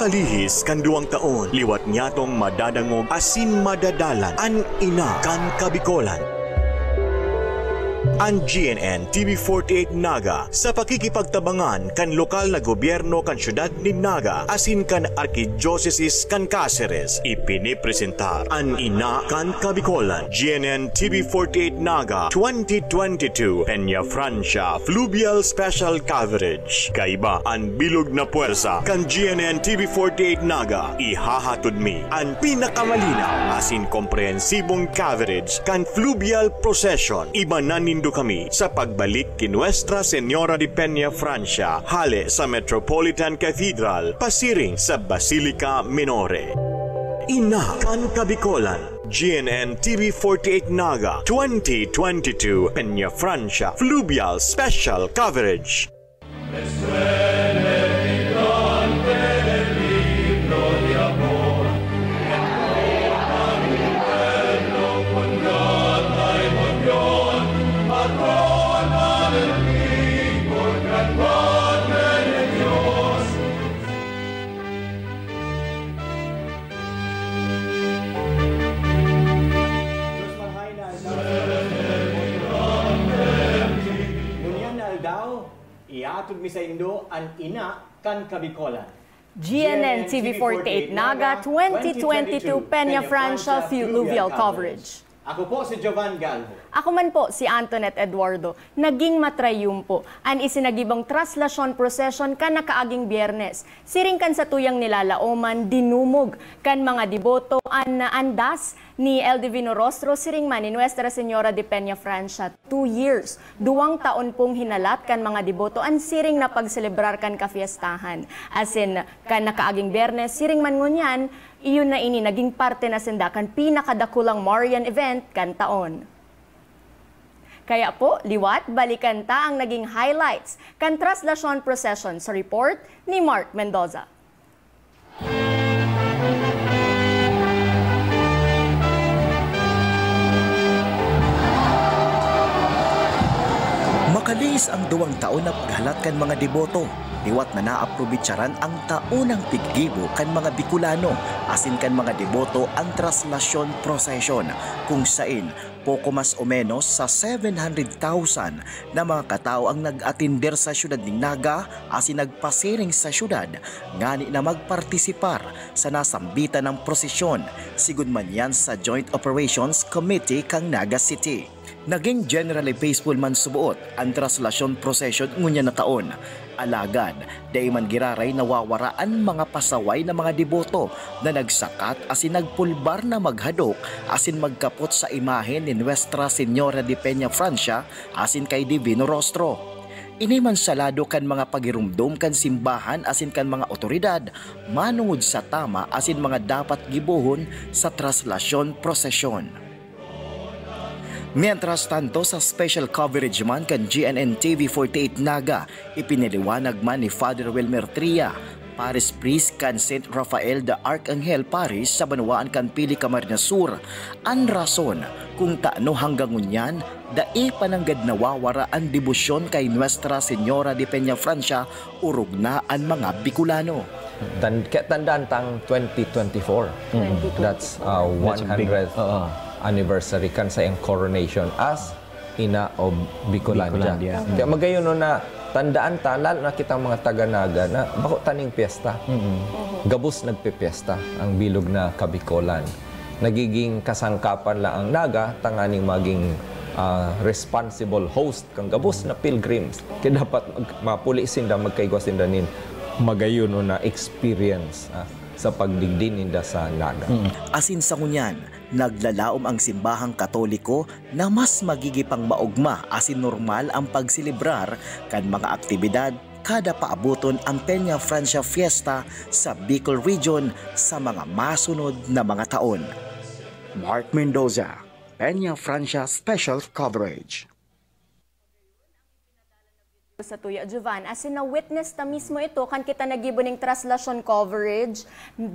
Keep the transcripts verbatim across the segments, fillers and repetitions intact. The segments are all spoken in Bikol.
Kalihis kan duwang taon, liwat niyatong madadangog asin madadalan an ina kan Kabikolan. An G N N T V forty-eight Naga, sa pakikipagtabangan kan lokal na gobyerno kan siyudad nin Naga asin kan Arkidyosesis kan Caceres, ipinipresentar an Ina kan Kabikolan, G N N T V forty-eight Naga twenty twenty-two, Peña Francia Fluvial Special Coverage. Kaiba an bilog na puwersa kan G N N T V forty-eight Naga. Ihahatod mi an pinakamalinaw asin komprehensibong coverage kan fluvial procession. Ibanan nindo kami sa pagbalik ki Nuestra Señora de Peña Francia, hale sa Metropolitan Cathedral, pasiring sa Basilica Minore. Ina kan Kabikolan, G N N T V forty-eight Naga twenty twenty-two, Peña Francia Fluvial Special Coverage. Ngunyan na aldaw, iatod mi saindo an ina kan Kabikolan. G N N T V forty-eight Naga twenty twenty-two Peña Francia Fluvial Coverage. Ako po si Jovan Galvo. Ako man po si Antoinette Eduardo. Naging matrayumpo an isinagibang traslasyon prosesyon kan nakaaging Biyernes. Siring kan satuyang nilalaoman, dinumog kan mga deboto an andas ni El Divino Rostro siring man ni Nuestra Señora de Peña Francia. Two years, duwang taon pong hinalat kan mga deboto an siring na pagselebrar kan kafiestahan. Asin, kan nakaaging Biyernes, siring man ngunyan, iyon na ini naging parte na sinda kan pinakadakulang Marian event kan taon. Kaya po, liwat, balikan ta ang naging highlights kan traslasyon procession sa report ni Mark Mendoza. Makalihis ang duwang taon na paghalat kan mga deboto, liwat na naaprobitsaran ang taonang piggibo kan mga Bicolano asin kan mga deboto ang traslasyon prosesyon, kung sain poko mas o menos sa seven hundred thousand na mga katao ang nag-atender sa siyudad nin Naga asin nagpasiring sa siyudad ngani na magpartisipar sa nasambitan na prosesyon, sigon man yan sa Joint Operations Committee kan Naga City. Naging generally peaceful man suboot an traslasyon prosesyon ngunyan na taon. Alagad, dai man giraray nawawara an mga pasaway na mga deboto na nagsakat asin nagpulbar na maghadok asin magkapot sa imahen ni Nuestra Señora de Peña Francia asin kay Divino Rostro. Ini man sa lado kan mga pagiromdom kan simbahan asin kan mga awtoridad manongod sa tama asin mga dapat gibohon sa traslasyon prosesyon. Mientras tanto, sa special coverage man kan G N N T V forty-eight Naga, ipinaliwanag man ni Father Wilmer Tria, Parish Priest kan Saint Rafael de Arcangel Parish sa banwaan kan Pili, Camarines Sur, an rason kung tano hanggang ngunyan dai pa nanggad nawawara an debosyon kay Nuestra Señora de Peña Francia, orog na an mga Bicolano. Tan-, kaya tandaan tang twenty twenty-four. Mm. That's, uh, That's a big, one hundredth oo. Anniversary kan sa iyang coronation as Ina of Bicolandia. Bicolandia. Kaya magayon no na tandaan ta, lalo na kitang mga taga-Naga, na bako taning piyesta. Mm. Gabos nagpipiyesta ang bilog na Kabikolan. Nagiging kasangkapan lang ang Naga tanganing maging, ah, responsible host kan gabos na pilgrims. Kaya dapat mag-, mapuli sinda, magkaigwa sinda nin magayon na experience, ah, sa pagdigdi ninda sa Naga. Mm. Asin sa ngunyan, naglalaom ang simbahang Katoliko na mas magigipang maogma asin normal ang pagselebrar kan mga aktibidad kada paaboton ang Peña Francia Fiesta sa Bicol Region sa mga masunod na mga taon. Mark Mendoza, Peña Francia Special Coverage. Sa tuya, Jovan, asin na-witness ta mismo ito kan kita naggibo ning traslasyon coverage.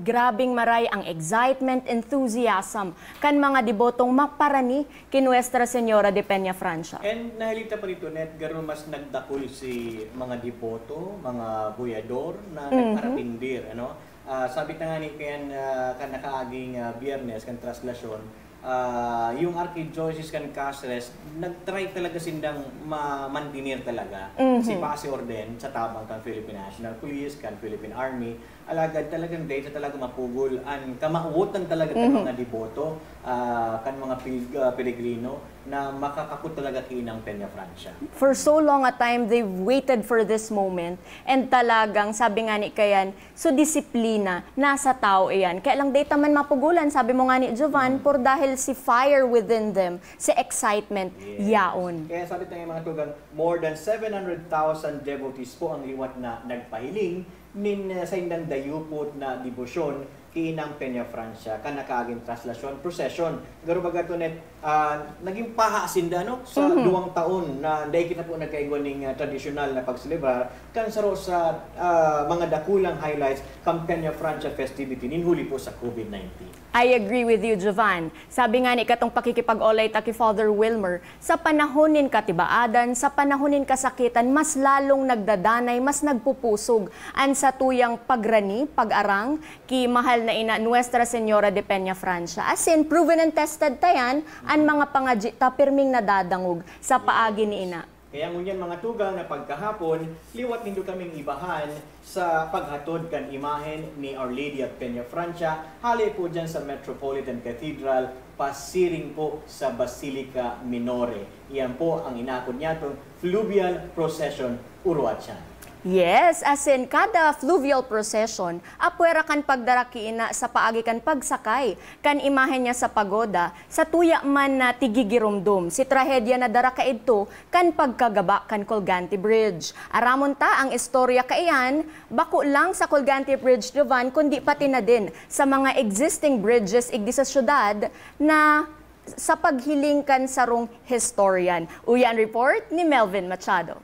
Grabing maray ang excitement, enthusiasm kan mga debotong maparani ki Nuestra Señora de Peña Francia. And nahiling ta pa rito, Net, garo mas nagdakul si mga deboto, mga boyador na Mhm. nagparatindir, ano? Ah, sabi ta ngani kayan, ah, kan nakaaging, ah, Biyernes, kan traslasyon, ah, yung Archdiocese kan Caceres, nag-try talaga sindang ma-mantener talaga Mhm. si Pasi Orden sa tabang kan Philippine National Police, kan Philippine Army. Alagad talagang dai ta talaga mapugol an kamawotan talaga kan Mhm. mga deboto, ah, kan mga pil-, ah, pelegrino na makakapot talaga ki Inang Peñafrancia. For so long a time, they've waited for this moment. And talagang, sabi nga ni kayan, so disiplina, nasa tao iyan. Kaya lang, dai ta man mapugulan, sabi mo nga ni Jovan, Mm. por dahil si fire within them, si excitement, Yes. yaon. Kaya sabi tayo mga tugang, more than seven hundred thousand devotees po ang liwat na nagpahiling nin, eh, saindang dayupot na debosyon ki Inang Peñafrancia, kan nakaaging traslasyon, procession. Garo baga to, Net, ah, naging paha sinda, no, sa Mhm. duwang taon na dai kita po nagkaigwa ning, ah, tradisyonal na pagselebrar kan saro sa, ah, mga dakulang highlights kan Peñafrancia festivity nin huli po sa covid nineteen. I agree with you, Jovan. Sabi nga ni katong pakikipag-olay ta ki Father Wilmer, sa panahon nin katibaadan, sa panahon nin kasakitan, mas lalong nagdadanay, mas nagpupusog an satuyang pagrani, pag-arang, ki mahal na ina Nuestra Señora de Peñafrancia. Asin, proven and tested ta yan, an mga pangadyi ta pirming nadadangog sa paagi ni ina. Kaya ngunyan, mga tugang, na pagkahapon, liwat nindo kaming ibahan sa paghatod kan imahen ni Our Lady of Peñafrancia, hale po dyan sa Metropolitan Cathedral, pasiring po sa Basilica Minore. Iyan po ang inakod niyato, fluvial procession, uruatyan. Yes, asin, kada fluvial procession, apwera kan pagdara ki ina sa paagi kan pagsakay kan imahen niya sa pagoda, sa tuya man na tigigiromdom. Si trahedya na dara kaidto kan pagkagaba kan Colgante Bridge. Aramon ta ang istorya kaiyan, bako lang sa Colgante Bridge, Jovan, kundi pati na din sa mga existing bridges igdi sa syudad na sa paghiling kan sarong historian. Uya an report ni Melvin Machado.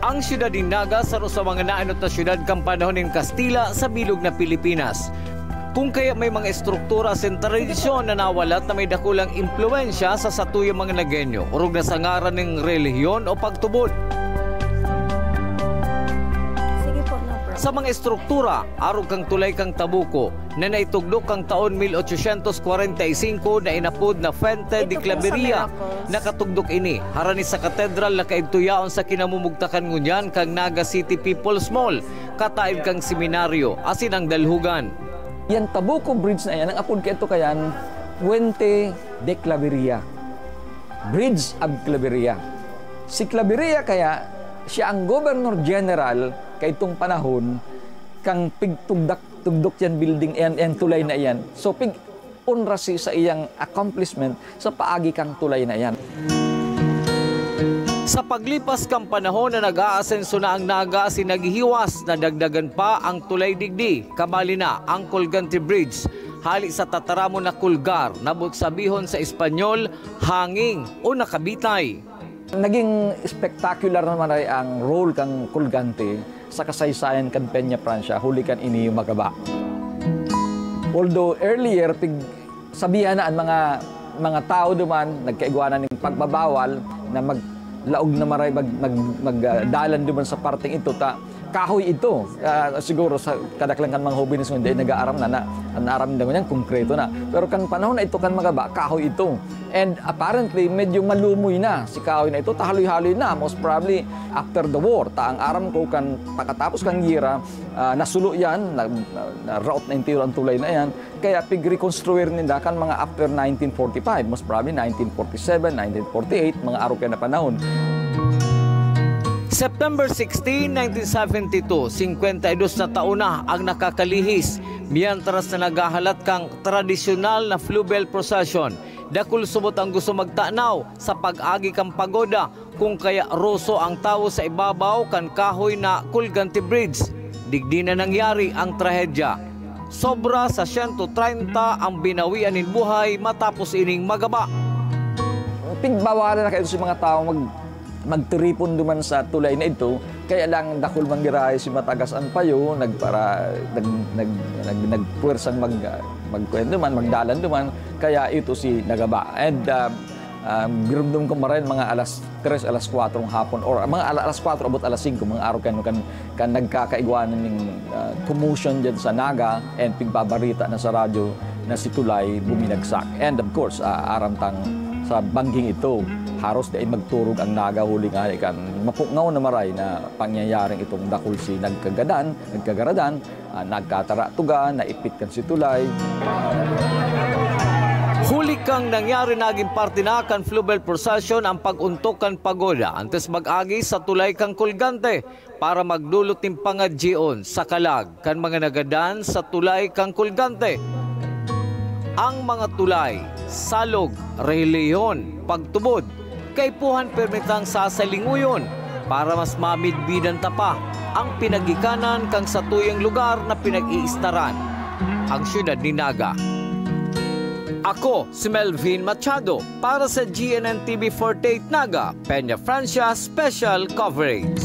Ang siyudad nin Naga, saro sa mga naenot na siyudad kan panahon nin Kastila sa bilog na Pilipinas. Kung kaya may mga estruktura asin tradisyon na nawalat na may dakulang impluwensya sa satuyang mga Nagenyo, orog na sa ngaran nin relihiyon o pagtubod. Sige po, no problem. Sa mga estruktura, arog kan tulay kan Tabuco, na naitugdok kan taon mil ochocientos kwarenta y singko na inapod na Fuente de Ito po sa Claveria. Miracles. Nakatugdok ini harani sa katedral na kaidto yaon sa kinamumugtakan ngunyan kan Naga City People's Mall, kataed kan seminaryo asin ang dalhogan. Yan Tabuco Bridge na yan, ang apod kaito kayan, Puente de Claveria. Bridge of Claveria. Si Claveria kaya, siya ang Governor General kaitong panahon, kan pigtugdak-tugdok yan building, yan, yan tulay na yan. So, pig-onra si sa iyang accomplishment sa paagi kang tulay na yan. Sa paglipas kan panahon na nag-aasenso na ang Naga asin naghihiwas, nadagdagan pa ang tulay digdi, kabali na ang Colgante Bridge, hali sa tataramon na kulgar, na boot sabihon sa Espanyol, hanging o nakabitay. Naging spectacular naman ay ang role kang Colgante sa kasaysayan kan Peñafrancia, huli kan ini magaba. Although earlier, pig-, sabihan na ang mga, mga tao duman, nagkaigwa na ning pagbabawal na maglaog na maray, mag-, mag-, mag-, ah, dalan duman sa parteng ito, ta kahoy ito. Ah, siguro sa kadaklan kan mga hobenes ngayon, dai nag-aaram na, na, ang aram nila ngunyan, konkreto na. Pero kan panahon na ito, kan magaba, kahoy ito. And apparently, medyo malumoy na si kahoy na ito, tahaloy-haloy na. Most probably, after the war. Ta ang aram ko, kan pakatapos kan giyera, ah, nasulo yan, na, na, na-route na entero ang tulay na yan. Kaya pig-reconstruir ninda kan mga after nineteen forty-five, most probably nineteen forty-seven, nineteen forty-eight, mga arog kaya na panahon. September sixteen, nineteen seventy-two, singkwenta y dos na taon na ang nakakalihis, mientras na naghahalat kang tradisyonal na fluvial procession. Dakul subot ang gusto magtanaw sa pag-agi kan pagoda, kung kaya roso ang tawo sa ibabaw kan kahoy na Colgante Bridge. Digdi na nangyari ang trahedya. Sobra sa siyento treinta ang binawian nin buhay matapos ining magaba. Pigbawalan na kayo sa mga tawo mag-, magtiripon duman sa tulay na ito. Kaya lang, dakul man girahay si matagas an payo, nagpara-, nag-, nag-, nag-, nagpuwersang mag-, magkuan duman, magdalan duman. Kaya ito si nagaba. And, ah, Ah, giromdom ko maray mga alas tres, alas kwatro ng hapon, or mga ala-, alas kwatro abot alas singko, mga araw kan, kan, kan nagkakaigwa na ning, ah, commotion dyan sa Naga, and pigbabarita na sa radyo na si Tulay buminagsak. And of course, ah, aram tang sa bangging ito, haros dai magturog ang Naga huli nga kan mapungaw na maray na pangyayaring itong dakul si nagkagadan, nagkagaradan, ah, nagkataratugan, naipit kan si Tulay. Huli kang nangyari, naging parte na kan Fluvial Procession ang pag-untok kan pagoda antes mag-agi sa tulay kan Colgante para magdulot nin pangadyion sa kalag kan mga nagadan sa tulay kan Colgante. Ang mga tulay, salog, relihiyon, pagtubod, kaipuhan permitang sasalinguyon para mas mamidbidan ta pa ang pinagikanan kan satuyang lugar na pinag-iistaran, ang siyudad ni Naga. Ako si Melvin Machado para sa G N N T V forty-eight Naga, Peña Francia Special Coverage.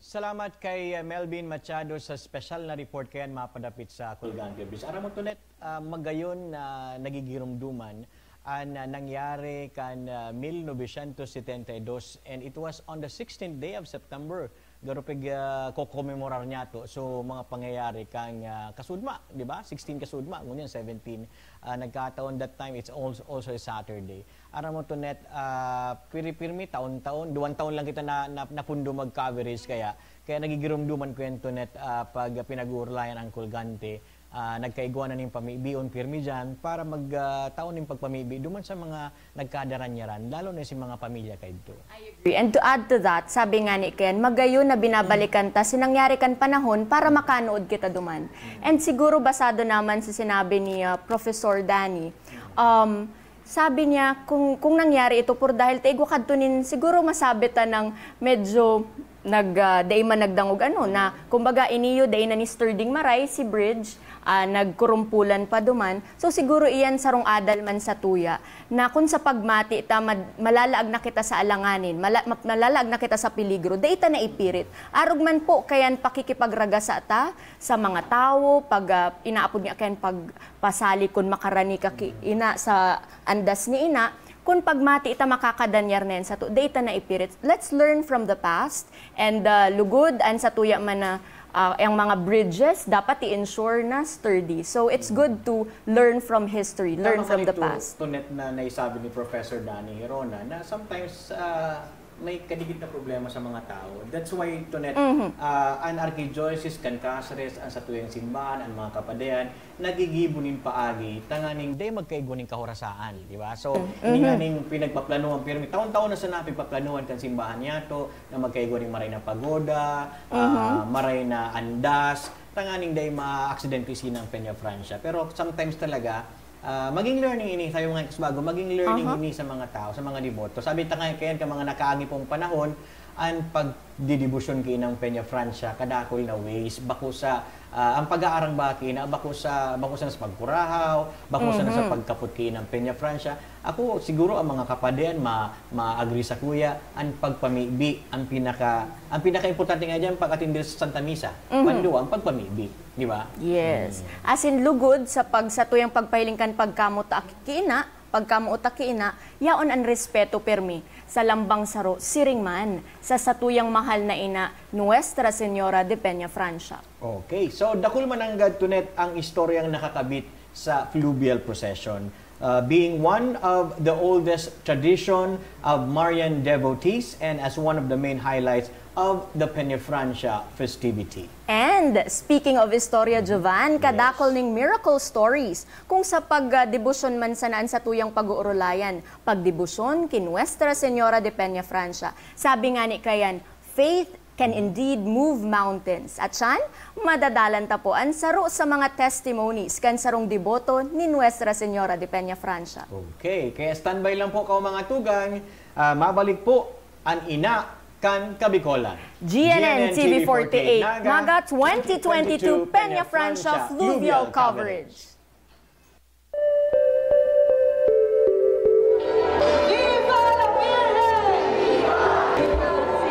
Salamat kay uh, Melvin Machado sa special na report kayan mapadapit sa Kulgan Gabi. Aram mo, Tonet, uh, magayon na nagigirumduman an uh, nangyari kan uh, mil novecientos setenta y dos, and it was on the sixteenth day of September. Garo pig uh, kokomemorar niya to. So, mga pangyayari kang uh, kasudma, di ba? Sixteen kasudma, ngunyan seventeen. Uh, nagkataon that time, it's also, also a Saturday. Aram mo, Tonet, uh, piri-pirmi, taon-taon, duwang taon lang kita na, na, napundo mag-coverage, kaya, kaya nagigirumduman ko yan, Tonet, uh, pag pinag-uurlayan ang Kulgante. Ah, nagkaigwa na nin pamibion pirmi diyan para magtaon nin pagpamibi duman sa mga nagkadaranyaran, lalo na sa mga pamilya kaidto. I agree. And to add to that, sabi nga ni Ken, magayon na binabalikan ta si nangyari kan panahon para makanuod kita duman. And siguro basado naman sa sinabi ni ah, Professor Danny, um, sabi niya, kung, kung nangyari ito por dahil ta igwa kadto nin siguro masabi ta ng medyo nag, ah, dai man nagdangog ano, na kumbaga iniyo dai na ni Ster Ding Maray si Bridge, ah, nagkurumpulan pa duman. So siguro iyan sarong adal man sa tuya na kun sa pagmati ta mad- malalaag na kita sa alanganin, mala- ma- malalaag na kita sa peligro, dai ta na ipirit. Arog man po kayan pakikipagragasa ta sa mga tawo, pag ah, inaapod nga kayan pag pasali kun makarani ka ki ina sa andas ni ina, kun pagmati ta makakadanyar na yan sato, dai ta na ipirit. Let's learn from the past and uh, lugod an satuya man na uh, ang mga bridges dapat i-ensure na sturdy. So it's good to learn from history, learn Tama from the kayo, past. Tonet, na naisabi ni Professor Danny Hirona na sometimes uh, may kadikit na problema sa mga tao. That's why, Tonet, Mhm. ah, an arkidiocese kan Caceres, an satuyang simbahan, an mga kapadian, nagigibo nin paagi tanganing dai magkaigwa nin kahorasaan, di ba? So, Mm, ini nga mhm. ning pinagpaplanuhan, pero may taon-taon na sana pigpaplanuhan kan simbahan niyato na magkaigwa nin maray na pagoda, ah, Mhm. maray na andas, tanganing dai maaksidente sinang Peña Francia. Pero sometimes talaga, Ah, maging learning ini, sabi mga kasbago, maging learning Aha. ini sa mga tao, sa mga deboto. Sabi ta nga kayan, ka mga nakaagi pong panahon, ang pagdidibusyon kainang Peña Francia, kadakol na ways, bako sa, ah, ang pag-aarang ba kaina, bako sa, bako sa, sa pagkurahaw, bako sa, sa Mhm. pagkapot kainang Peña Francia. Ako, siguro ang mga kapadian, ma, ma-agree sa kuya, ang pagpamibi, ang pinaka, ang pinaka-importante nga dyan, pag-atindi sa Santa Misa, Mhm. panduwa, ang pagpamibi. Di ba? Yes. Mm. As in, lugod sa pag, satuyang pagpahiling kan pagkamuta ki ina, pagkamuta ki ina, yaon an respeto permi sa lambang saro, siring man sa satuyang mahal na ina, Nuestra Señora de Peña Francia. Okay. So, dakul man nanggad, Tonet, ang istoryang nakakabit sa fluvial procession, uh, being one of the oldest tradition of Marian devotees and as one of the main highlights of the Peñafrancia festivity. And speaking of istorya, Jovan, kadakol ning miracle stories kung sa pagdebosyon man sana an satuyang pag-uurulayan, pagdebosyon ki Nuestra Señora de Peñafrancia. Sabi nga ni kayan, faith can indeed move mountains. At siyan, madadalan ta po an saro sa mga testimonies kan sarong deboto ni Nuestra Señora de Peñafrancia. Okay, kaya standby lang po kao mga tugang. Ah, mabalik po an ina kan Kabikolan. G N N T V forty-eight, Naga twenty twenty-two Peñafrancia Fluvial Coverage.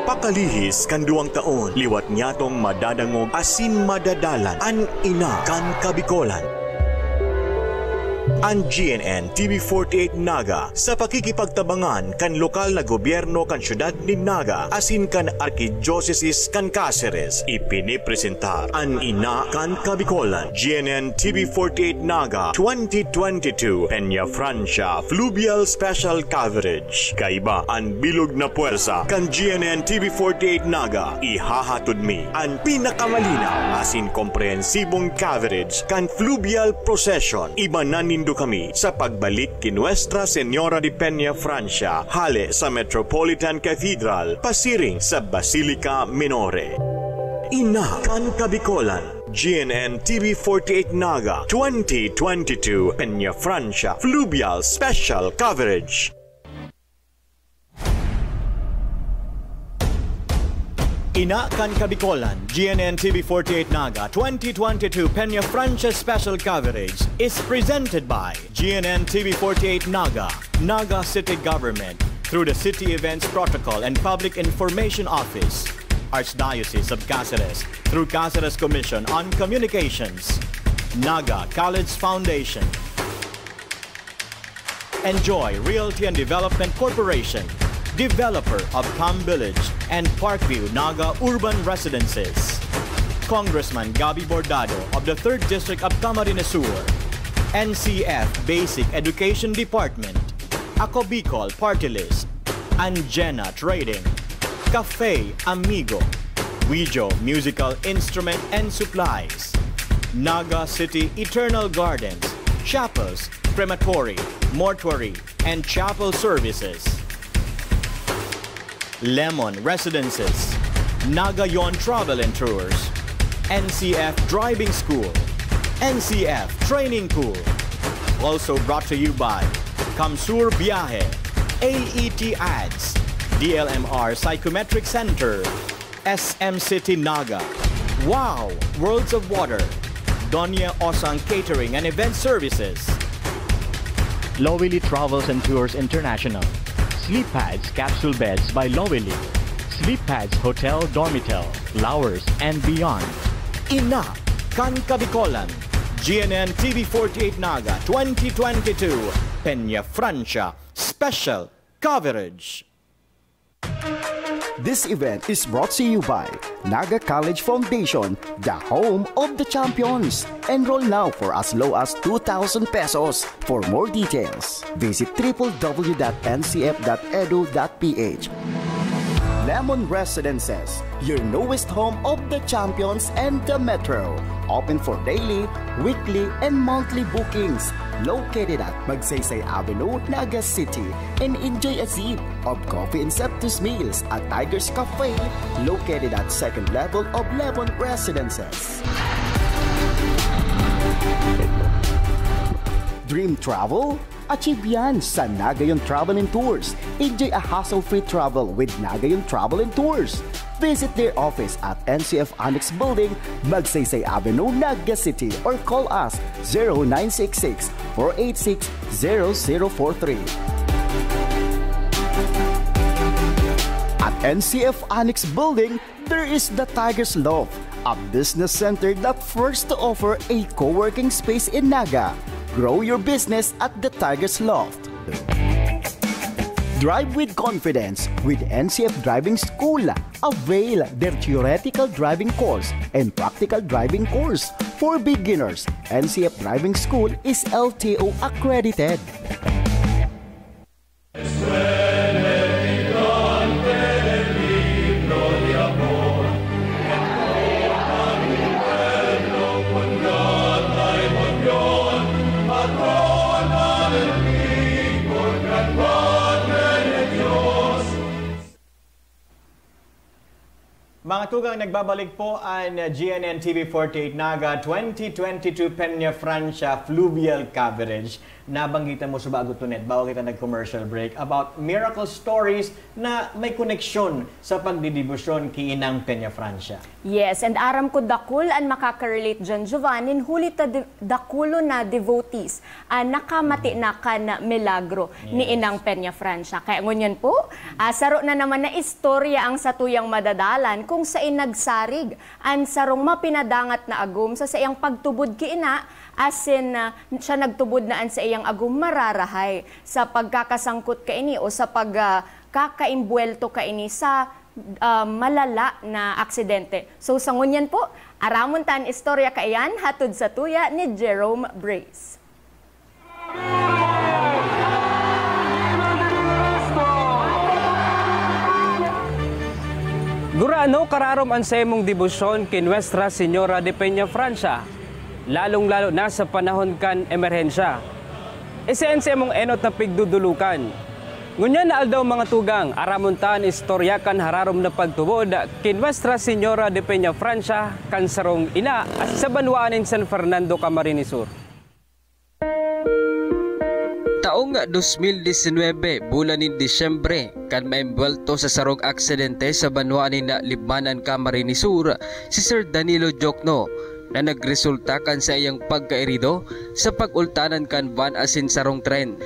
Pakalihis kan duwang taon, liwat nyatong madadangog asin madadalan an ina kan Kabikolan. An G N N T V forty-eight Naga, sa pakikipagtabangan kan lokal na gobyerno kan siyudad nin Naga asin kan Arkidyosesis kan Caceres, ipinipresentar an Ina kan Kabikolan, G N N T V forty-eight Naga twenty twenty-two Peña Francia Fluvial Special Coverage. Kaiba an bilog na puwersa kan G N N T V forty-eight Naga. Ihahatod mi an pinakamalinaw asin komprehensibong coverage kan fluvial procession. Ibanan nindo kami sa pagbalik ki Nuestra Señora de Peña Francia, hale sa Metropolitan Cathedral, pasiring sa Basilica Minore. Ina kan Kabikolan, G N N T V forty-eight Naga twenty twenty-two Peña Francia Fluvial Special Coverage. Ina kan Kabikolan, G N N T V forty-eight Naga twenty twenty-two Peña Francia Special Coverage is presented by G N N T V forty-eight Naga, Naga City Government, through the City Events Protocol and Public Information Office, Archdiocese of Caceres, through Caceres Commission on Communications, Naga College Foundation, Enjoy Realty and Development Corporation, developer of Cam Village and Parkview Naga Urban Residences. Congressman Gabby Bordado of the third District of Camarines Sur. N C F Basic Education Department. Ako Bicol Party List. Anjena Trading. Cafe Amigo. Wijo Musical Instrument and Supplies. Naga City Eternal Gardens. Chapels, crematory, mortuary, and chapel services. Lemon Residences. Nagayon Travel and Tours. N C F Driving School. N C F Training Pool. Also brought to you by Kamsur Biyahe, A E T Ads, D L M R Psychometric Center, S M City Naga, Wow! Worlds of Water, Doña Osang Catering and Event Services, Lowili Travels and Tours International, Sleep Pads Capsule Beds by Lowili, Sleep Pads Hotel Dormitel, Flowers and Beyond. Ina kan Kabikolan, G N N T V forty-eight Naga twenty twenty-two, Peña Francia Special Coverage. This event is brought to you by Naga College Foundation, the home of the champions. Enroll now for as low as two thousand pesos. For more details, visit triple W dot N C F dot edu dot P H. Lemon Residences, your newest home of the champions and the metro. Open for daily, weekly, and monthly bookings. Located at Magsaysay Avenue, Naga City. And enjoy a sip of coffee and sumptuous meals at Tiger's Cafe, located at second level of Lemon Residences. Dream travel? Achieve yan sa Nagayon Travel and Tours. Enjoy a hassle-free travel with Nagayon Travel and Tours. Visit their office at N C F Annex Building, Magsaysay Avenue, Naga City, or call us zero nine six six, four eight six, zero zero four three. At N C F Annex Building, there is the Tiger's Loft, a business center that first to offer a co-working space in Naga. Grow your business at the Tiger's Loft. Drive with confidence with N C F Driving School. Avail their theoretical driving course and practical driving course for beginners. N C F Driving School is L T O accredited. Mga tugang, nagbabalik po an G N N T V forty-eight Naga twenty twenty-two Peña Francia Fluvial Coverage. Nabanggitan mo sa bago, Tonet, bago kita nag-commercial break, about miracle stories na may koneksyon sa pagdedebosyon ki Inang Peña Francia. Yes, and aram ko dakul an makaka-relate diyan, Giovanni, huli ta di-, dakulon na devotees an nakamati na kan milagro ni Yes. Inang Peña Francia. Kaya ngunyan po, ah, saro na naman na istorya ang satuyang madadalan kung Sain nagsarig an sarong mapinadangat na agom sa saiyang pagtubod ki ina, asin, ah, siya nagtubod na an saiyang agom mararahay. Sa pagkakasangkot kaini o sa pag, ah, kakaimbwelto kaini sa, ah, malala na aksidente. So, sa ngunyan po, aramon ta an istorya kaiyan, hatod sa tuya ni Jerome Brace. Gurano kararom an saimong debosyon ki Nuestra Señora de Peña Francia, lalong-lalo na sa panahon kan emerhensya. Isiin sa imong enot na pigdudulukan. Ngunyan na aldaw, mga tugang, aramon ta an istorya kan hararom na pagtubod ki Nuestra Señora de Peña Francia, kan sarong ina sa banwaan nin San Fernando, Camarines Sur. Taong dos mil disinwebe, bulan nin Disyembre, kan maimbuwelto sa sarong aksidente sa banwaan nin Libmanan, Camarines Sur, si Sir Danilo Diokno, na nagresulta kan saiyang pagkairido sa pag-ultanan kan van asin sarong tren.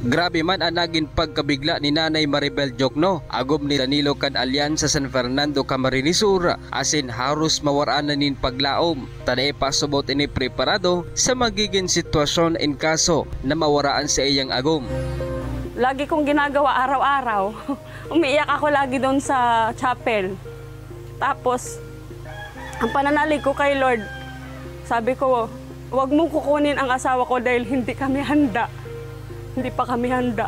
Grabe man an nagin pagkabigla ni Nanay Maribel Diokno, agom ni Danilo, kan Alianza San Fernando, Camarines Sur, asin haros mawaraan na nin paglaom, ta dai pa subot ini preparado sa magigin sitwasyon in kaso na mawara an saiyang agom. Lagi kong ginagawa araw-araw. Umiiyak ako lagi doon sa chapel. Tapos, ang pananalig ko kay Lord, sabi ko, "Wag mong kukunin ang asawa ko dahil hindi kami handa." Hindi pa kami handa.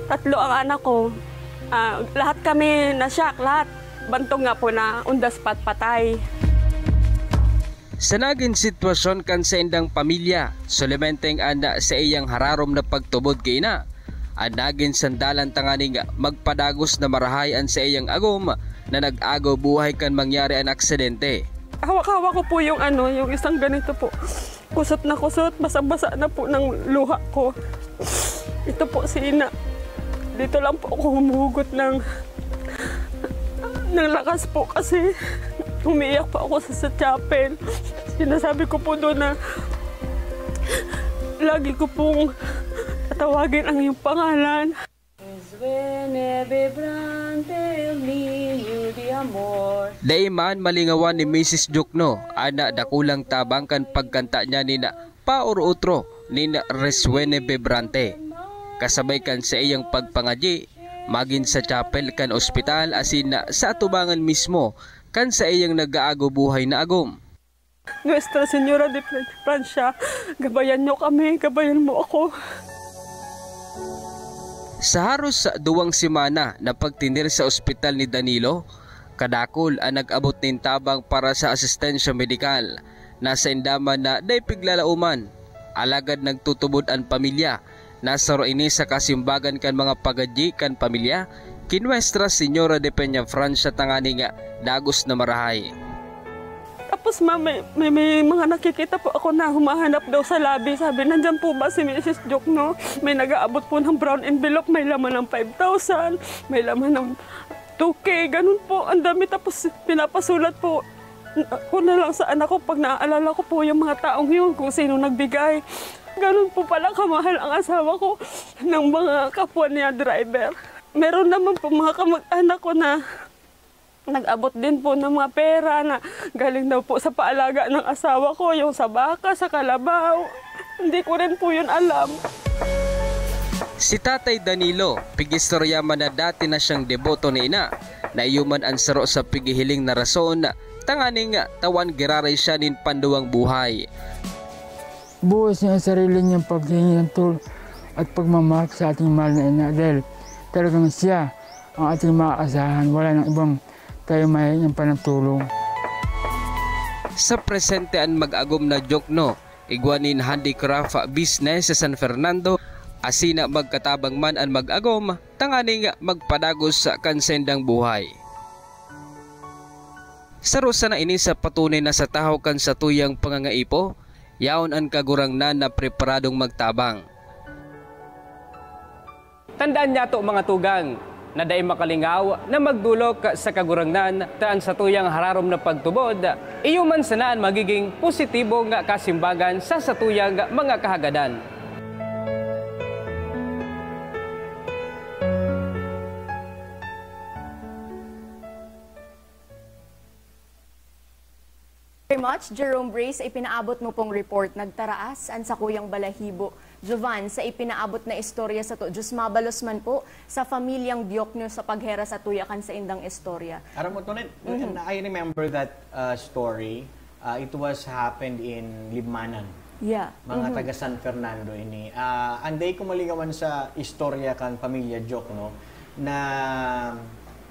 Tatlo ang anak ko. Ah, lahat kami na-shock, lahat. Bantog nga po na on the spot patay. Sa nagin sitwasyon kan saindang pamilya, sulimenteng an saiyang hararom na pagtubod ki ina, an nagin sandalan tanganing magpadagos na marahay an saiyang agom na nag-agaw buhay kan mangyari an aksidente. Hawak-hawak ko po yung ano, yung isang ganito po. Kusot na kusot, basa-basa na po ng luha ko. Ito po si ina. Dito lang po ako humuhugot ng, ng lakas po kasi umiiyak pa ako sa, sa chapel. Sinasabi ko po doon na lagi ko pong tatawagin ang iyong pangalan. Suene vibrante el niño de amor. Dai man malingawan ni Misis Diokno an dakulang tabang kan pagkanta niya nin Paor Otro nin Resuene Vibrante. Kasabay kan saiyang pagpangadyi, magin sa chapel kan ospital asin sa atubangan mismo kan saiyang nag-aago buhay na agom. Nuestra Señora de Francia, gabayan niyo kami, gabayan mo ako. Sa haros sa duwang semana na pagtener sa ospital ni Danilo, kadakul an nag-abot nin tabang para sa asistensya medikal. Nasa indaman na dai piglalaoman, alagad nagtutubod an pamilya. Nasaro ini sa kasimbagan kan mga pagadyi kan pamilya ki Nuestra Señora de Peña Francia tanganing dagos na marahay. Tapos, ma'am, may, may, may mga nakikita po ako na humahanap daw sa lobby. Sabi, "Nandyan po ba si Misis Diokno?" May nag-aabot po ng brown envelope, may laman ng five thousand, may laman ng two K, ganun po. Ang dami, tapos pinapasulat po ko na lang sa anak ko pag naaalala ko po yung mga taong yun, kung sino nagbigay. Ganun po pala kamahal ang asawa ko ng mga kapwa niya driver. Meron naman po mga kamag-anak ko na nag-abot din po ng mga pera na galing daw po sa paalaga ng asawa ko, yung sa baka, sa kalabaw. Hindi ko rin po yun alam. Si Tatay Danilo, pigistorya man na dati na siyang deboto ni ina, na iyo man an saro sa pigihiling na rason tanganing tawan giraray siya nin panduwang buhay. Buhos niya sarili niyang paghingi ng tulong at pagmamahal sa ating mahal na ina dahil talagang siya ang ating maaasahan. Wala nang ibang tayo mahihingi ng panagtulong. Sa presente an mag-agom na Diokno, igwa nin handicraft business sa San Fernando, asina magkatabang man an mag-agom tanganing magpadagos kan saindang buhay. Saro sana ini sa patunay na sa tahaw kan satuyang pangangaipo, yaon an Kagurangnan na preparadong magtabang. Tandaan niyato, mga tugang, na dai makalingaw na magdolok sa Kagurangnan ta an satuyang hararom na pagtubod, iyo man sana an magiging positibong kasimbagan sa satuyang mga kahagadan. Very much, Jerome Ray, sa ipinaabot mo pong report. Nagtaraas an sakuyang balahibo. Jovan, sa ipinaabot na istorya sato, Diyos mabalos man po sa familyang Diokno sa paghera satuya kan saindang istorya. Aram mo, Tonet, I remember that uh, story. Uh, it was happened in Libmanan. Yeah. Mga taga San Fernando ini. Ah, anday ko malingawan sa istorya kan pamilya Diokno na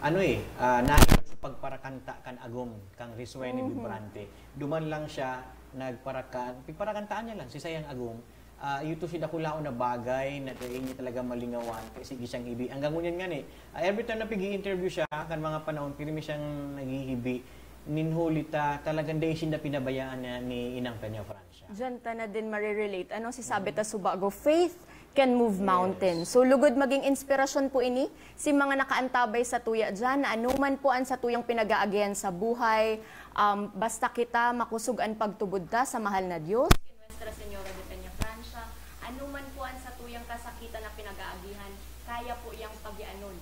ano eh, ah, nahiling sa pagparakanta kan agom, kang Risueño Vibrante. Duman lang siya, nagparakan, pigparakantaan niya lang si sayang agom. Ah, iyo to si dakulaon na bagay na dai niya talaga malingawan, kaya sige siyang hibi. Hanggang ngunyan ngani, ah, every time na pig-i-interview siya, kan mga panahon, pirmi siyang naghihibi, nin huli ta, talagang dai sinda pinabayaan na ni Inang Peña Francia. Diyan ta na din marirelate. Ano si sabi ta subago? Faith can move mountains. So, lugod maging inspirasyon po ini si mga nakaantabay satuya diyan, na anuman po an satuyang pinag-aagihan sa buhay, um, basta kita makosog an pagtubod ta sa mahal na Dios. Nuestra Señora de Peña Francia, anuman po an satuyang kasakitan na pinag-aagihan, kaya po yang pagianon.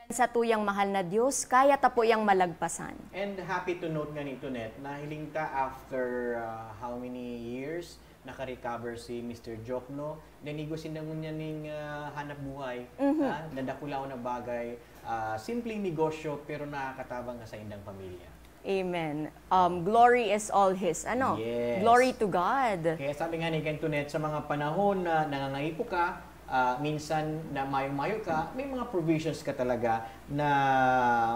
Kan satuyang mahal na Dios, kaya ta po yang malagpasan. And happy to note ngani, Tonet, nahiling ta after uh, how many years naka-recover si Mister Diokno. Nanigo sinda ngunyan ning ah, hanap buhay, ah, na dakulaon na bagay, ah, simpleng negosyo pero nakakatabang na sa indang pamilya. Amen. Um, glory is all His. Ano? Yes. Glory to God. Kaya sabi nga ni Ken Tonet, sa mga panahon na nangangaipo ka, ah, minsan na mayo-mayo ka, may mga provisions ka talaga na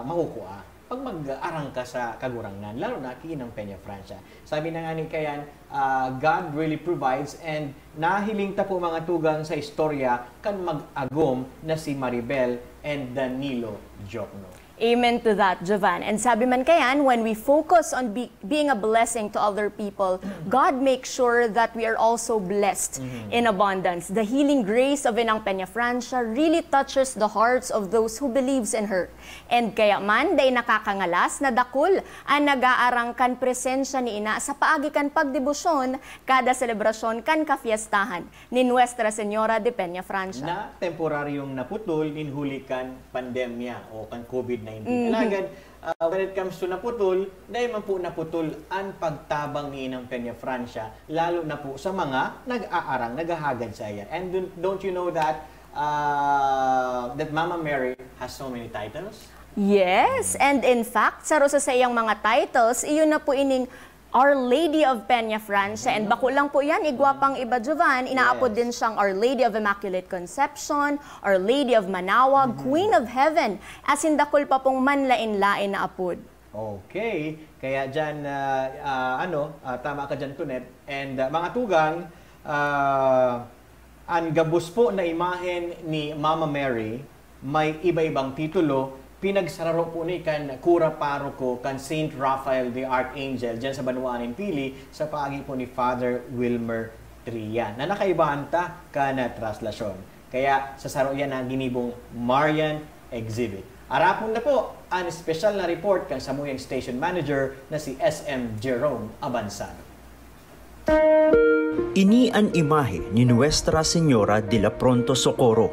makukuha pag mag-arang ka sa Kagurangnan, lalo na ki Inang Peña Francia. Sabi na nga ni Kayan, ah, God really provides, and nahiling ta po, mga tugang, sa istorya kan mag-agom na si Maribel and Danilo Diokno. Amen to that, Jovan. And sabi man kayan, when we focus on be- being a blessing to other people, God makes sure that we are also blessed in abundance. The healing grace of Inang Peña Francia really touches the hearts of those who believes in her. And kaya man, dai nakakangalas na dakul an nag-aarang kan presensya ni Ina sa paagi kan pagdebosyon kada selebrasyon kan kafiestahan ni Nuestra Señora de Peña Francia. Na temporaryong naputol nin huli kan pandemya o kan COVID nineteen. Alagad, ah, when it comes to naputol, dai man po naputol an pagtabang ni Inang Peña Francia, lalo na po sa mga nag-aarang, naghahagad sa iya. And don't, don't you know that uh, that Mama Mary has so many titles? Yes, and in fact, saro sa saiyang mga titles, iyon na po ining Our Lady of Peña Francia. And bako lang po yan, igwa pang iba, Jovan. Inaapod din siyang Our Lady of Immaculate Conception, Our Lady of Manaoag, Queen of Heaven, asin dakul pa pong manlain-lain na apod. Okay. Kaya dyan, ah, ah, ano, ah, tama ka dyan, Tonet. And ah, mga tugang, ah, an gabos po na imahen ni Mama Mary, may iba-ibang titulo, pinagsararo po ni kan Kura Paroko kan Saint Raphael the Archangel dyan sa banwaan nin Pili, sa paagi po ni Father Wilmer Tria, na nakaibahan ta kan ah, traslasyon. Kaya sa saro yan na ginibong Marian Exhibit. Arapon na po an espesyal na report kan samuyang station manager na si S M Jerome Abansano. Ini an imahe ni Nuestra Señora de la Pronto Socorro,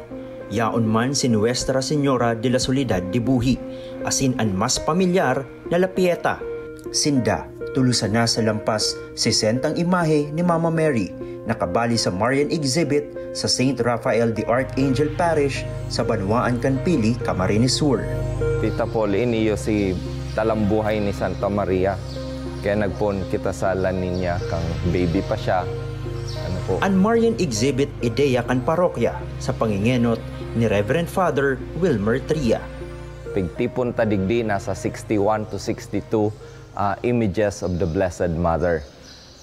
yaon man si Nuestra Señora de la Soledad de Buhi, asin an mas pamilyar na La Pieta. Sinda, tulusan na sa lampas sesentang imahe ni Mama Mary, nakabali sa Marian Exhibit sa Saint Raphael the Archangel Parish sa banwaan kan Pili, Camarines Sur. Tita Paul, ini iyo si talambuhay ni Santa Maria. Kaya nagpoon kita sa lanin niya kang baby pa siya. Ano po? An Marian Exhibit ideya kan parokya sa pangingenot ni Reverend Father Wilmer Tria. Pigtipon ta digdi, nasa sixty-one to sixty-two ah, images of the Blessed Mother.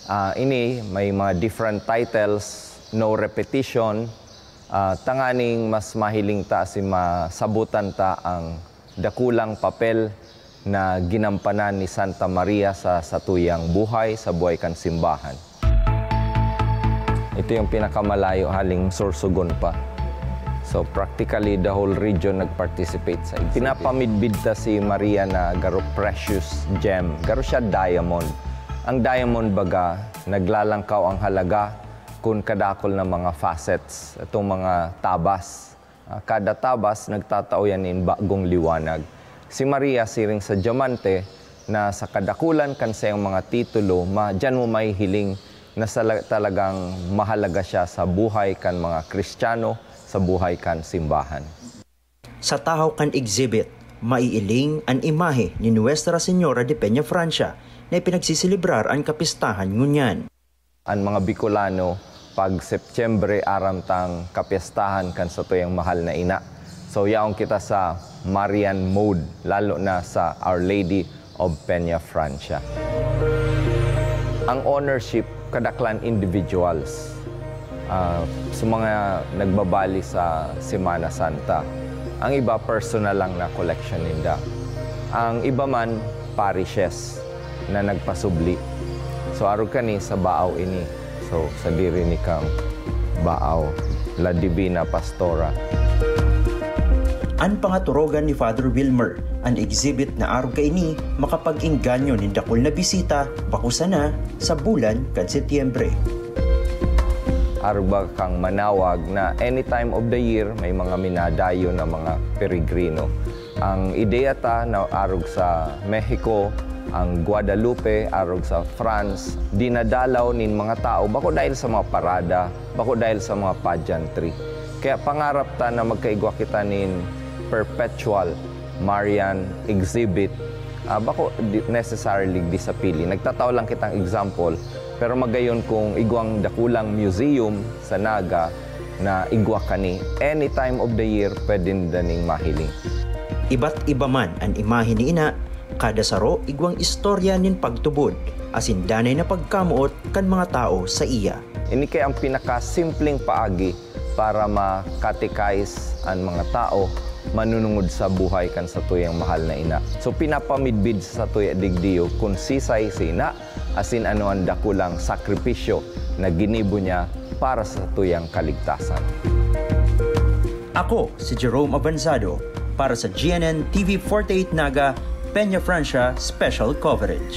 Ah, ini may mga different titles, no repetition, ah, tanganing mas mahiling ta asin masabutan ta ang dakulang papel na ginampanan ni Santa Maria sa satuyang buhay, sa buhay kan simbahan. Ito yung pinakamalayo, haling Sorsogon pa. So practically the whole region nag-participate sa exhibit. Pinapamidbid ta si Maria na garo precious gem, garo siya diamond. Ang diamond baga, naglalangkaw ang halaga kun kadakul na mga facets, itong mga tabas. Ah, kada tabas nagtatao yan nin bagong liwanag. Si Maria siring sa diamante, Na sa kadakulan kan saiyang mga titulo, ma-, diyan mo mahihiling na sala-, talagang mahalaga siya sa buhay kan mga Kristiyano, sa buhay kan simbahan. Sa tahaw kan exhibit, maiiling an imahe ni Nuestra Señora de Peñafrancia na ipinagsiselebrar an kapistahan ngunyan. An mga Bicolano, pag Setyembre, aram tang kapyestahan kan satuyang mahal na ina. So, yaon kita sa Marian mode, lalo na sa Our Lady of Peñafrancia. Ang ownership, kadaklan individuals. Ah, sa mga nagbabali sa Semana Santa, ang iba personal lang na collection ninda. Ang iba man, parishes na nagpasubli. So, arog kani sa Baaw ini. So, sadiri ni kang Baaw, La Divina Pastora. An pangaturogan ni Father Wilmer, an exhibit na arog kaini makapag-engganyo nin dakul na bisita bako sana sa bulan kan Setyembre. Arog ba kang manawag na any time of the year may mga minadayo na mga peregrino. Ang ideya ta na arog sa Mexico, ang Guadalupe, arog sa France, dinadalaw nin mga tao bako dahil sa mga parada, bako dahil sa mga pageantry. Kaya pangarap ta na magkaigwa kita nin perpetual Marian exhibit. Ah, bako di necessarily di sa pili. Nagtatao lang kitang example, pero magayon kung igwang dakulang museum sa Naga na igwa kani, any time of the year, pwede ninda ning mahiling. Iba't iba man an imahe ni Ina, kada saro igwang istorya nin pagtubod asin danay na pagkamoot kan mga tao sa iya. Ini kaya ang pinakasimpleng paagi para ma-catechize an mga tao manunungod sa buhay kan satuyang mahal na ina. So, pinapamidbid sa satuya digdiyo kun sisay si ina, asin ano an dakulang sakripisyo na ginibo niya para sa satuyang kaligtasan. Ako si Jerome Avanzado para sa G N N T V forty-eight Naga, Peñafrancia Special Coverage.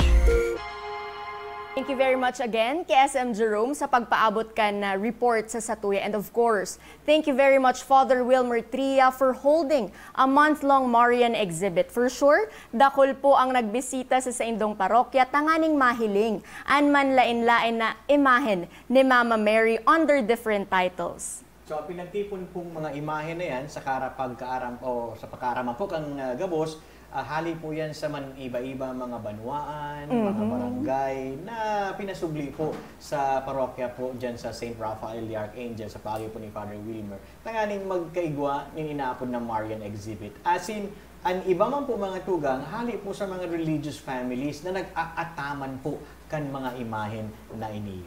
Thank you very much again, K S M Jerome, sa pagpaabot kan, ah, report sa satuya. And of course, thank you very much, Father Wilmer Tria, for holding a month-long Marian exhibit. For sure, dakul po ang nagbisita sa saindong parokya tanganing mahiling an manlaen-laen na imahen ni Mama Mary under different titles. So, ang pinagtipon pong mga imahe na yan sa karapag-kaaram o sa pagkaaraman po kang, ah, gabos, ah, hali po yan sa man iba-iba mga banwaan, mga Mhm. barangay na pinasubli po sa parokya po dyan sa Saint Raphael the Archangel sa paagi po ni Father Wilmer. Tanganing magkaigwa nin inaapod na Marian exhibit. Asin, an iba man po mga tugang, hali po sa mga religious families na nag-aataman po kan mga imahen na ini.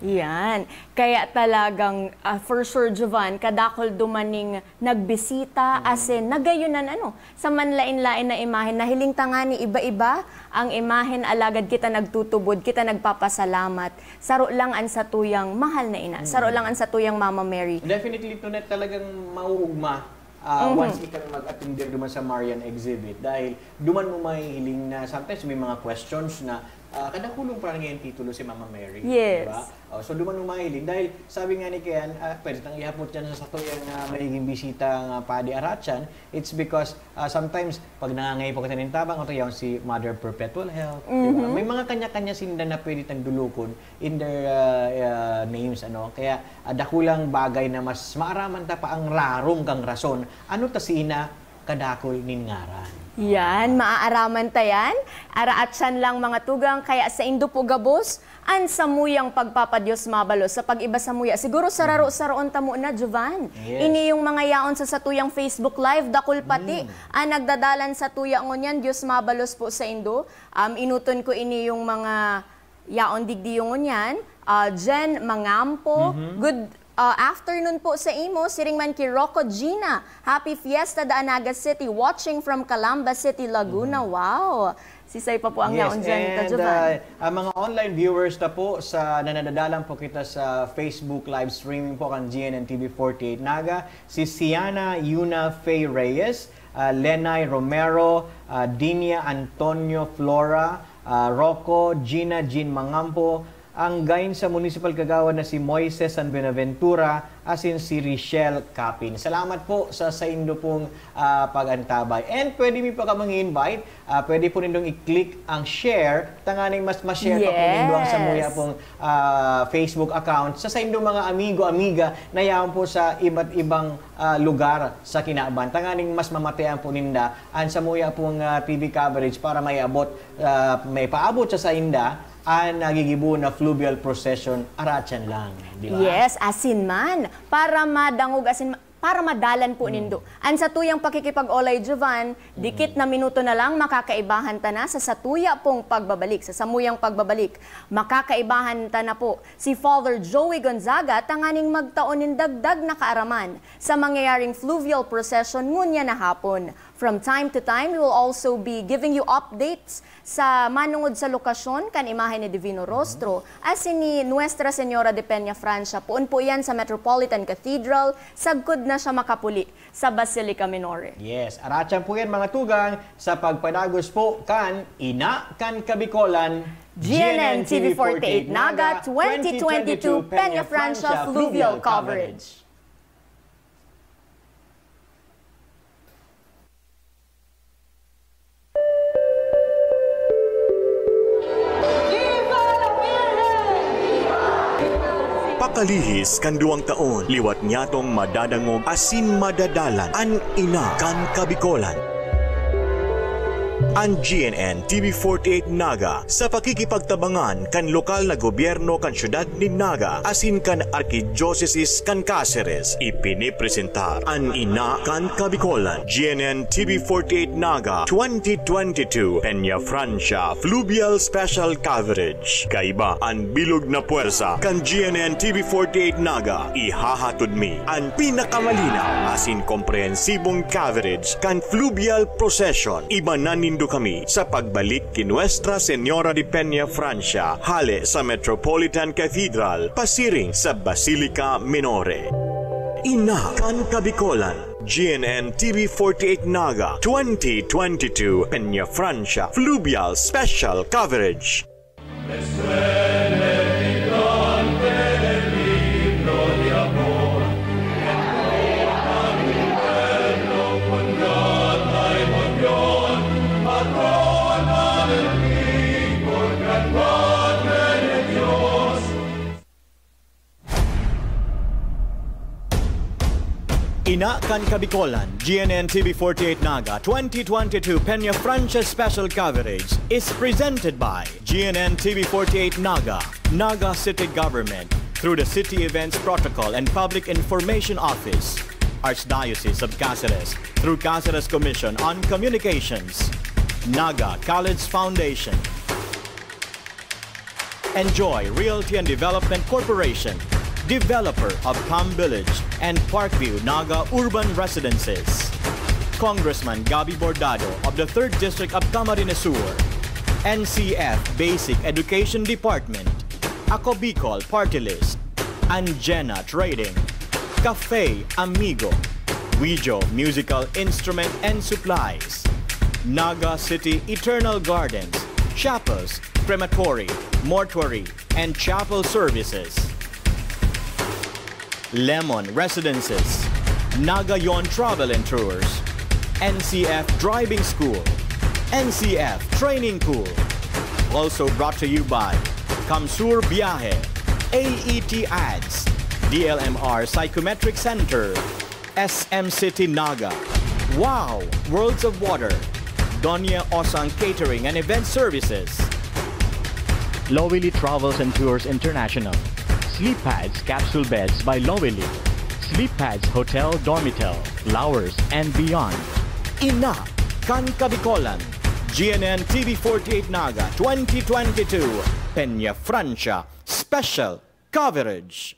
Yan. Kaya talagang, ah, for sure, Jovan, kadakul duman ning nagbisita, Mm. asin nagayonan, ano, sa manlain-lain na imahen. Nahiling ta ngani iba-iba ang imahen, alagad kita nagtutubod, kita nagpapasalamat. Saro lang an satuyang mahal na ina, saro Mm. lang an satuyang Mama Mary. Definitely, Tonet, talagang mauugma, ah, Mhm. once ika mag-atender duman sa Marian exhibit. Dahil duman mo mahihiling na sometimes may mga questions na, ah, kadakulon pa rin ngayon titulo si Mama Mary, Yes. di ba? Oh, so, duman mo mahiling. Dahil sabi nga ni Kian, ah, pwede tang ihapot yan sa satuyang, ah, magiging bisita nga Padi Arachan. It's because, ah, sometimes, pag nangangaipo kita nin tabang, ato yaon si Mother Perpetual Help, di ba? Mhm. May mga kanya-kanya sinda na pwede tang dulukon in their, ah, ah, names, ano? Kaya, ah, dakulang bagay na mas maaraman ta pa ang rarom kang rason. Ano ta si ina kadakul nin ngaran? Yan, maaaraman ta yan. Araatsan lang, mga tugang, kaya saindo po gabos an samuyang pagpapadiyos mabalos sa pag-iba samuya. Siguro sararo-saroon ta muna, Jovan. Yes. Ini yung mga yaon sa satuyang Facebook Live, dakul pati Mm. an nagdadalan satuya ngunyan. Diyos mabalos po saindo. Um, inuton ko ini yung mga yaon digdi yung ngunyan. Ah, Jen Mangampo, Mhm. good, ah, afternoon po sa imo. Siring man ki Rocco Gina, Happy Fiesta da Naga City, watching from Calamba City, Laguna. Mhm. Wow! Sisay pa po ang Yes, yaon dyan, and, Kajuvan? uh, ang mga online viewers ta po sa, na nadadalan po kita sa Facebook live streaming po kan G N N T V forty-eight Naga, si Siana Yuna Faye Reyes, ah, Lenay Romero, ah, Dinia Antonio Flora, ah, Rocco, Gina Jean Mangampo, Ang gayon sa Municipal Kagawad na si Moises San Buenaventura asin si Richelle Capin. Salamat po sa saindo pong, ah, pag-antabay. And pwede mi pa kamong i-invite, ah, pwede po nindong i-click ang share, tanganing mas ma-share pa po nindo ang Yes. samuya pong, ah, Facebook account sa saindong mga amigo, amiga na yaon po sa iba't ibang, ah, lugar sa kinaban. Tanganing mas mamatian po ninda ang samuya pong, ah, T V coverage para maiabot, ah, maipaabot sa sainda ang nagigibo na fluvial procession, aratyan lang, di ba? Yes, asin man. Para madangog, asin ma-, para madalan po Hmm. nindo. Ang satuyang pakikipag-olay, Jovan, dikit Hmm. na minuto na lang, makakaibahan ta na sa satuya pong pagbabalik, sa samuyang pagbabalik. Makakaibahan ta na po si Father Joey Gonzaga tanganing magtao nin dagdag na kaaraman sa mangyayaring fluvial procession ngunyan na hapon. From time to time, we will also be giving you updates sa manungod sa lokasyon kan imahe ni Divino Rostro, asin ni Nuestra Señora de Peña Francia. Poon po yan sa Metropolitan Cathedral, sagkod na siya makapuli sa Basilica Minore. Yes, aratyan po yan, mga tugang, sa pagpadagos po kan Ina kan Kabikolan, G N N T V forty-eight Naga, twenty twenty-two Peña Francia Fluvial Coverage. Pakalihis kan duwang taon, liwat niyatong madadangog asin madadalan an Ina kan Kabikolan. An G N N T V forty-eight Naga, sa pakikipagtabangan kan lokal na gobyerno kan siyudad nin Naga asin kan Arkidyosesis kan Caceres, ipinipresentar an Ina kan Kabikolan, G N N T V forty-eight Naga twenty twenty-two, Peña Francia Fluvial Special Coverage. Kaiba an bilog na puwersa kan G N N T V forty-eight Naga, ihahatod mi an pinakamalinaw asin komprehensibong coverage kan fluvial procession. Ibanan nindo kami sa pagbalik ki Nuestra Señora de Peña Francia, hale sa Metropolitan Cathedral, pasiring sa Basilica Minore. Ina kan Kabikolan, G N N T V forty-eight Naga, twenty twenty-two, Peña Francia Fluvial Special Coverage. Ina kan Kabikolan, G N N T V forty-eight Naga twenty twenty-two Peña Francia Special Coverage is presented by G N N T V forty-eight Naga, Naga City Government, through the City Events Protocol and Public Information Office, Archdiocese of Caceres, through Caceres Commission on Communications, Naga College Foundation, Enjoy Realty and Development Corporation, developer of Palm Village and Parkview Naga Urban Residences. Congressman Gabby Bordado of the third District of Camarines Sur. N C F Basic Education Department. Ako Bicol Party List. Anjena Trading. Cafe Amigo. Wijo Musical Instrument and Supplies. Naga City Eternal Gardens. Chapels, crematory, mortuary, and chapel services. Lemon Residences. Nagayon Travel and Tours. N C F Driving School. N C F Training Pool. Also brought to you by Kamsur Biyahe, A E T Ads, D L M R Psychometric Center, S M City Naga, Wow Worlds of Water, Donya Osang Catering and Event Services, Lowili Travels and Tours International, Sleep Pads Capsule Beds by Lowili, Sleep Pads Hotel Dormitel, Flowers and Beyond. Ina kan Kabikolan, G N N T V forty-eight Naga twenty twenty-two, Peña Francia Special Coverage.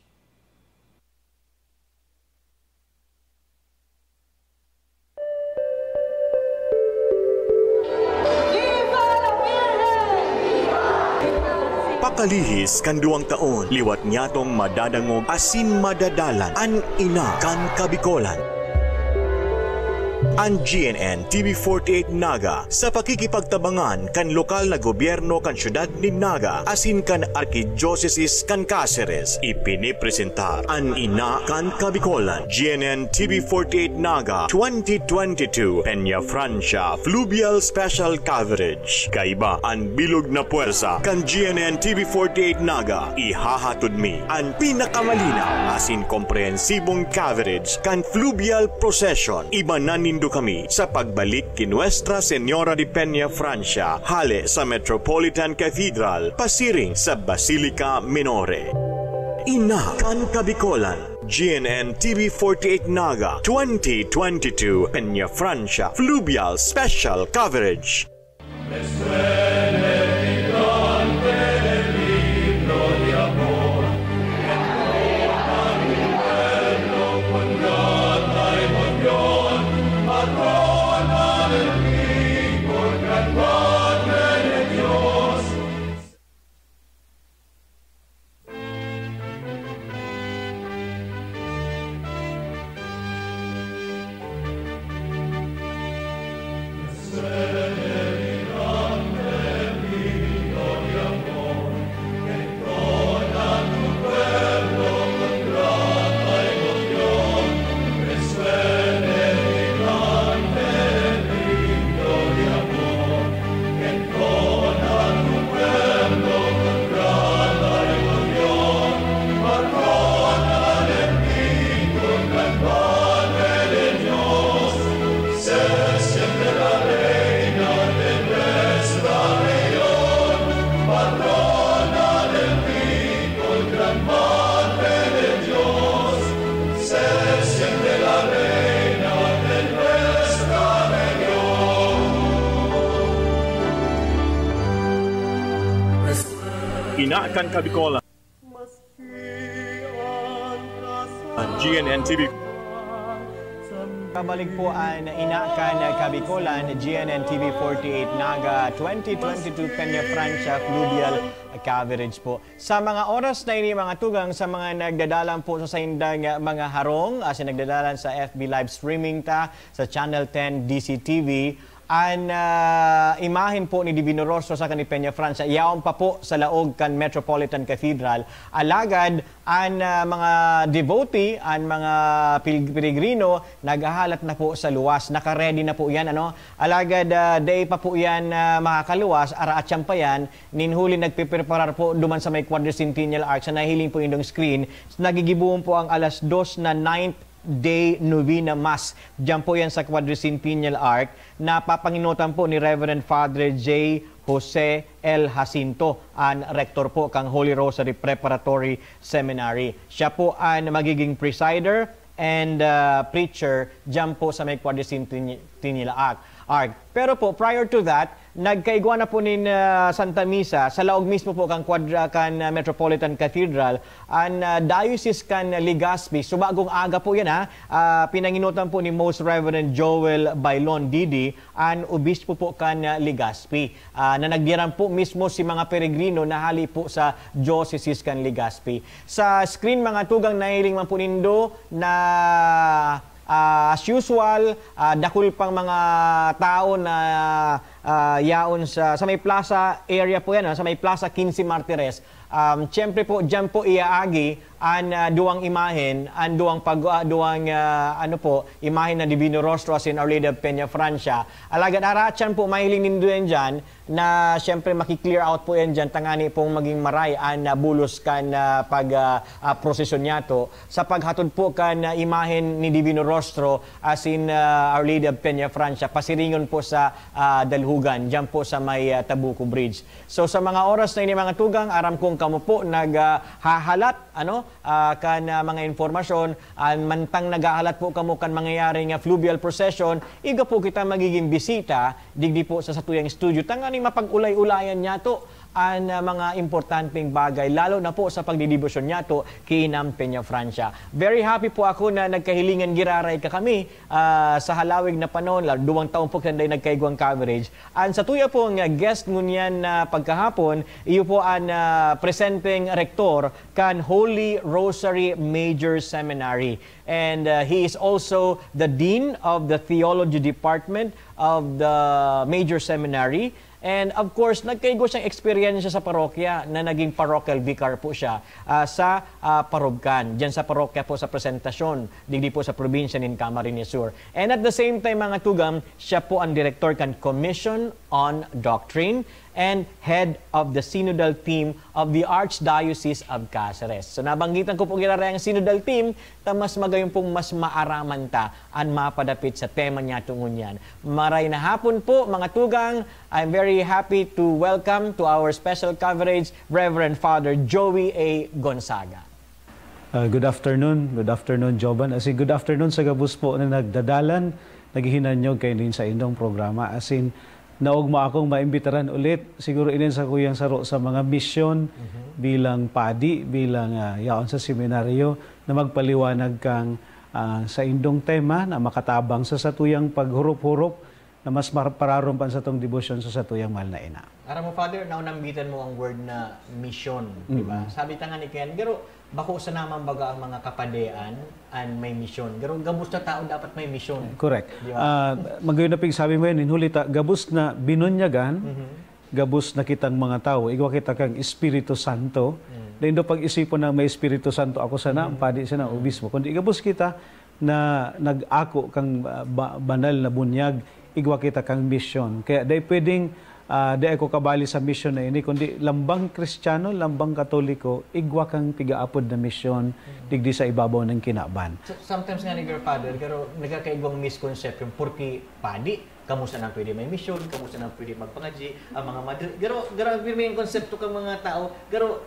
Pakalihis kan duwang taon, liwat niyatong madadangog asin madadalan an Ina kan Kabikolan. An G N N T V forty-eight Naga, sa pakikipagtabangan kan lokal na gobyerno kan syudad nin Naga asin kan Arkidyosesis kan Caceres, ipinipresentar an Ina kan Kabikolan, G N N T V forty-eight Naga twenty twenty-two, Peña Francia Fluvial Special Coverage. Kaiba an bilog na puwersa kan G N N T V forty-eight Naga, ihahatod mi an pinakamalinaw asin komprehensibong coverage kan fluvial procession. Ibanan nindo kami sa pagbalik ki Nuestra Señora de Peña Francia, hale sa Metropolitan Cathedral, pasiring sa Basilica Minore. Ina kan Kabikolan, G N N T V forty-eight Naga twenty twenty-two, Peña Francia Fluvial Special Coverage. Ina kan Kabikolan. Ang G N N T V. Kabalik po an Ina kan Kabikolan, G N N T V forty-eight Naga twenty twenty-two Peña Francia Fluvial Coverage po. Sa mga oras na ini, mga tugang, sa mga nagdadalan po sa saindang mga harong, asin nagdadalan sa F B live streaming ta, sa Channel ten D C T V, an, ah, imahen po ni Divino Rostro saka ni Peña Francia, yaon pa po sa laog kan Metropolitan Cathedral. Alagad, an, ah, mga devotee, an mga pil-, peregrino, naghahalat na po sa luwas. Naka-ready na po yan, ano? Alagad, ah, dai pa po yan, ah, makakaluwas, araatyan pa yan. Nin huli nagpepreparar po duman sa may Quadricentennial Arch, sa nahiling po indong screen. Nagigibohon po ang alas dos na ninth day novena mass. Diyan po yan sa Quadricentennial Arch. Napapanginutan po ni Reverend Father J Jose L Jacinto, an rector po kang Holy Rosary Preparatory Seminary. Siya po an magiging presider and, ah, preacher diyan po sa may Quadricentennial Arch. Arch. Pero po, prior to that, nagkaigwa na po nin, ah, Santa Misa sa laog mismo po kan Quadra-, kan, ah, Metropolitan Cathedral, an, ah, Diocese kan Legazpi. Subagong aga po yan, ha. Ah, pinanginutan po ni Most Reverend Joel Bailon, D D, an obispo po kan, ah, Legazpi, ah, na nagyaran po mismo si mga peregrino na hali po sa Diocese kan Legazpi. Sa screen, mga tugang, nahiling man po nindo na, ah, as usual, ah, dakul pang mga tao na, ah, yaon sa, sa may plaza area po yan, ah, sa may Plaza Quince Martires. Um, siyempre po, diyan po iaagi an, ah, duwang imahen, an duwang pag-, ah, duwang, ah, ano po, imahen na Divino Rostro asin Our Lady of Peña Francia. Alagad araatyan po, mahiling nindo yan diyan, na siyempre maki-clear out po yan diyan, tangani pong maging maray an, ah, bulos kan, ah, pag, ah, ah, prosesyon niyato sa paghatod po kan, ah, imahen ni Divino Rostro asin, ah, Our Lady of Peña Francia, pasiringon po sa, ah, Dalhogan, diyan po sa may, ah, Tabuco Bridge. So, sa mga oras na ini, mga tugang, aram kong kamo po nag, ah, hahalat, ano, ah, kan, ah, mga impormasyon, ah, mantang naghahalat po kamo kan mangyayaring, ah, fluvial procession, igwa po kita magiging bisita digdi po sa satuyang studio, tanganing mapag-ulay-ulayan niyato an, ah, mga importanteng bagay, lalo na po sa pagdidibosyon niyato ki Inam Peñafrancia. Very happy po ako na nagkahilingan giraray ka kami, ah, sa halawig na panahon, la-, duwang taon po kita nagkaigwang coverage. An satuya pong, ah, guest ngunyan na pagkahapon, iyo po an, ah, presenteng rektor kan Holy Rosary Major Seminary. And, ah, he is also the Dean of the Theology Department of the Major Seminary. And of course, nagkaigwa siyang eksperyensya sa parokya na naging parochial vicar po siya, ah, sa, ah, Parobcan, diyan sa parokya po sa Presentacion, digdi po sa probinsya nin Camarines Sur. And at the same time, mga tugang, siya po ang direktor kan Commission on Doctrine and head of the synodal team of the Archdiocese of Caceres. So, nabanggitan ko po giraray ang synodal team, ta mas magayon pong mas maaraman ta an mapadapit sa tema niyato ngunyan. Maray na hapon po, mga tugang. I'm very happy to welcome to our special coverage, Reverend Father Joey A. Gonzaga. Ah, good afternoon. Good afternoon, Joban. As in, good afternoon sa gabos po na nagdadalan, naghihinanyog kaini sa indong programa. As in, naogma akong maimbitaran ulit. Siguro inin sa kuyang saro sa mga misyon Mhm. bilang padi, bilang, ah, yaon sa seminaryo, na magpaliwanag kang, ah, sa indong tema na makatabang sa satuyang paghurup-hurup na mas mar-, pararom pa sa satong debosyon sa satuyang mahal na ina. Aram mo, Father, naunambitan mo ang word na mission, di ba? Mm. Sabi ta nga ni Ken, pero bako sa naman baga ang mga kapadean an may misyon. Pero gabos na tao dapat may misyon. Correct. Di ba? Ah, magayon na pigsabi mo yan, hinuli ta, gabos na binunyagan, Mhm. gabos na kitang mga tawo, igwa kita kang Espiritu Santo. Mm. Dahil do pag-isipon na may Espiritu Santo ako sana, ang Mhm. padi sana, Mm. obispo. Kundi gabos kita na nag-ako kang, ah, ba-, banal na bunyag, igwa kita kang misyon. Kaya dai pwedeng, ah, dai ako kabali sa misyon na ini, kundi lambang Kristiyano, lambang Katoliko, igwa kang pigaapod na misyon, Mm. digdi sa ibabaw ng kinaban. So, sometimes nga ni Father, pero nagkakaigwang misconception, porque padi, kamo sana pwede may misyon, kamo sana pwede magpangadyi, ang mga madre, garo, grabe may konsepto kang mga tao, garo,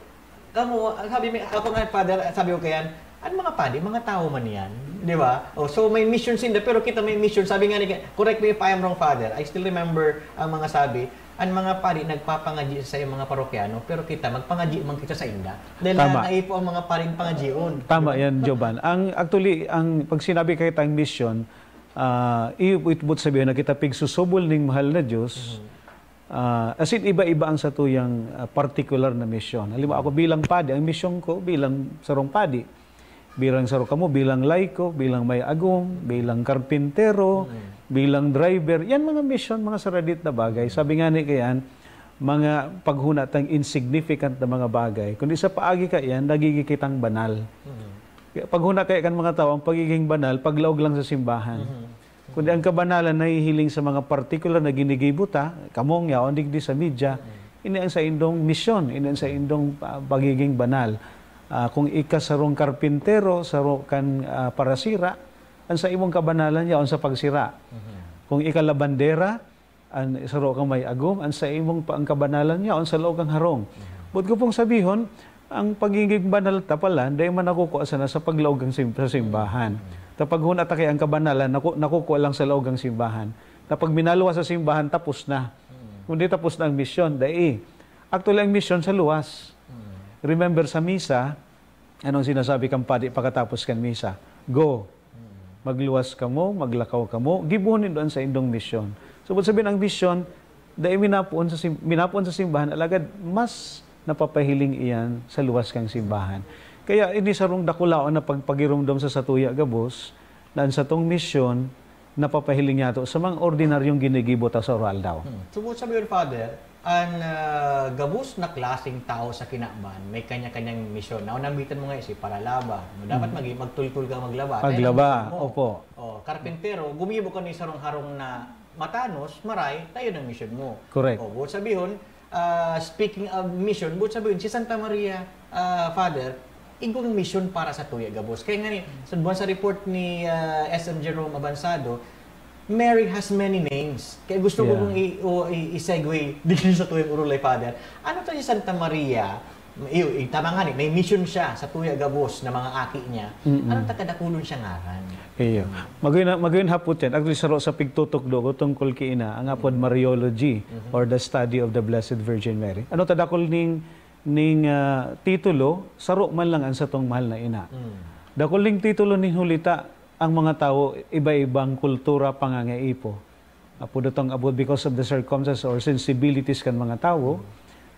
kamo, ang sabi mi, ako nga, Father, sabi ko kayan, ang mga padi, mga tao man yan, di ba? Oh, so may mission sinda, pero kita may mission, sabi nga ni, correct me if I am wrong, Father, I still remember ang mga sabi, ang mga padi nagpapangadyi sa sayang mga parokyano, pero kita, magpangadyi man kita sa inda. Dahil Tama. na, naipo ang mga padi pangadyion. Tama yan, Joban. Ang, actually, ang, pag sinabi kayo tayong mission, Ah, iyo itbot sabihin na kita pigsusubol ning mahal na Diyos. Mhm. Ah, as in, iba-iba ang satuyang, ah, partikular na misyon. Halimbawa, ako bilang padi, ang misyon ko bilang sarong padi, bilang saro kamo, bilang laiko, bilang may agom, bilang karpintero, Mhm. bilang driver, yan mga misyon, mga saradit na bagay. Sabi nga ni kayan, mga paghuna tang insignificant na mga bagay. Kundi sa paagi ka yan, nagiging kitang banal. Mhm. Kaya paghuna kaya kan mga tao, ang pagiging banal, paglaog lang sa simbahan. Mhm. Kundi ang kabanalan nahihiling sa mga partikular na ginigibo ta, kamong yaon digdi sa media, Mhm. ini ang saindong misyon, ini ang saindong, ah, pagiging banal. Ah, kung ika sarong karpintero, saro kan, ah, parasira, ang sa imong kabanalan yaon sa pagsira. Mhm. Kung ika labandera, an saro kang may agom, an sa imong pa-, ang kabanalan niya, an sa laog kang harong. Mhm. Buot ko pong sabihon, ang pagiging banal ta pala, dai man nakukua sana sa paglaog kang sim-, sa simbahan. Mhm. Ta paghuna ta kay ang kabanalan, naku-, nakukua lang sa laog kang simbahan. Na pag minaluwas sa simbahan, tapos na. Mhm. Kundi tapos na ang misyon, dai. Actually, ang misyon sa luwas. Mhm. Remember sa misa, anong sinasabi kang padi pagkatapos kan misa? Go. Magluwas kamo, maglakaw kamo, gibohon nindo an saindong misyon. So, ibig sabihin, ang misyon, dai minapoon sa sim-, minapoon sa simbahan, alagad mas napapahiling iyan sa luwas kang simbahan. Kaya ini sarong dakulaon na pagpagiromdom sa satuya gabos, na an satong misyon, napapahiling niyato sa mga ordinaryong ginigibo ta sa aroaldaw. Hmm. So, ibig sabihin, Father, An, ah, gabos na klaseng tao sa kinaban may kanya-kanyang misyon. Naunambitan mo nga si paralaba, no? Dapat Mm. magi-, magtultol ka maglaba. Tayo Maglaba, ng misyon mo. opo. Oh, karpintero, gumibo ka ni sarong harong na matanos, maray, tayo ng misyon mo. Correct. Oh, buot sabihon, ah, speaking of mission, buot sabihon, si Santa Maria, ah, Father, igwang misyon para sa tuya gabos. Kaya nga ni, sa buwan sa report ni, ah, S M Jerome Abansado, Mary has many names. Kaya gusto ko Yeah. kung i-, o, i-, i-segue digdi sa tuyang urulay, Father. Ano to si Santa Maria? Iyo, eh, tama nga ni, may mission siya sa tuya gabos na mga aki niya. Mm-mm. Ano ta kadakulon siya ngaran? Iyo. Magayon, magayon hapot yan. Actually, saro sa pigtutukdo ko tungkol ki ina, ang apod Mariology or the study of the Blessed Virgin Mary. Ano ta dakul ning, ning ah, titulo, saro man lang ang satong mahal na ina. Mm. Dakul ning titulo nin hulita, ang mga tawo, iba-ibang kultura, pangangaipo. Apo datong abot because of the circumstances or sensibilities kan mga tawo.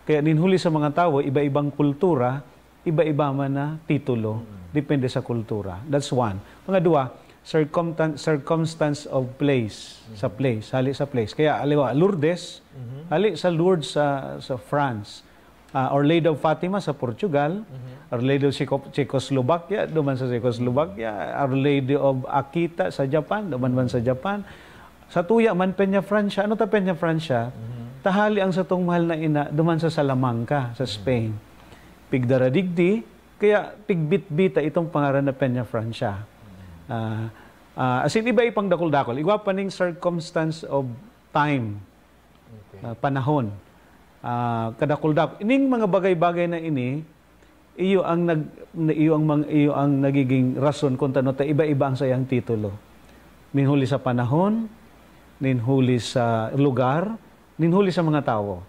Kaya nin huli sa mga tawo, iba-ibang kultura, iba-iba man na titulo, depende sa kultura. That's one. Pangadwa, circumtan- circumstance of place, sa place, hali sa place. Kaya, aliwa, Lourdes, hali sa Lourdes sa, sa France. Ah, Our Lady of Fatima sa Portugal, Our Lady of Czechoslovakia, duman sa Czechoslovakia, Our Lady of Akita sa Japan, duman man sa Japan. Sa tuya man, Peña Francia. Ano ta Peña Francia? Tahali ang satong mahal na ina, duman sa Salamanca, sa Spain. Pigdara digdi, kaya pigbitbita itong pangaran na Peña Francia. Ah, ah, as in, iba ipang dakul-dakul. Igwa pa ning circumstance of time, Okay. ah, panahon. Ah, kadakul-dakul. Ining mga bagay-bagay na ini, iyo ang nag iyo ang mang, iyo ang nagiging rason kung tano ta iba-iba ang sayang titulo. Nin huli sa panahon, nin huli sa lugar, nin huli sa mga tawo.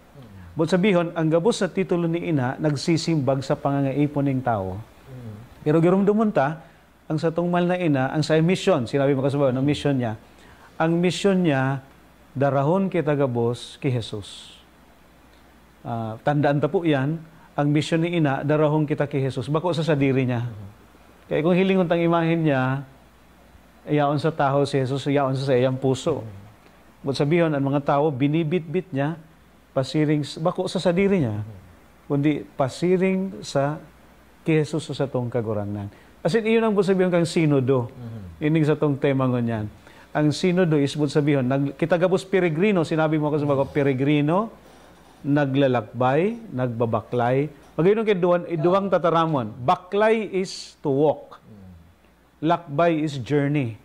But sabihon, ang gabos na titulo ni ina nagsisimbag sa pangangaipo ning tawo. Pero giromdomon ta, ang satong mahal na ina, ang sa mission, sinabi mo kasi ba, ang mission niya, ang mission niya, darahon kita gabos ki Jesus. Ah, tandaan ta po yan, ang misyon ni ina, darahon kita ki Jesus, bako sa sadiri niya. Kaya kung hilingon tang imahen niya, yaon sa tahaw si Jesus, yaon sa saiyang puso. But sabihon, ang mga tawo, binibitbit niya, pasiring, bako sa sadiri niya, kundi pasiring sa ki Jesus sa satong Kagurangnan. As in, iyon ang but sabihon kang sinodo. Ining satong tema ngunyan. Ang sinodo is but sabihon, nag, kita gabos peregrino, sinabi mo ako sa mga peregrino, naglalakbay, nagbabaklay. Magayon kay duwan, duwang tataramon. Baklay is to walk. Lakbay is journey.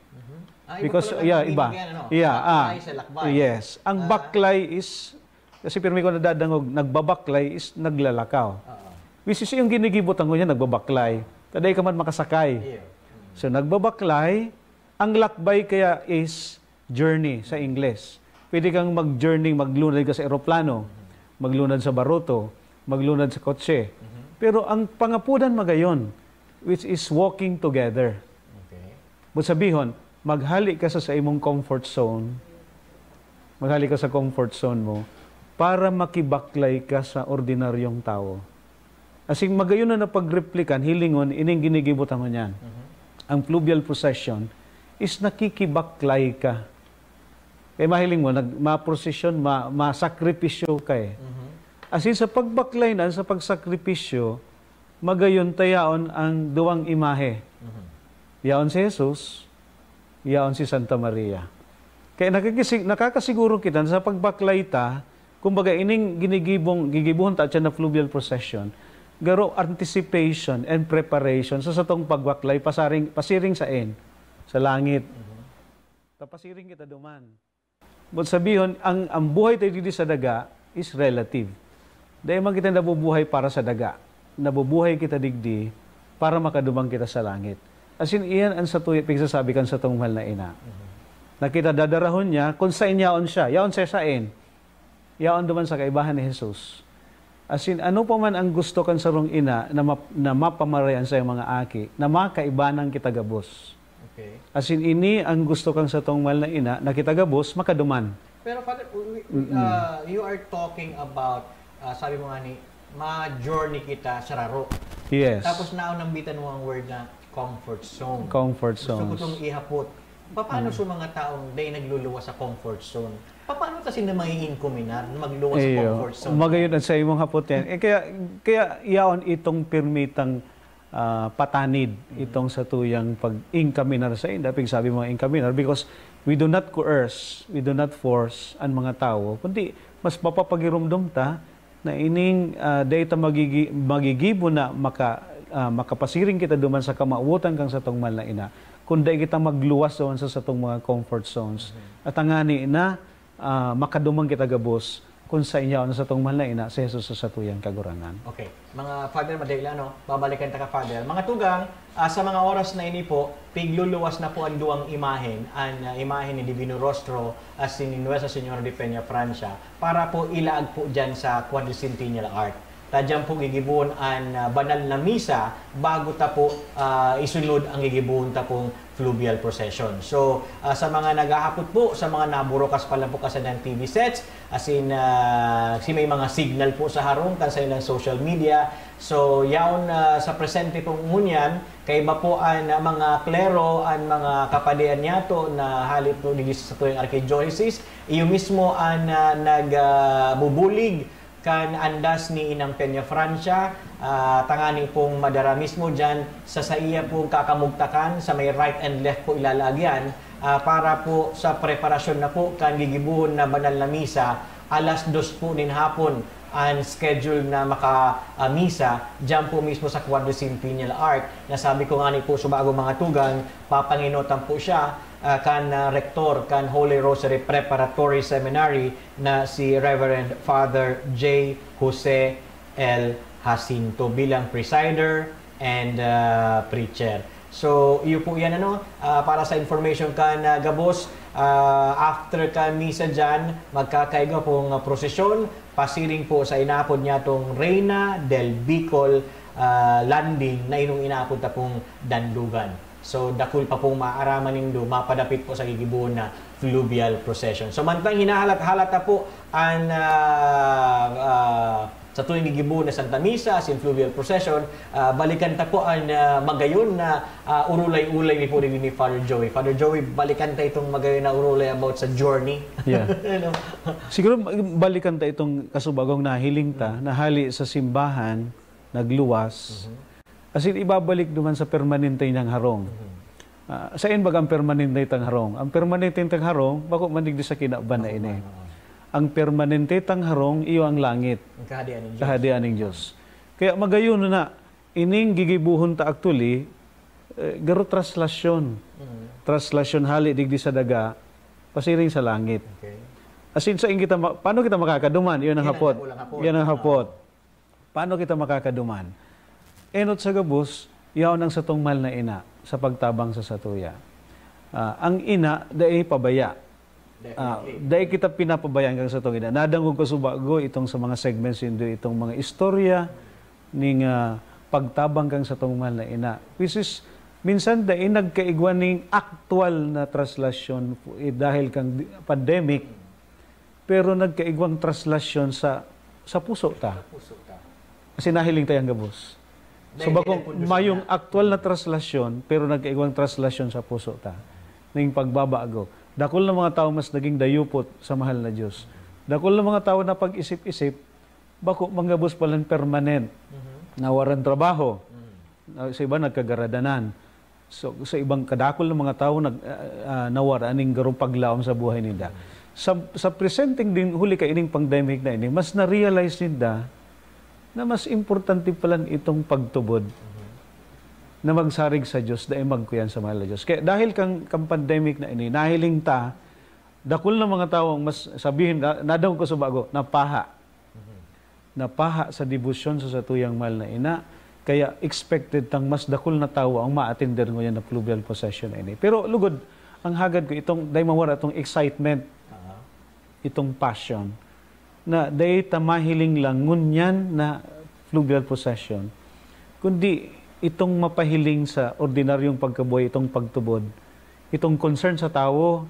Ah, iba Because, pala yeah, ang iba. meaning yan, ano? Yeah, ah. Baklay sa lakbay. Yes. Ang Ah. baklay is, kasi pirmi ko nadadangog, nagbabakla is naglalakaw. Oo. Which is yung ginigibo tango niya, nagbabaklay. Taday ka man makasakay. Iyo. So, nagbabaklay, ang lakbay kaya is journey sa Ingles. Pwede kang mag-journey, maglunad ka sa eroplano, maglunad sa baruto, maglunad sa kotse. Pero ang pangapudan magayon, which is walking together. Okay. But sabihon, maghali ka sa, sa imong comfort zone, maghali ka sa comfort zone mo para makibaklay ka sa ordinaryong tawo. Asing magayon na napagreplikan, hilingon, ining ginigibo ta ngunyan. Ang fluvial procession is nakikibaklay ka. Kaya mahiling mo, nag, ma-procession, ma, masakripisyo ka eh. Asin sa pagbaklay na, sa pagsakripisyo, magayon ta yaon ang duwang imahe. Yaon si Jesus, yaon si Santa Maria. Kaya nakakisi-, nakakasiguro kita na sa pagbaklay ta, kumbaga ining ginigibong, gigibuhon ta atyan na fluvial procession, garo anticipation and preparation sa satong pagbaklay pasaring, pasiring sain, sa langit. Ta pasiring kita duman. But sabihon, ang, ang buhay tayo digdi sa daga is relative. Dahil man kita nabubuhay para sa daga. Nabubuhay kita digdi para makadumang kita sa langit. As in, iyan ang sa tuya, pigsasabi kan satong mahal na ina. Na kita dadarahon niya, kung sain yaon siya, yaon siya sain. Yaon duman sa kaibahan ni Jesus. As in, ano pa man ang gusto kan sarong ina na, map, na mapamaray an saiyang mga aki, na makaibanan kita gabos. Okay. As in, ini ang gusto kang satong mahal na ina, na kita gabos, makaduman. Pero Father, we, we, uh, you are talking about, uh, sabi mo nga ni, ma-journey kita sa raro. Yes. Tapos naunambitan mo ang word na comfort zone. Comfort Gusto ko zones. itong ihapot. Paano sa mga taong dahil nagluluwas sa comfort zone? Paano kasi na maiinkuminar na magluwas sa Iyo. Comfort zone? Magayon at sa imong hapot yan. Eh, kaya, kaya yaon itong pirmitang ah, patanid itong sa tuyang pag-ingkaminar sa inda. Pig sabi mga ingkaminar, because we do not coerce, we do not force an mga tawo, kundi mas mapapagirumdom ta na ining, ah, dai ta magigi-, magigibo na maka-, ah, makapasiring kita duman sa kamawotan kang satong mahal na ina, kun dai kita magluwas duman sa satong mga comfort zones. At tangani na, ah, makaduman kita gabos kung sa inyo, ano, satong mahal na ina, si Jesus sa satuyang Kagurangnan. Okay. Mga Father, madali lang, no? Babalikan ta ka, Father. Mga tugang, ah, sa mga oras na ini po, pigluluwas na po ang duwang imahen, ang, ah, imahen ni Divino Rostro at si Nuestra Señora de Peña Francia, para po ilaag po dyan sa Quadricentennial Arch. Ta dyan po gigibohon an, ah, banal na misa bago ta po, ah, isunod ang gigibohon ta pong fluvial procession. So, ah, sa mga naghahapot po, sa mga naburukas pa lang po kasadang T V sets, as in, ah, si may mga signal po sa harong kan sa ilang social media. So, yaon, ah, sa presente pong ngunyan, kaiba po an mga klero, an mga kapadian niyato na hali po digdi sa satuyang archidioceses, iyo mismo an, ah, nag, ah, bubulig kan andas ni Inang Peña Francia, ah, tangani pong madara mismo diyan sa saiya pong kakamugtakan, sa may right and left po ilalaag yan, ah, para po sa preparasyon na po kan gigibohon na banal na misa, alas dos po nin hapon ang schedule na maka, ah, misa diyan po mismo sa Quadricentennial Arch. Nasabi ko nga ni po sa bagong mga tugang, papanginotan po siya, ah, kan, ah, rektor kan Holy Rosary Preparatory Seminary na si Reverend Father J Jose L Jacinto bilang presider and, ah, preacher. So, iyo po yan, ano, ah, para sa information kan, ah, gabos, ah, after kan misa dyan, magkakaigwa pong, ah, prosesyon, pasiring po sa inaapod niyatong Reina del Bicol, ah, Landing, na inong inaapod ta pong Dandugan. So, dakul pa pong maaraman nindo, mapadapit po sa gigibohon na fluvial procession. So, mantang hinahalat-halat na po ang, ah, ah, sa tuwing gigibohon na Santa Misa, as in fluvial procession, ah, balikan ta po ang, ah, magayon na, ah, urulay-ulay ni po ni, ni Father Joey. Father Joey, balikan ta itong magayon na urulay about sa journey. Yeah. Ano? Siguro, balikan ta itong kasubagong nahiling ta, Mhm. na hali sa simbahan, nagluwas. Mhm. As in, ibabalik duman sa permanente niyang harong. Mhm. Ah, saen baga ang permanente tang harong? Ang permanente tang harong, bako man digdi sa kinaban na Bako ini. man, oo. Ang permanente tang harong, iyo ang langit. Ang Kahadean nin Diyos. Kahadean nin Diyos. Kaya magayon na, ining gigibohon ta actually, eh, garo traslasyon. Mhm. Traslasyon hali digdi sa daga, pasiring sa langit. Okay. As in, saen kita ma-, paano kita makakaduman? Iyon ang Yan ang hapot. dakulang hapot. Yan ang Oo. hapot. Paano kita makakaduman? Enot sa gabos, yaon ang satong mahal na ina sa pagtabang sa satuya. Ah, ang ina, dai pabaya. Ah, Definitely. dai kita pinapabayaan kan satong ina. Nadangog ko subago itong sa mga segments nindo, itong mga istorya ning, ah, pagtabang kan satong mahal na ina. Which is, minsan dai nagkaigwa ning aktual na traslasyon, eh, dahil kang di-, pandemic. Pero nagkaigwang traslasyon sa, sa puso ta. Sa puso ta. Kasi nahiling tayang gabos. So, Dahil bakong nagpundusyon mayong na. aktual na traslasyon, pero nagkaigwang traslasyon sa puso ta. Ning pagbabago. Dakul na mga tawo mas naging dayupot sa mahal na Diyos. Dakul na mga tawo na pag-isip-isip, bako manggabos palan permanent. Mhm. Nawaran trabaho. Mhm. Ah, sa iba, nagkagaradanan. So, sa ibang kadakul na mga tawo, nag-, ah, ah, nawara ning garo paglaom sa buhay ninda. Sa, sa presenting din, huli ka ining pandemic na ini, mas na-realize ninda na mas importante palan itong pagtubod na magsarig sa Diyos, dai magkuyan sa mahal na Diyos. Kaya dahil kang, kang pandemic na ini, nahiling ta, dakul na mga tawo ang mas, sabihin, na, nadangog ko sa bago, napaha. Napaha sa debosyon sa satuyang mahal na ina, kaya expected tang mas dakul na tawo ang maatender ngunyan na fluvial procession na ini. Pero lugod, ang hagad ko, itong, dai mawara itong excitement, Aha. itong passion, na dai ta mahiling lang ngunyan na fluvial procession, kundi itong mapahiling sa ordinaryong pagkabuhay, itong pagtubod, itong concern sa tawo,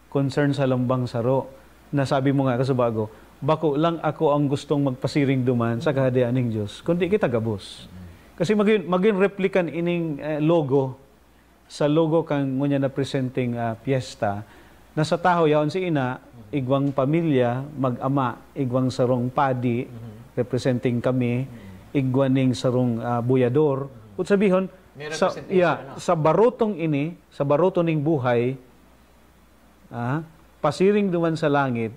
concern sa lambang saro, na sabi mo nga, kasubago, "Bako lang ako ang gustong magpasiring duman sa Kahadean ning Diyos, kundi kita gabos." Kasi magin, magin replikan ining, eh, logo sa logo kan ngunyan na presenteng, ah, piyesta, na sa tahaw yaon si ina, igwang pamilya, mag-ama, igwang sarong padi, representing kami, igwa ning sarong, ah, buyador. Kung sabihon, May sa, representation, yeah, ano? sa barotong ini, sa baroto ning buhay, ah, pasiring duman sa langit,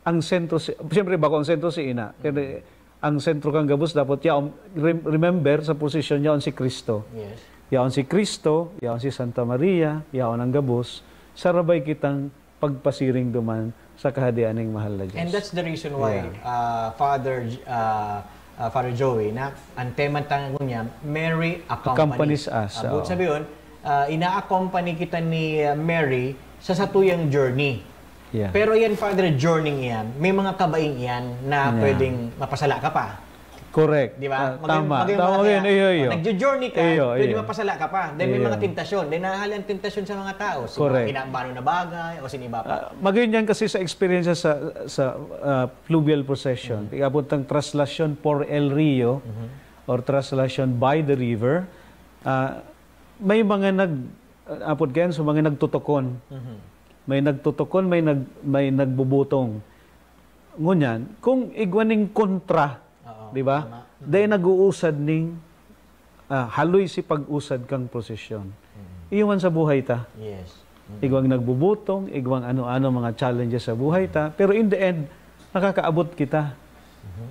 ang sentro si, siyempre, bako ang sentro si ina. Pero ang sentro kang gabos, dapat yaon, rem-, remember, sa posisyon yaon si Cristo. Yes. Yaon si Cristo, yaon si Santa Maria, yaon ang gabos. Sarabay kitang pagpasiring duman sa Kahadean ning mahal na Diyos. And that's the reason why, Yeah. uh, Father J- uh, uh, Father Joey, na ang tema ta ngunyan, Mary accompanies, Accompanies us, Uh, buot oo. sabihin, uh, ina-accompany kita ni uh, Mary sa satuyang journey. Yeah. Pero yan, Father, journey yan, may mga kabaing yan na Yeah. pwedeng mapasala ka pa. Correct. Di ba? Ah, tama. Tama kaya, yun. Iyo, iyo. Pag nagjo-journey ka, Iyo, pwede iyo. mapasala ka pa. Then may Iyo. mga tentasyon. Then nahahali ang tentasyon sa mga tao. Sa Correct. mga kinabano na bagay o siniba pa. Ah, magayon yan kasi sa experience sa sa ah, fluvial procession, Mhm. iabot ang traslasyon por el rio Mhm. or traslasyon by the river, ah, may mga nag apod kayan, so mga nagtutokon. Mhm. May nagtutokon, may nag may nagbubutong. Ngunyan, kung igwa ning kontra, Oo, di ba? Tama. Dahil nag-uusad ning ah, haloy si pag-usad kang prosesyon. Mhm. Iyo man sa buhay ta. Yes. Mhm. Igwang nagbubutong, igwang ano-ano mga challenges sa buhay ta. Pero in the end, nakakaabot kita. Mhm.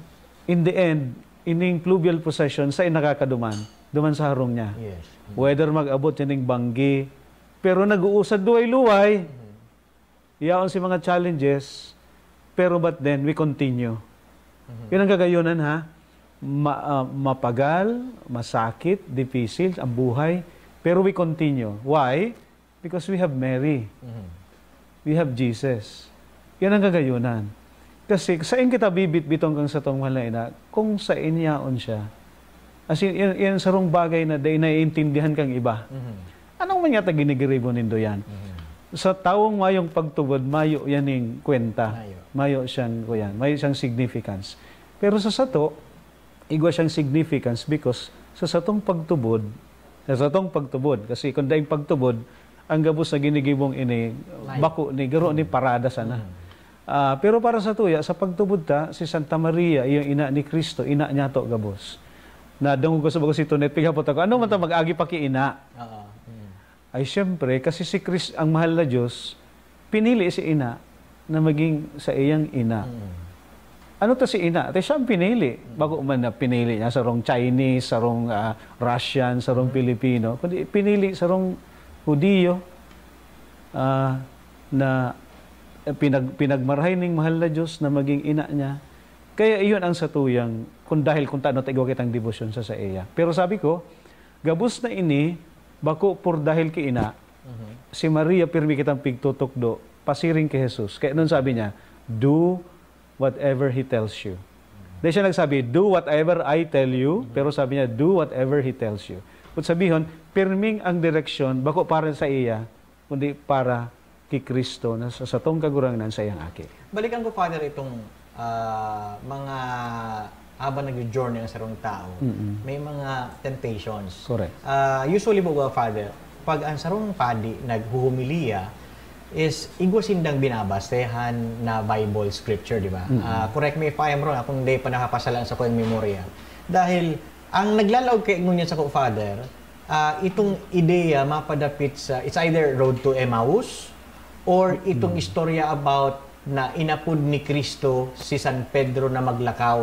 In the end, ining fluvial procession sa nakakaduman, duman sa harong niya. Yes. Mhm. Whether mag-abot yan ning banggi, pero nag-uusad luway-luway. Mhm. Yaon si mga challenges, pero but then, we continue. Mhm. Yun ang kagayunan, ha? Ma- ah, mapagal, masakit, dipisil ang buhay, pero we continue. Why? Because we have Mary. Mhm. We have Jesus. Yan ang kagayunan. Kasi sain kita bibitbiton kang satong mahal na ina, kung sain yaon siya. As in, yan, yan sarong bagay na dai naiintindihan kang iba. Mhm. Anong man yata ginigiribo nindo yan? Mhm. Sa tawong mayong pagtubod, mayo yan ning kwenta. Mayo. Mayo siyang, kuyan, mayo siyang significance. Pero sa sato, igwa siyang significance because sa satong pagtubod, sa satong pagtubod, kasi kung daing pagtubod, ang gabos na ginigibong ini, Mayo. bako ni, garo ni parada sana. Mhm. Ah, pero para sa tuya, sa pagtubod ta, si Santa Maria, yung ina ni Cristo, ina niya to gabos. Nadungog ko sa bago si Tonet, pighapot ako, ano man ta mag-agi pa ki ina? Oo. Mhm. Ay siyempre, kasi si Chris, ang mahal na Diyos, pinili si ina na maging sa iyang ina. Mhm. Ano to si ina? Ito siya ang pinili. Bako man na pinili niya sarong Chinese, sarong ah, Russian, sarong Pilipino, kundi pinili sarong Hudiyo ah, na eh, pinag, pinagmarahay ning mahal na Diyos na maging ina niya. Kaya iyon ang satuyang, kung dahil kung taano ta igwa kitang debosyon sa saiya. Pero sabi ko, gabos na ini, bako por dahil ki ina, Mhm. si Maria pirmi kitang pigtutukdo, pasiring ki Jesus. Kaya nun sabi niya, "Do whatever He tells you." Dahil siya nagsabi, "Do whatever I tell you," pero sabi niya, "Do whatever He tells you." Kung sabihon, pirming ang direksyon, bako para sa iya, kundi para ki Kristo na sa satong Kagurangnan sa iyang Aki. Balikan ko, Father, itong ah, mga habang nag-journey ang sarong tao, Mm-mm. may mga temptations. Correct. Ah, usually po ba, Father, pag ang sarong padi naghuhumiliya, is igwa sindang binabasehan na Bible scripture, di ba? Mm-mm. Ah, correct me if I am wrong, akong di pa nakapasala sa kong memorya. Dahil ang naglalaog kay ngunyan sa ko, Father, ah, itong ideya mapadapit sa, it's either Road to Emmaus or itong istorya about na inapod ni Kristo si San Pedro na maglakaw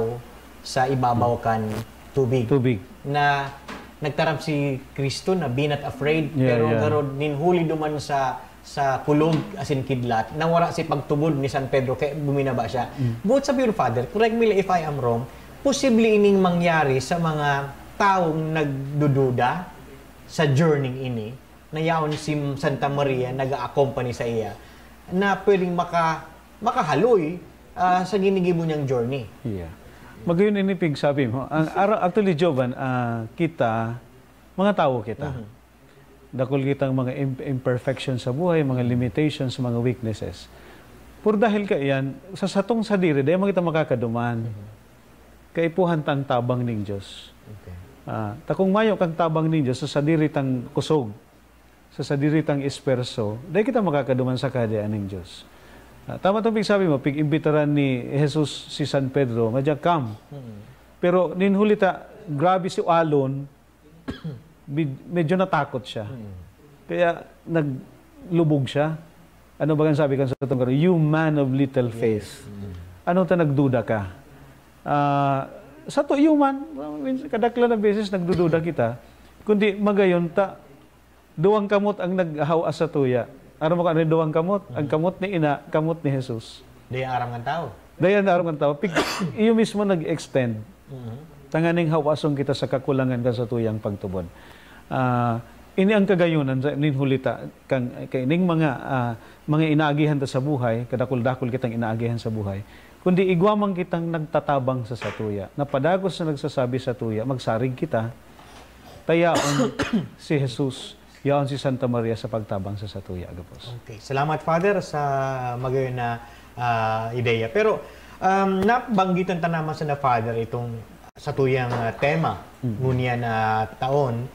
sa ibabaw kan tubig. Tubig. Na nagtaram si Kristo na, "Be not afraid," Yeah, pero yeah. garod nin huli duman sa sa kulog asin kidlat, nawara si pagtubod ni San Pedro, kaya buminaba siya. Buot sabihin, Father, correct me if I am wrong, posible ining mangyari sa mga taong nagdududa sa journey ini, na yaon si Santa Maria nag-a-accompany sa iya, na pwedeng maka, makahaloy ah, sa ginigibo niyang journey. Yeah. Magayon ini pigsabi mo. Ang, ara- actually, Jovan, ah, kita, mga tawo kita. Mhm. Dakul kitang mga im- imperfection sa buhay, mga limitations, mga weaknesses. Pero dahil kaiyan, sa satong sadiri, dahil kita makakaduman. Kaipuhan ta ang tabang ning Diyos. Okay. Ah, ta kung mayo kang tabang nin Diyos, sa sadiri tang kusog, sa sadiri tang esperso, dai kita makakaduman sa Kahadean nin Diyos. Ah, tama itong pigsabi mo, pig-imbitaran ni Jesus si San Pedro, nga diya, "Come." Mm. Pero nin huli ta, grabe si alon, med- medyo natakot siya. Mm. Kaya naglubog siya. Ano ba ang sabi kan sa tong garo? "You man of little faith." Ano ta nagduda ka? Ah, sa to human, minsan, kadaklan na beses nagdududa kita. Kundi magayon ta, duwang kamot ang naghahaw-as sa tuya. Aram mo kung ano yung duwang kamot? Ang kamot ni ina, kamot ni Jesus. Dai aram kan tawo. Dayan na aram kan tawo, pig, iyo mismo nag-extend. Tanganing hawason kita sa kakulangan kan satuyang pagtubod. Ah, ini ang kagayunan sa nin hulita kan kaining mga ah, mga inaagihan ta sa buhay, kadakul-dakul kitang inaagihan sa buhay. Kundi igwa man kitang nagtatabang sa satuya, na padagos na nagsasabi satuya, magsarig kita, tayaon si Jesus, yaon si Santa Maria sa pagtabang sa satuya, gabos. Okay. Salamat, Father, sa magayon na ah, ideya. Pero um, nabanggitan ta naman sana, Father, itong satuyang ah, tema ngunyan na taon.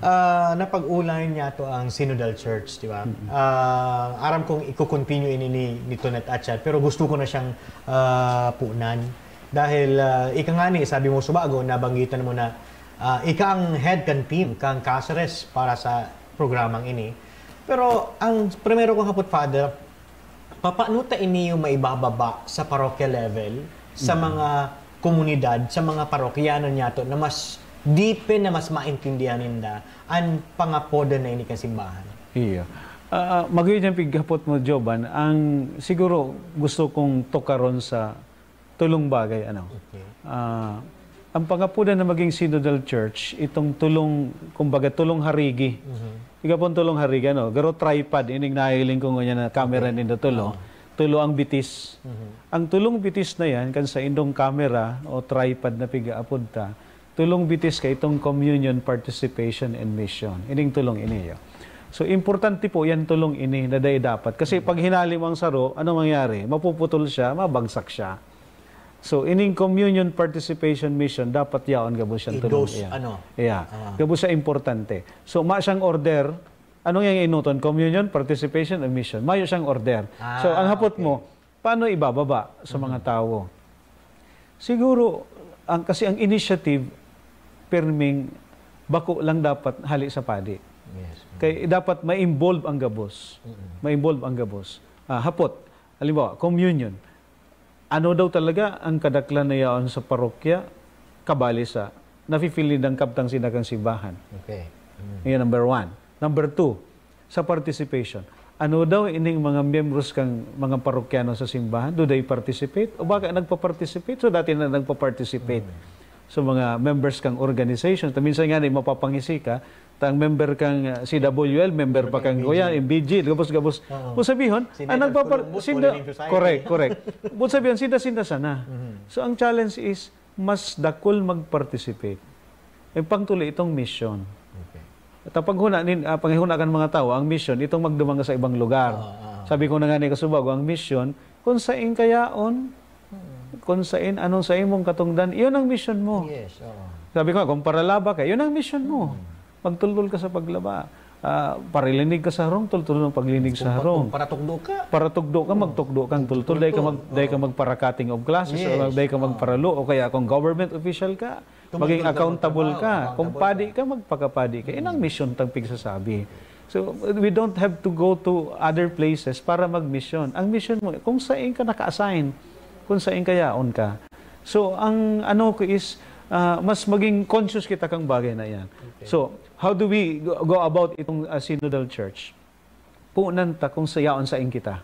Ah, napag-ulayan niya to ang Synodal Church, di ba? Ah, aram kong iko-continue ini ni, ni Tonet Atchad, pero gusto ko na siyang ah, punan. Dahil ah, ika nga ni, sabi mo subago, nabanggitan mo na ah, ika ang head kan team, kan Caceres para sa programang ini. Pero ang primero kong hapot, Father, papaano ta ini yung maibababa sa parokya level, sa mga komunidad, sa mga parokyanon niyato na mas deepen, na mas maintindihan ninda an pangapodan na ini kan simbahan? Iya. Ah, magayon yang pighapot mo, Joban. Ang siguro gusto kong tukaron sa tulong bagay, ano. Okay. Ah, ang pangapodan na maging synodal church, itong tulong, kumbaga, tulong harigi. Igapon tulong harigi, ano, garo tripod, ining nahiling ko ngunyan na camera nindo, tulo. Tulo ang bitis. Ang tulong bitis na yan, kan sa indong camera o tripod na pigaapod ta, tulong bitis ka itong communion, participation, and mission. Ining tulong ini, yo. So, importante po yan tulong ini na dai dapat. Kasi pag hinali mo ang saro, ano mangyari? Mapuputol siya, mabagsak siya. So, ining communion, participation, mission, dapat yaon gabos siyang It tulong. goes, Iya. ano? Iya. Ah. Gabos siya importante. So, ma siyang order. Ano yang inuton? Communion, participation, and mission. Mayo siyang order. Ah, So, ang hapot okay. mo, paano ibababa sa mga tawo? Siguro, ang, kasi ang initiative, perming, bako lang dapat hali sa padi. Yes. Kaya dapat ma-involve ang gabos. Ma-involve ang gabos. Ah, hapot, halimbawa, communion. Ano daw talaga ang kadaklan na yaon sa parokya? Kabali sa, nafe-feel nindang kabtang sinda kan simbahan. Okay. Yan, number one. Number two, sa participation. Ano daw ining mga miyembros kang mga parokyano sa simbahan? Do they participate? O baka nagpa-participate? So, dati na nagpa-participate. So, mga members kang organization. Ta minsan nga, di mapapangisi ka, ta ang member kang ah, C W L, member pa kang Kuya, M B G, gabos-gabos. Oo. Kung sabihon, Sinda ang itong nagpapar- Columbus sinda, Polling Society. Correct, correct. Kung sabihon, sinda-sinda sana. So, ang challenge is, mas dakul mag-participate. E pangtuli itong mission. Okay. At ang paghuna, nin, ah, panghihuna kan mga tawo, ang mission, itong magduman ka sa ibang lugar. Ah, ah. Sabi ko na nga ni Kasubago, ang mission, kung sain kayaon, kung sain, anong sa imong katungdan, iyon ang mission mo. Yes, oo. Sabi ko nga, kung paralaba ka, yun ang mission mo. Magtultol ka sa paglaba. Ah, parilinig ka sa harong, tultol ang paglinig sa harong. Kung paratugdo ka, Paratugdo ka, magtugdo kang tultol. Dahil ka, mag, dahil ka magpara-cutting of classes, Yes. o dahil ka magparalo, o kaya kung government official ka, Kung maging magtrabaho, accountable ka. Kung accountable padi ka, magpakapadi ka. Yan ang mission tang pigsasabi. So, we don't have to go to other places para mag-mission. Ang mission mo, kung saan ka naka-assign, kung saan ka yaon ka. So, ang ano ko is, ah, mas maging conscious kita kang bagay na yan. So, how do we go, go about itong ah, synodal church? Punan ta kung sa yaon sain kita.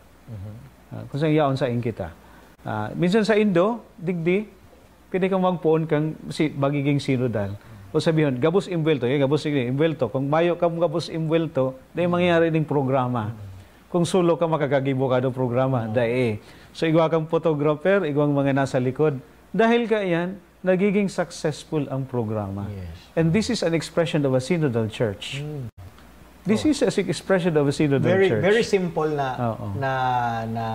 Ah, kung sa yaon sain kita. Ah, minsan sa Indo, digdi, pwede kang magpoon kang si, magiging synodal. O sabihon, gabos imbuwelto, eh, gabos sige, imbuwelto. Kung mayo kang gabos imbuwelto, dai mangyayari ning programa. Kung solo ka, makakagibo ka do programa, dai. So, igwa kang photographer, igwang mga nasa likod. Dahil kaiyan, nagiging successful ang programa. Yes. And this is an expression of a synodal church. This is an expression of a synodal Very church. very simple na Oo. na na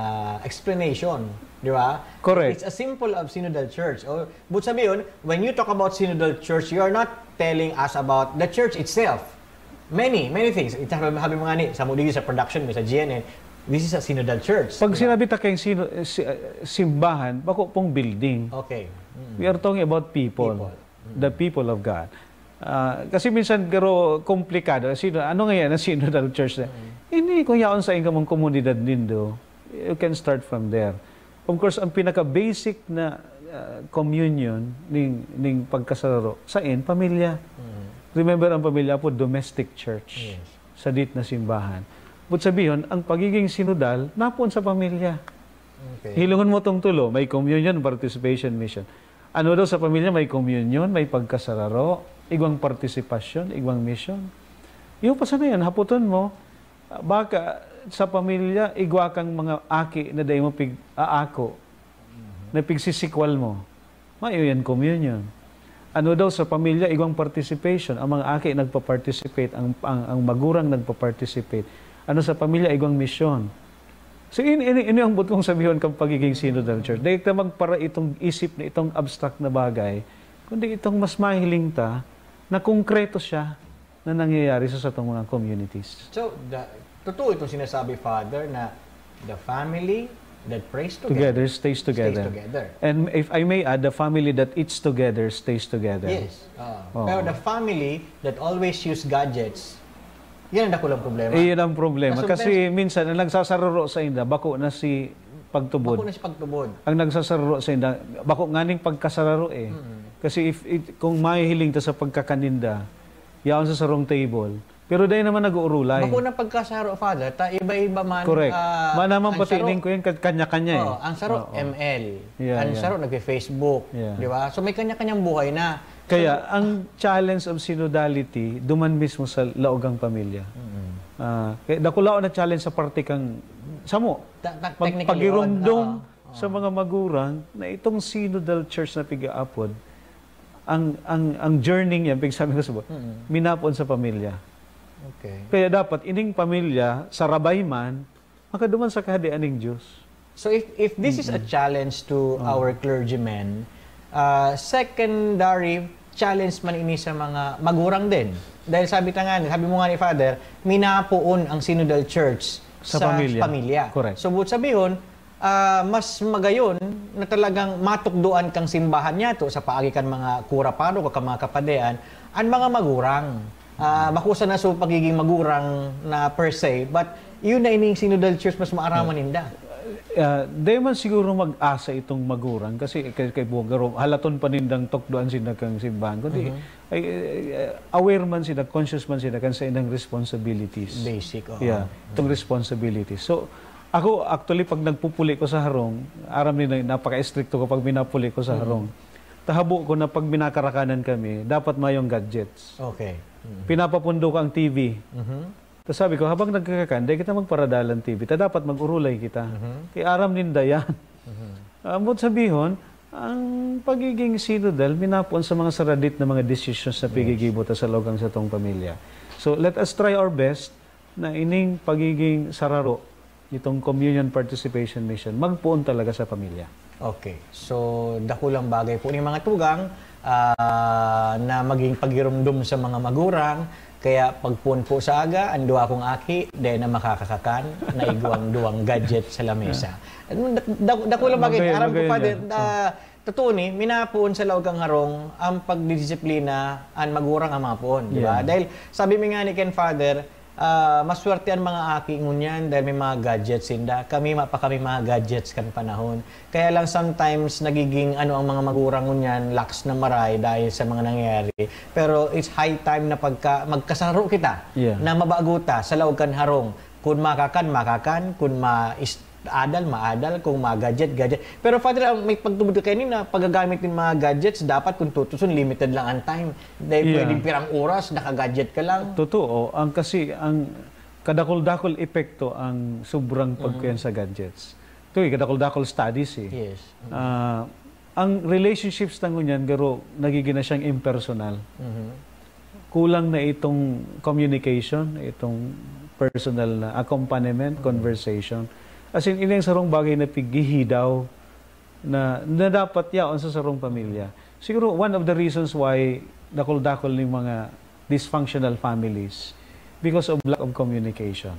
explanation, di ba? Correct. It's a symbol of synodal church. O, but sabi yun, when you talk about synodal church, you are not telling us about the church itself. Many, many things. Ito, sabi, sabi mo nga ni, sa Mudigi, sa production mo, sa G N N, this is a synodal church. Pag Di ba? Sinabi ta kayong sino, eh, si- eh, simbahan, bako pong building. Okay. Mm. We are talking about people. People. The people of God. Ah, kasi minsan, pero komplikado. Sino, ano nga yan ang synodal church na? Ini, kung yaon sa inyo mong komunidad nindo, you can start from there. Of course, ang pinaka-basic na ah, communion ning, ning pagkasararo, sain, pamilya. Remember, ang pamilya po, domestic church. Yes. Sadit na simbahan. But sabihon, ang pagiging sinodal, napoon sa pamilya. Okay. Hilongon mo tong tulo, may communion, participation, mission. Ano daw sa pamilya, may communion, may pagkasararo, igwang partisipasyon, igwang mission. Iyo pa sana yan, haputon mo, baka sa pamilya, igwa kang mga aki na dai mo pig-aako, na pigsisikwal mo. Mayo yan communion. Ano daw sa pamilya, igwang participation. Ang mga aki nagpa-participate, ang, ang, ang magurang nagpa-participate. Ano sa pamilya, igwang misyon. So, ini, ini, ini ang buot kong sabihon kang pagiging synodal church. Dahil ta magpara itong isip na itong abstract na bagay, kundi itong mas mahiling ta na konkreto siya na nangyayari sa satong mga communities. So, the, totoo itong sinasabi, Father, na the family that prays together, Together stays together. stays together. And if I may add, the family that eats together stays together. Yes. Ah. Oo. Pero the family that always use gadgets, yan ang dakulang problema. Iyon ang problema. Kaso Kasi minsan, ang nagsasararo sa inda, bako na si pagtubod. Bako na si pagtubod. Ang nagsasararo sa inda, bako nganing pagkasararo eh. Kasi if, if- kung mahihiling ta sa pagkakaninda, yaon sa sarong table, pero dahil naman nag-uurulay. Bako na pagkasaro, Father, ta iba-iba man. Correct. Ah, Manaman ang pati saro, ining ko yung kanya-kanya eh. Oh, ang saro, Oo. M L. Yeah, ang yeah. saro, nagpe-Facebook. Yeah. Di ba? So may kanya-kanyang buhay na. Kaya ang challenge of synodality, duman mismo sa laogang pamilya. Ah, kaya dakulaon na challenge sa parte kang samo. Ta- ta- Pag, technically, pagirumdom oo. sa mga magurang na itong synodal church na pig-aapod, ang, ang, ang journey niya, pigsabi ko sa buhay, minapon sa pamilya. Okay. Kaya dapat ining pamilya, sarabay man, makaduman sa kahadian ning Diyos. So if if this is a challenge to our clergymen, uh, secondary challenge man ini sa mga magurang din. Dahil sabi ta nga, sabi mo nga ni Father, minapoon ang synodal church Sa pamilya. Correct. So, buot sabihon, ah, mas magayon na talagang matukdoan kang simbahan niya to sa paagi kan mga kura, paroko, kan mga kapadean, ang mga magurang. Ah, bako sana sa pagiging magurang na per se, but yun na ining synodal church mas maaraman ninda. Ah, di man siguro mag-asa itong magurang kasi kay, kay Bogaro, halaton pa nindang tukdoan sinda kang simbahan. Kundi, ay, ay, aware man sila, conscious man sila kan sa ilang responsibilities. Basic, oo. Yeah, itong responsibilities. So, ako, actually, pag nagpupuli ko sa harong, aram nila, napaka-estrikto ko pag minapuli ko sa harong. Tahabo ko na pag minakarakanan kami, dapat mayong gadgets. Okay. Pinapapundo ko ang T V. Mhm. Tapos sabi ko, habang nagkakakan, di kita magparadalan T V. Ta dapat mag-urulay kita. Kaya aram ninda yan. Ang buot sabihon, ang pagiging synodal, minapoon sa mga saradit na mga decisions na pigigibo ta sa laog kan satong pamilya. So, let us try our best na ining pagiging sararo, itong communion participation mission, magpoon talaga sa pamilya. Okay. So, dakulang bagay po ni mga tugang, ah, na maging pagirumdom sa mga magurang. Kaya pagpoon po sa aga, ang duwa kong aki, dai na makakakakan, naigwang duwang gadget sa lamesa. Ano, dak-, dak-, dakulang bagay. Magayon, Aram ko magayon pa din, yan. ah, totoo ni, minapoon sa laog kan harong, ang pagdidisiplina, ang magurang ang mga poon, di ba? Yeah. Dahil, sabi mi nga ni Ken Father, ah, maswerte ang mga aki ngunyan dahil may mga gadgets sinda. Kami, mapa kami mga gadgets kan panahon. Kaya lang sometimes nagiging ano ang mga magurang ngunyan, lax na maray dahil sa mga nangyayari. Pero it's high time na pagka, magkasaro kita Yeah. na mabago ta sa laog kan harong. Kun makakan, makakan. Kun ma-, is-, adal, maadal. Kung ma-gadget, gadget. Pero Father, ang may pagtubod ka kanina, paggagamit ng mga gadgets, dapat kung tutusun, limited lang ang time. Dahil Yeah. pwedeng pirang oras, naka-gadget ka lang. Totoo. Ang kasi, ang kadakol-dakol epekto ang sobrang pagkuyan sa gadgets. Ito eh, kadakol-dakol studies eh. Yes. Ah, ang relationships na ngunyan, garo, nagiging na siyang impersonal. Mhm. Kulang na itong communication, itong personal na accompaniment, conversation. As in, ini ang sarong bagay na pighihidaw na, na dapat yaon sa sarong pamilya. Siguro, one of the reasons why dakol-dakol ning mga dysfunctional families because of lack of communication.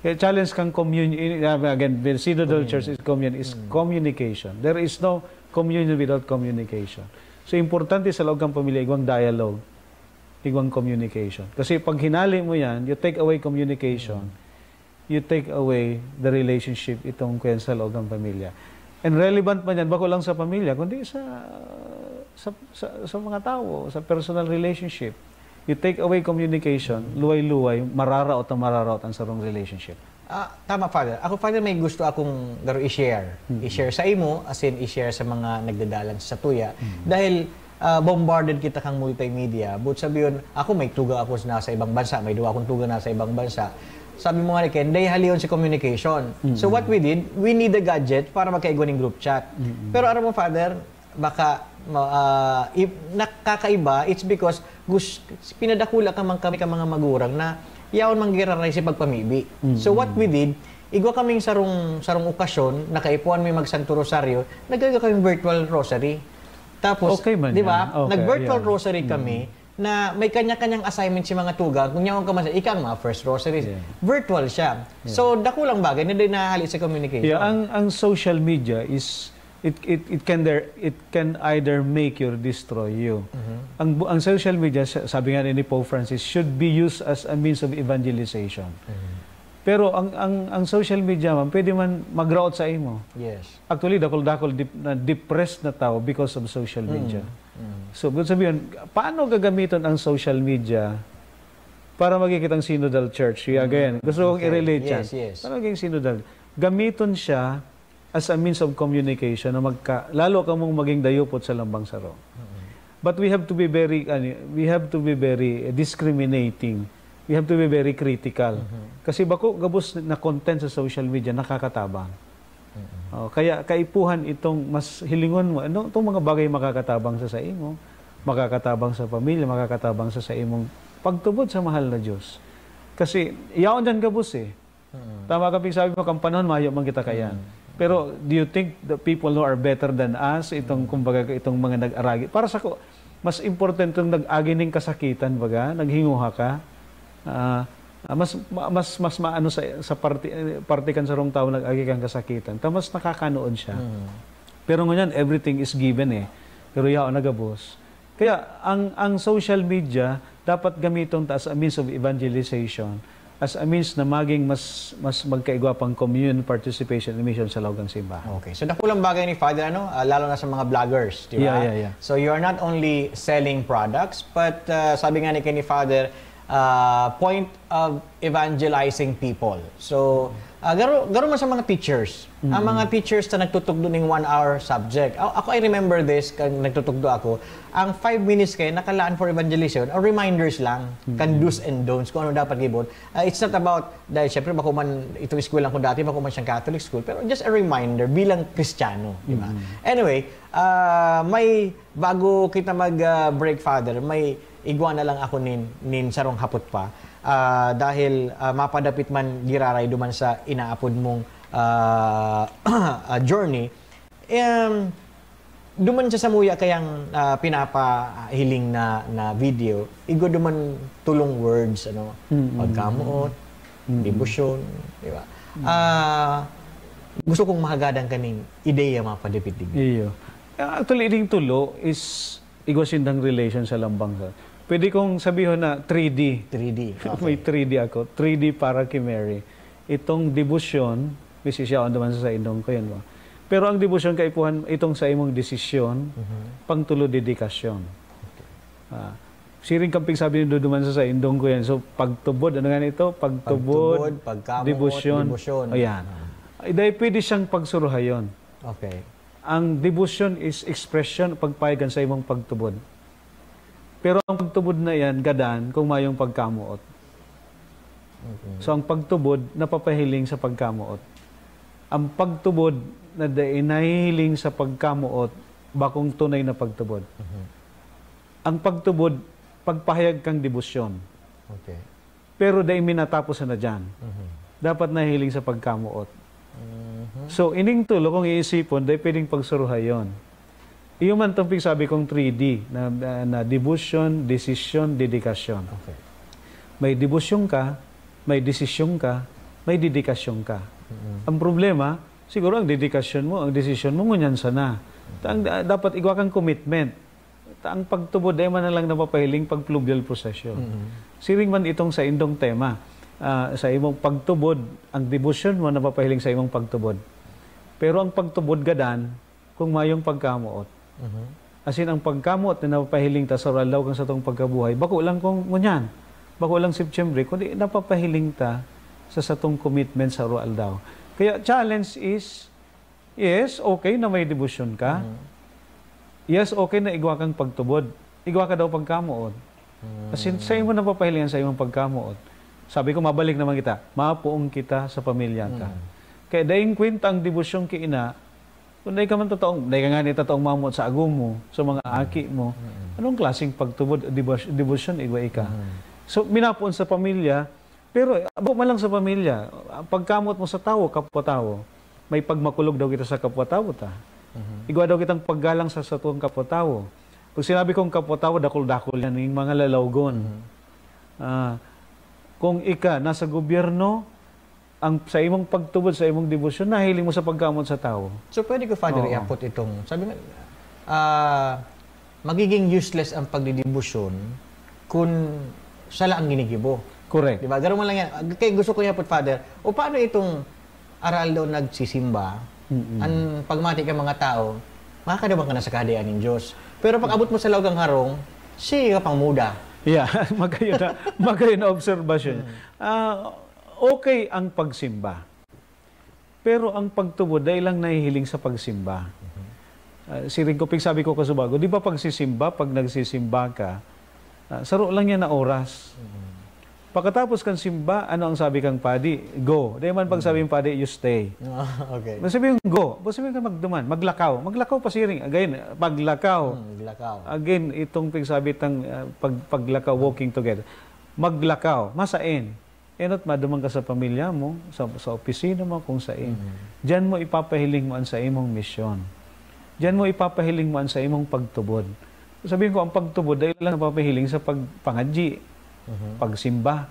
Kaya challenge kang communion, again, the synodal church is communion, is communication. There is no communion without communication. So, importante sa laog kan pamilya, igwang dialogue, igwang communication. Kasi pag hinali mo yan, you take away communication, you take away the relationship itong kuyan sa laog kan pamilya. And relevant man yan, bako lang sa pamilya, kundi sa, sa, sa, sa mga tao, sa personal relationship. You take away communication, luway-luway, mararaot ang mararaot ang sarong relationship. Ah, tama, Father. Ako, Father, may gusto akong garo i-share. Mm. I-share sa imo, as in, i-share sa mga nagdadalan sa tuya. Mm. Dahil, ah, bombarded kita kang multimedia. But sabi yun, ako, may tuga ako nasa ibang bansa, may duwa akong tuga nasa ibang bansa. Sabi mo nga ni Ken, dahil halion si communication. So Mm. what we did, we need a gadget para magkaigwa ning group chat. Mm. Pero aram mo, Father, baka ma- ah, i- nakakaiba, it's because gus- pinadakula ka man kami ka mga magurang na yaon man giraray si pagpamibi. So what we did, igwa kaming sarong sarong okasyon, nakaipuhan mi magsanto rosaryo, naggaga kaming virtual rosary. Tapos, Okay man di ba? yan. Okay, Nag-virtual yan. rosary kami na may kanya-kanyang assignment si mga tugang. Kung yaon ka man sa, ika ang mga first rosary. Yeah. Virtual siya. Yeah. So, dakulang bagay na din nahahali sa communication. Yeah, ang ang social media is it it it can there it can either make you or destroy you. Mhm. Ang bu- ang social media, sa- sabi nga ni Pope Francis, should be used as a means of evangelization. Mhm. Pero ang ang ang social media man, pwede man magraot sa imo. Yes. Actually, dakul-dakul dip- na depressed na tao because of social media. Mm. Mm. So, ibig sabihin, paano gagamiton ang social media para maging kitang synodal church? Yeah, Mm. again, gusto kong Okay. i-relate Yes, yan. yes. Para maging synodal. Gamiton siya as a means of communication na magka, lalo ka mong maging dayupot sa lambang saro. Mm. But we have to be very, ano, we have to be very discriminating. We have to be very critical. Mhm. Kasi bako gabos na content sa social media nakakatabang. Mm. Oh, kaya kaipuhan itong mas hilingon mo, ano, itong mga bagay makakatabang sa saimo, makakatabang sa pamilya, makakatabang sa saimong pagtubod sa mahal na Diyos. Kasi yaon diyan gabos eh. Mm. Tama ka, Ping, sabi mo, kan panahon, mayo man kita kayan. Mm. Pero do you think the people who are better than us, itong, Mm. kumbaga, itong mga nag-aragi? Para sa ko, mas importante yung nag-agi ning kasakitan, baga, naghinguha ka. Ah, ah, mas, ma- mas, mas maano sa, sa parte, eh, parte kan sarong tao nag-agi kang kasakitan. Ta mas nakakanood siya. Mm. Pero ngunyan, everything is given eh. Pero yaon na gabos. Kaya ang, ang social media, dapat gamiton ta as a means of evangelization, as a means na maging mas, mas magkaigwa pang communion, participation, and mission sa laog kan simbahan. Okay. So, dakulang bagay ni Father, ano, ah, lalo na sa mga vloggers, di ba? Yeah, yeah, yeah. So, you are not only selling products, but, ah, sabi nga ni, ni Father, ah, point of evangelizing people. So, ah, garo, garo man sa mga teachers. Ang Mm. mga teachers na nagtutugdo ning one hour subject. A-, ako, I remember this, kan nagtutugdo ako, ang five minutes kayo nakalaan for evangelization, or reminders lang, kan Mm. do's and don'ts, kung ano dapat gibon. Ah, it's not about, dahil syempre, bako man, itong eskwelahan ko dati, bako man siyang Catholic school, pero just a reminder bilang Kristiyano, di ba? Mm. Anyway, ah, may, bago kita mag, ah, break, Father, may igwa na lang ako nin, nin sarong hapot pa. Ah, dahil, ah, mapadapit man giraray duman sa inaapod mong, ah, ah, journey, em, duman sa samuya kayang, ah, pinapahiling na, na video, igwa duman tolong words, ano, Mm, mm. pagkamoot, Mm. debosyon, di ba? Mm. Ah, gusto kong makagadan kaning ideya mapadapit digdi. Iyo. Ah, actually, ining tolo is igwa sindang relation sa lambang, sir. Pwede kong sabihon na three D. Three D, okay. May three D ako. Three D para kay Mary. Itong debosyon, which is yaon duman sa saindong ko yun, no? Pero ang debosyon, kaipuhan, itong sa imong desisyon, Mhm. pangtulo, dedikasyon. Okay. Ah, siring kan pigsabi nindo duman sa saindong ko yan. So, pagtubod, ano nga nito? Pagtubod, Pagtubod, pagkamoot, debosyon. debosyon. O yan. Ah. Ay, dahil pwede siyang pagsuruhayon. Okay. Ang debosyon is expression, pagpahayag kan sa imong pagtubod. Pero ang pagtubod na yan, gadan kung mayong pagkamoot. Okay. So, ang pagtubod, napapahiling sa pagkamoot. Ang pagtubod na dai nahihiling sa pagkamoot, bakong tunay na pagtubod. Mhm. Ang pagtubod, pagpahayag kang debosyon. Okay. Pero dai minatapos na diyan. Mhm. Dapat nahihiling sa pagkamoot. Mhm. So, ining tulo, kung iisipon, dai pwedeng pagsuruhayon. Iyo man tong pigsabi kong three D, na, na, na debosyon, desisyon, dedikasyon. Okay. May debosyon ka, may desisyon ka, may dedikasyon ka. Mhm. Ang problema, siguro ang dedikasyon mo, ang desisyon mo, ngunyan sana. Ta-, ang, dapat igwa kang commitment. Ta-, ang pagtubod, dai man na lang napapahiling pag fluvial procession. Mhm. Siring man itong sa indong tema, ah, sa imong pagtubod, ang debosyon mo napapahiling sa imong pagtubod. Pero ang pagtubod gadan, kung mayong pagkamoot. Mhm. Asin ang pagkamoot na napapahiling ta sa aldaw kan satong pagkabuhay, bako lang kung ngunyan, bako lang Setyembre, kundi napapahiling ta sa satong commitment sa aroaldaw. Kaya challenge is, yes, okay na may debosyon ka. Mhm. Yes, okay na igwa kang pagtubod. Igwa ka daw pagkamoot. Kasi sa imo napapahilingan sa imong pagkamoot. Sabi ko, mabalik naman kita, mapoon kita sa pamilya ta. Mm. Kaya daing kwenta ang debosyong kiina, kung dai ka man totoong, dai ka nga ni totoong mamoot sa agom mo, sa mga aki mo, Mm. anong klaseng pagtubod, debos-, debosyon, igwa ika? Mm. So, minapoon sa pamilya, pero, abo man lang sa pamilya, ang pagkamoot mo sa tawo, kapwa-tawo, may pagmakulog daw kita sa kapwa-tawo ta. Mhm. Igwa daw kitang paggalang sa satong kapwa-tawo. Pag sinabi kong kapwa-tawo, dakul-dakul yan, yung mga lalawgon. Mhm. Ah, kung ika nasa gobyerno, ang sa imong pagtubod, sa imong debosyon, nahiling mo sa pagkamoot sa tawo. So, pwede ko, Father, Oo. iapot itong, sabi nga, ah, magiging useless ang pagdidebosyon kung sala ang ginigibo. Correct. Di ba? Garo man lang yan. Kaya gusto ko iapot, Father, o paano itong aral daw nagsisimba, Mm-mm. ang pagmati ka mga tao, makakadawang ka na sa Kahadean nin Diyos. Pero pag abot mo sa laog ang harong, sige ka pang muda. Yeah, magayon na, magayon na obserbasyon. Mm. Ah, okay ang pagsimba. Pero ang pagtubod, dai lang nahihiling sa pagsimba. Mhm. Ah, siring ko, pigsabi ko kasubago, di ba pagsisimba, pag nagsisimba ka, ah, saro lang yan na oras. Mhm. Pagkatapos kan simba, ano ang sabi kang padi? Go. Di man pag sabi ng padi, "You stay." Ah, okay. Ibig sabihin, go. Ibig sabihin ka magduman, maglakaw. Maglakaw pa siring. Again, paglakaw. Hmm, maglakaw. Again, itong pigsabi tang, ah, pag-, paglakaw, walking together. Maglakaw. Masain. Enot maduman ka sa pamilya mo, sa, sa opisina mo, kung sain. Mm. Diyan mo ipapahiling mo ang sa imong misyon. Diyan mo ipapahiling mo ang sa imong pagtubod. Sabihin ko, ang pagtubod, dai lang napapahiling sa pagpangadyi, Mhm. pagsimba,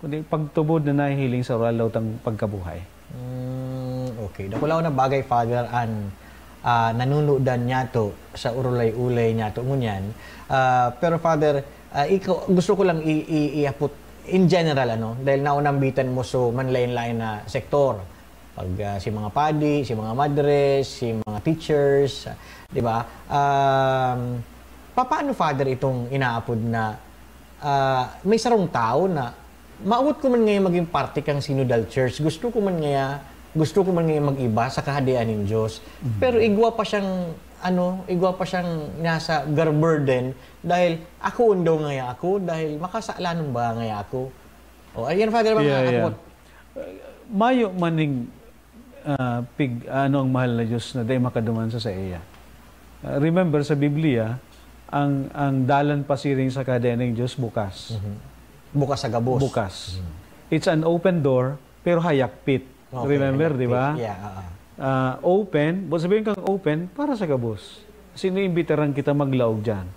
kundi pagtubod na nahihiling sa aroaldaw tang pagkabuhay. Mm, okay. Dakulaon na bagay, Father, an, ah, nanunudan niyato sa urulay-ulay niyato ngunyan. Ah, pero, Father, ah, ikaw, gusto ko lang i-, i-, iapot in general, ano, dahil naunambitan mo so manlain-lain na sektor. Pag, ah, si mga padi, si mga madres, si mga teachers, ah, di ba? Um, papaano, Father, itong inaapod na, ah, may sarong tao na mawot ko man ngayon maging parte kang Synodal Church, gusto ko man ngaya, gusto ko man ngayon mag-iba sa Kahadean nin Diyos. Mhm. Pero igwa pa siyang, ano, igwa pa siyang nasa gar-, burden dahil ako, undaw ngaya ako, dahil makasalanan ba ngaya ako? O, ayan, Father, mga Yeah, yeah. apot. Mayo man ning, ah, pig-, ano ang mahal na Diyos na dai makaduman sa saiya. Ah, remember, sa Biblia, ang, ang dalan pasiring sa Kahadean nin Diyos bukas. Mhm. Bukas sa gabos. Bukas. Mhm. It's an open door, pero hayakpit. Okay, Remember, di ba? hayakpit. Yeah, oo. Ah, open, bu-, sabihin kang open, para sa gabos. Sino imbitaran kita maglaog dyan?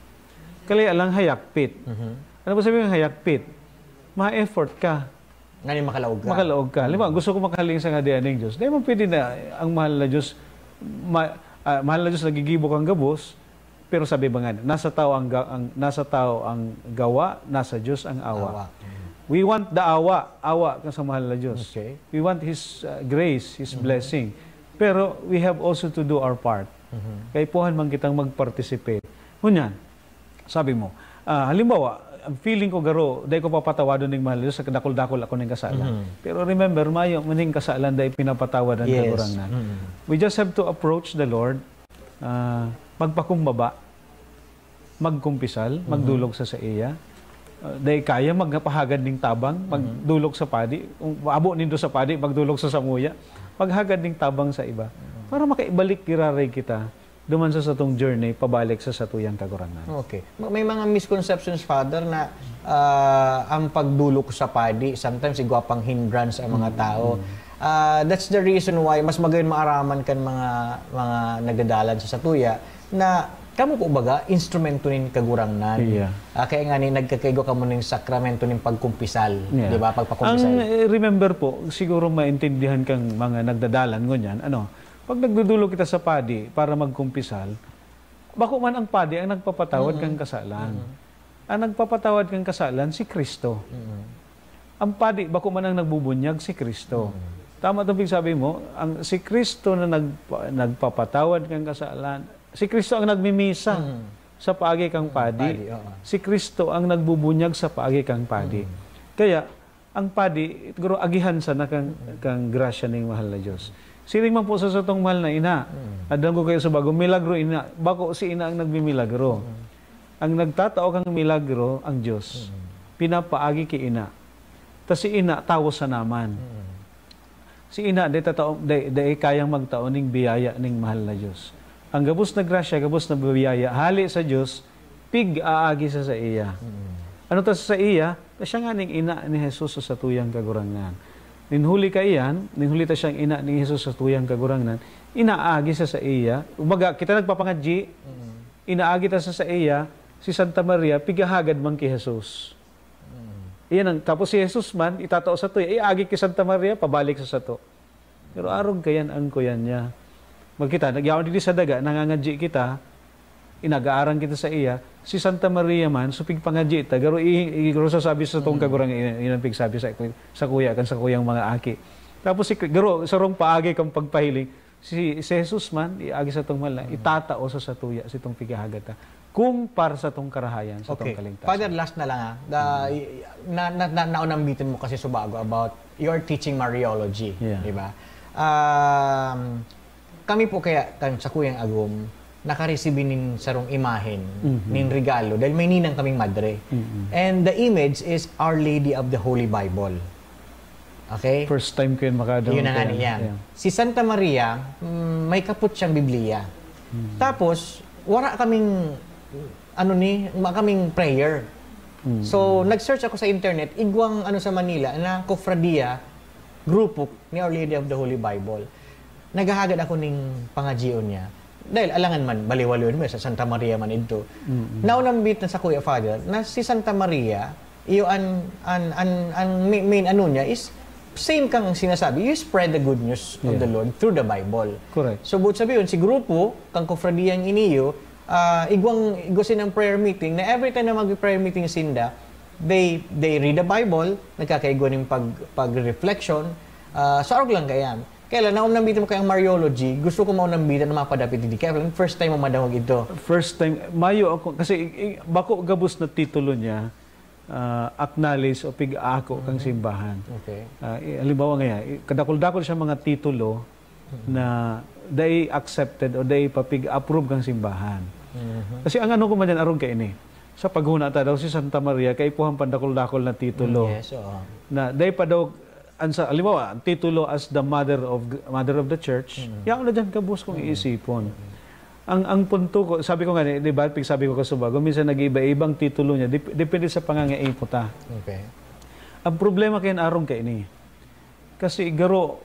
Kaya lang hayakpit. Mhm. Ano ba sabihin ng hayakpit? Ma-effort ka. Ngani makalaog ka. Makalaog ka. Halimbawa, gusto ko makahaling sa Kahadean nin Diyos. Di man pwede na ang mahal na Diyos, ma-, ah, mahal na Diyos nagigibo kang gabos, pero sabi ba nga, nasa tao ang ga-, ang, nasa tao ang gawa, nasa Diyos ang awa. Awa. Mm. We want the awa, awa ka sa mahal na Diyos. Okay. We want His, uh, grace, His Mhm. blessing. Pero we have also to do our part. Mhm. Kaipuhan man kitang mag-participate. Ngunyan, sabi mo, ah, halimbawa, ang feeling ko garo, dai ko papatawadon ning mahal na Diyos sa dakul-dakul ako ning kasalan. Mhm. Pero remember, mayo man ning kasalan dai pinapatawad ang Yes. Kagurangnan. Mhm. We just have to approach the Lord, ah, magpakumbaba, magkumpisal, Mhm. magdulog sa saiya. Ah, dai kaya, magpahagad ning tabang, Mhm. magdulog sa padi. Kung abo nindo sa padi, magdulog sa samuya. Maghagad ning tabang sa iba. Mhm. Para makaibalik giraray kita duman sa satong journey pabalik sa satuyang Kagurangnan. Okay. Ma-, may mga misconceptions, Father, na, ah, ang pagdulog sa padi, sometimes igwa pang hindrance ang mga Mm, tao. mm. Ah, that's the reason why mas magayon maaraman kan mga, mga nagdadalan sa satuya na kamo po baga instrumento nin Kagurangnan. Yeah. Ah, kaya nga ni nagkakaigwa kamo nin sakramento nin pagkumpisal, Yeah. di ba? Pagpakumpisal. Ang, eh, remember po, siguro maintindihan kang mga nagdadalan ngunyan, ano, pag nagdudulog kita sa padi para magkumpisal, bako man ang padi ang nagpapatawad Mm. kan kasalan. Mm. Ang nagpapatawad kan kasalan, si Cristo. Mm. Ang padi, bako man ang nagbubunyag, si Cristo. Mm. Tama itong pigsabi mo, ang, si Cristo na nagpa-, nagpapatawad kan kasalan, si Cristo ang nagmimisa Mm. sa paagi kang Mm, padi. padi, oo. Si Cristo ang nagbubunyag sa paagi kang padi. Mm. Kaya, Ang padi, siguro, agihan sana kan, kan grasya ning mahal na Diyos. Siring man po sa satong mahal na ina. Mm. Adang ko kayo sa bago, milagro ina. Bako si ina ang nagmimilagro. Mm. Ang nagtatao kang milagro, ang Diyos. Mm. Pinapaagi ki ina. Ta si ina, tawo sa naman. Mm. Si ina, di tatao, di, di kayang magtao ning biyaya ning mahal na Diyos. Ang gabos na grasya, gabos na biyaya, hali sa Diyos, pig-aagi sa saiya. Mm. Ano ta sa saiya? Ta siya nga ning ina ni Jesus sa satuyang Kagurangnan. Nin huli kaiyan, nin huli ta siyang ina ni Jesus sa satuyang Kagurangnan, inaagi sa saiya. Umaga, kita nagpapangadji, Mm. inaagi ta sa saiya, si Santa Maria, pigahagad man ki Jesus. Mm. Iyan ang, tapos si Jesus man, itatao sa tuya, iagi ki Santa Maria, pabalik sa sato. Pero arog kayan ang kuyan niya. Magkita, nagyaon digdi sa daga, nangangadji kita, inagaaran kita sa iya, si Santa Maria man, so pigpangadji ta, garo i-, i-, garo sasabi sa tong Mm. Kagurang, i-, inang pigsabi sa, sa kuya, kan sa kuyang mga aki. Tapos si, garo, sarong paagi kang pagpahiling, si, si Jesus man, iagi sa tong mahal na, Mm. itatao sa satuya, si tong pigahagad ta. Kung para sa tong karahayan, sa tong Okay. Kaligtasan. Father, last na lang, ah. Da-, Mm. i-, na, na, na, naunambitin mo kasi subago about your teaching Mariology, Yeah. di ba? Um, kami po kaya, kan, sa Kuyang Agum, nakaresibi nin sarong imahen, Mhm. nin regalo, dahil may ninang kaming madre. Mhm. And the image is Our Lady of the Holy Bible. Okay? First time ko yun makadangog Yun na nga kaya. niya. Yeah. Si Santa Maria, mm, may kapot siyang Biblia. Mhm. Tapos, wala kaming, ano ni, wala kaming prayer. Mhm. So, nag-search ako sa internet, igwang ano sa Manila, na kofradiya, grupo ni Our Lady of the Holy Bible. Naghahagad ako ning pangadyion niya. Dahil alangan man, baliwaliw mo sa Santa Maria man idto. Mm-mm. Naunambit na sa Kuya Father na si Santa Maria, iyo an, an, an, an ma-, main ano niya is same kang sinasabi, you spread the good news of Yeah. the Lord through the Bible. Correct. So, buot sabi yun, si grupo, kang kofradiyang iniyo, ah, igwang, igwa sinang prayer meeting, na every time na mag-prayer meeting sinda, they, they read the Bible, nagkakaigwa ning pag, pag-reflection, ah, sa org lang kaya. Kaya lang, naunambit mo kaya ang Mariology, gusto ko maunambitan na mapadapit hindi. Kaya lang, first time mo madangog ito. First time, mayo ako, kasi i-, i-, bako gabos na titulo niya, ah, acknowledge o pig-ako kang Mhm. simbahan. Okay. Ah, i-, halimbawa nga, i-, kadakol-dakol siya mga titulo Mhm. na dai accepted o dai papig-approve kang simbahan. Mhm. Kasi ang ano ko man yan, aron kaini, sa paghuna ta daw si Santa Maria, kaipuhan pandakol-dakol na titulo. Mm, yes, oo. Na dai pa daw, ang sa, halimbawa, ang titulo as the mother of, mother of the church, Mm. yaon na dyan gabos kung Mm. iisipon. Mm. Ang, ang punto ko, sabi ko nga, di ba, pig-, sabi ko kasubago, minsan nag-iiba-ibang titulo niya, dep-, depende sa pangangaipo ta. Okay. Ang problema kayan aron kaini. Kasi garo,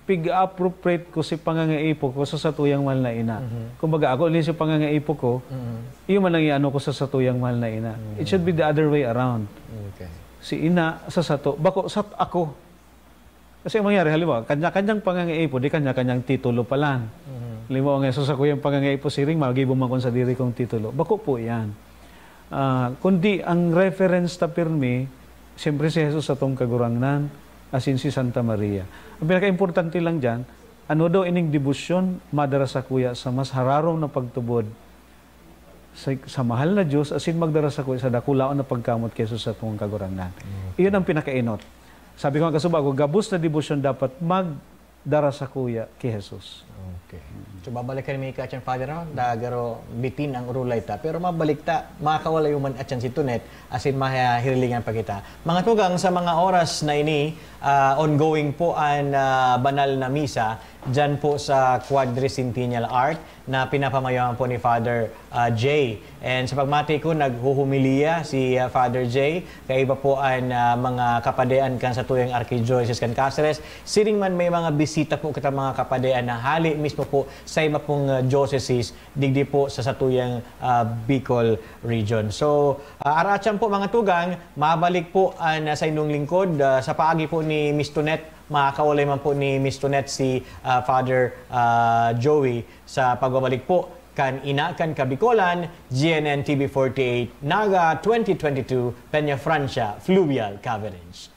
pig-appropriate ko si pangangaipo ko sa satuyang mahal na ina. Mhm. Kumbaga, ako ni si pangangaipo ko, Mhm. iyo man ang iano ko sa satuyang mahal na ina. It should be the other way around. Okay. Si ina sa sato, bako sa ako. Kasi ang mangyari, halimbawa, kanya-kanyang pangangaipo, di kanya-kanyang titulo palan. Mhm. Halimbawa nga, so sa kuyang pangangaipo, siring, magibo man kun sa diri kong titulo. Bako po yan. Ah, kundi ang reference ta pirmi, siyempre si Jesus satong Kagurangnan, asin si Santa Maria. Ang pinakaimportante lang diyan, ano daw ining debosyon madara sakuya sa mas hararom na pagtubod sa, sa mahal na Diyos, asin magdara sakuya sa dakulaon na pagkamot ki Jesus satong Kagurangnan. Okay. Iyon ang pinakainot. Sabi ko nga kasubago, gabos na debosyon dapat mag dara sakuya ki Jesus. Okay. So, babalik kami kay Father, no? Dagaro, bitin ang urulay ta. Pero mabalik ta, makakawala yung man atyan si Tunet, asin mahirilingan pa kita. Mga tugang, sa mga oras na ini, ah, ongoing po ang, ah, banal na misa dyan po sa Quadricentennial Art na pinapamayohan po ni Father ah, Jay. And sa pagmati ko, naghuhumiliya si, ah, Father Jay. Kaiba po ang, ah, mga kapadean kan satuyang Archdiocese kan Caceres. Siring man may mga bisita po kita mga kapadean na hali mismo po sa iba pong, ah, diocese digdi po sa satuyang, ah, Bicol region. So, ah, aratyan po mga tugang, mabalik po ang, ah, sa inyong lingkod, ah, sa paagi po ni Miss Tonet, makakaulay man po ni Miss Tonet si, ah, Father, ah, Joey sa pagbabalik po kan Ina kan Kabikolan, G N N T V forty-eight, Naga twenty twenty-two, Peña Francia, Fluvial Coverage.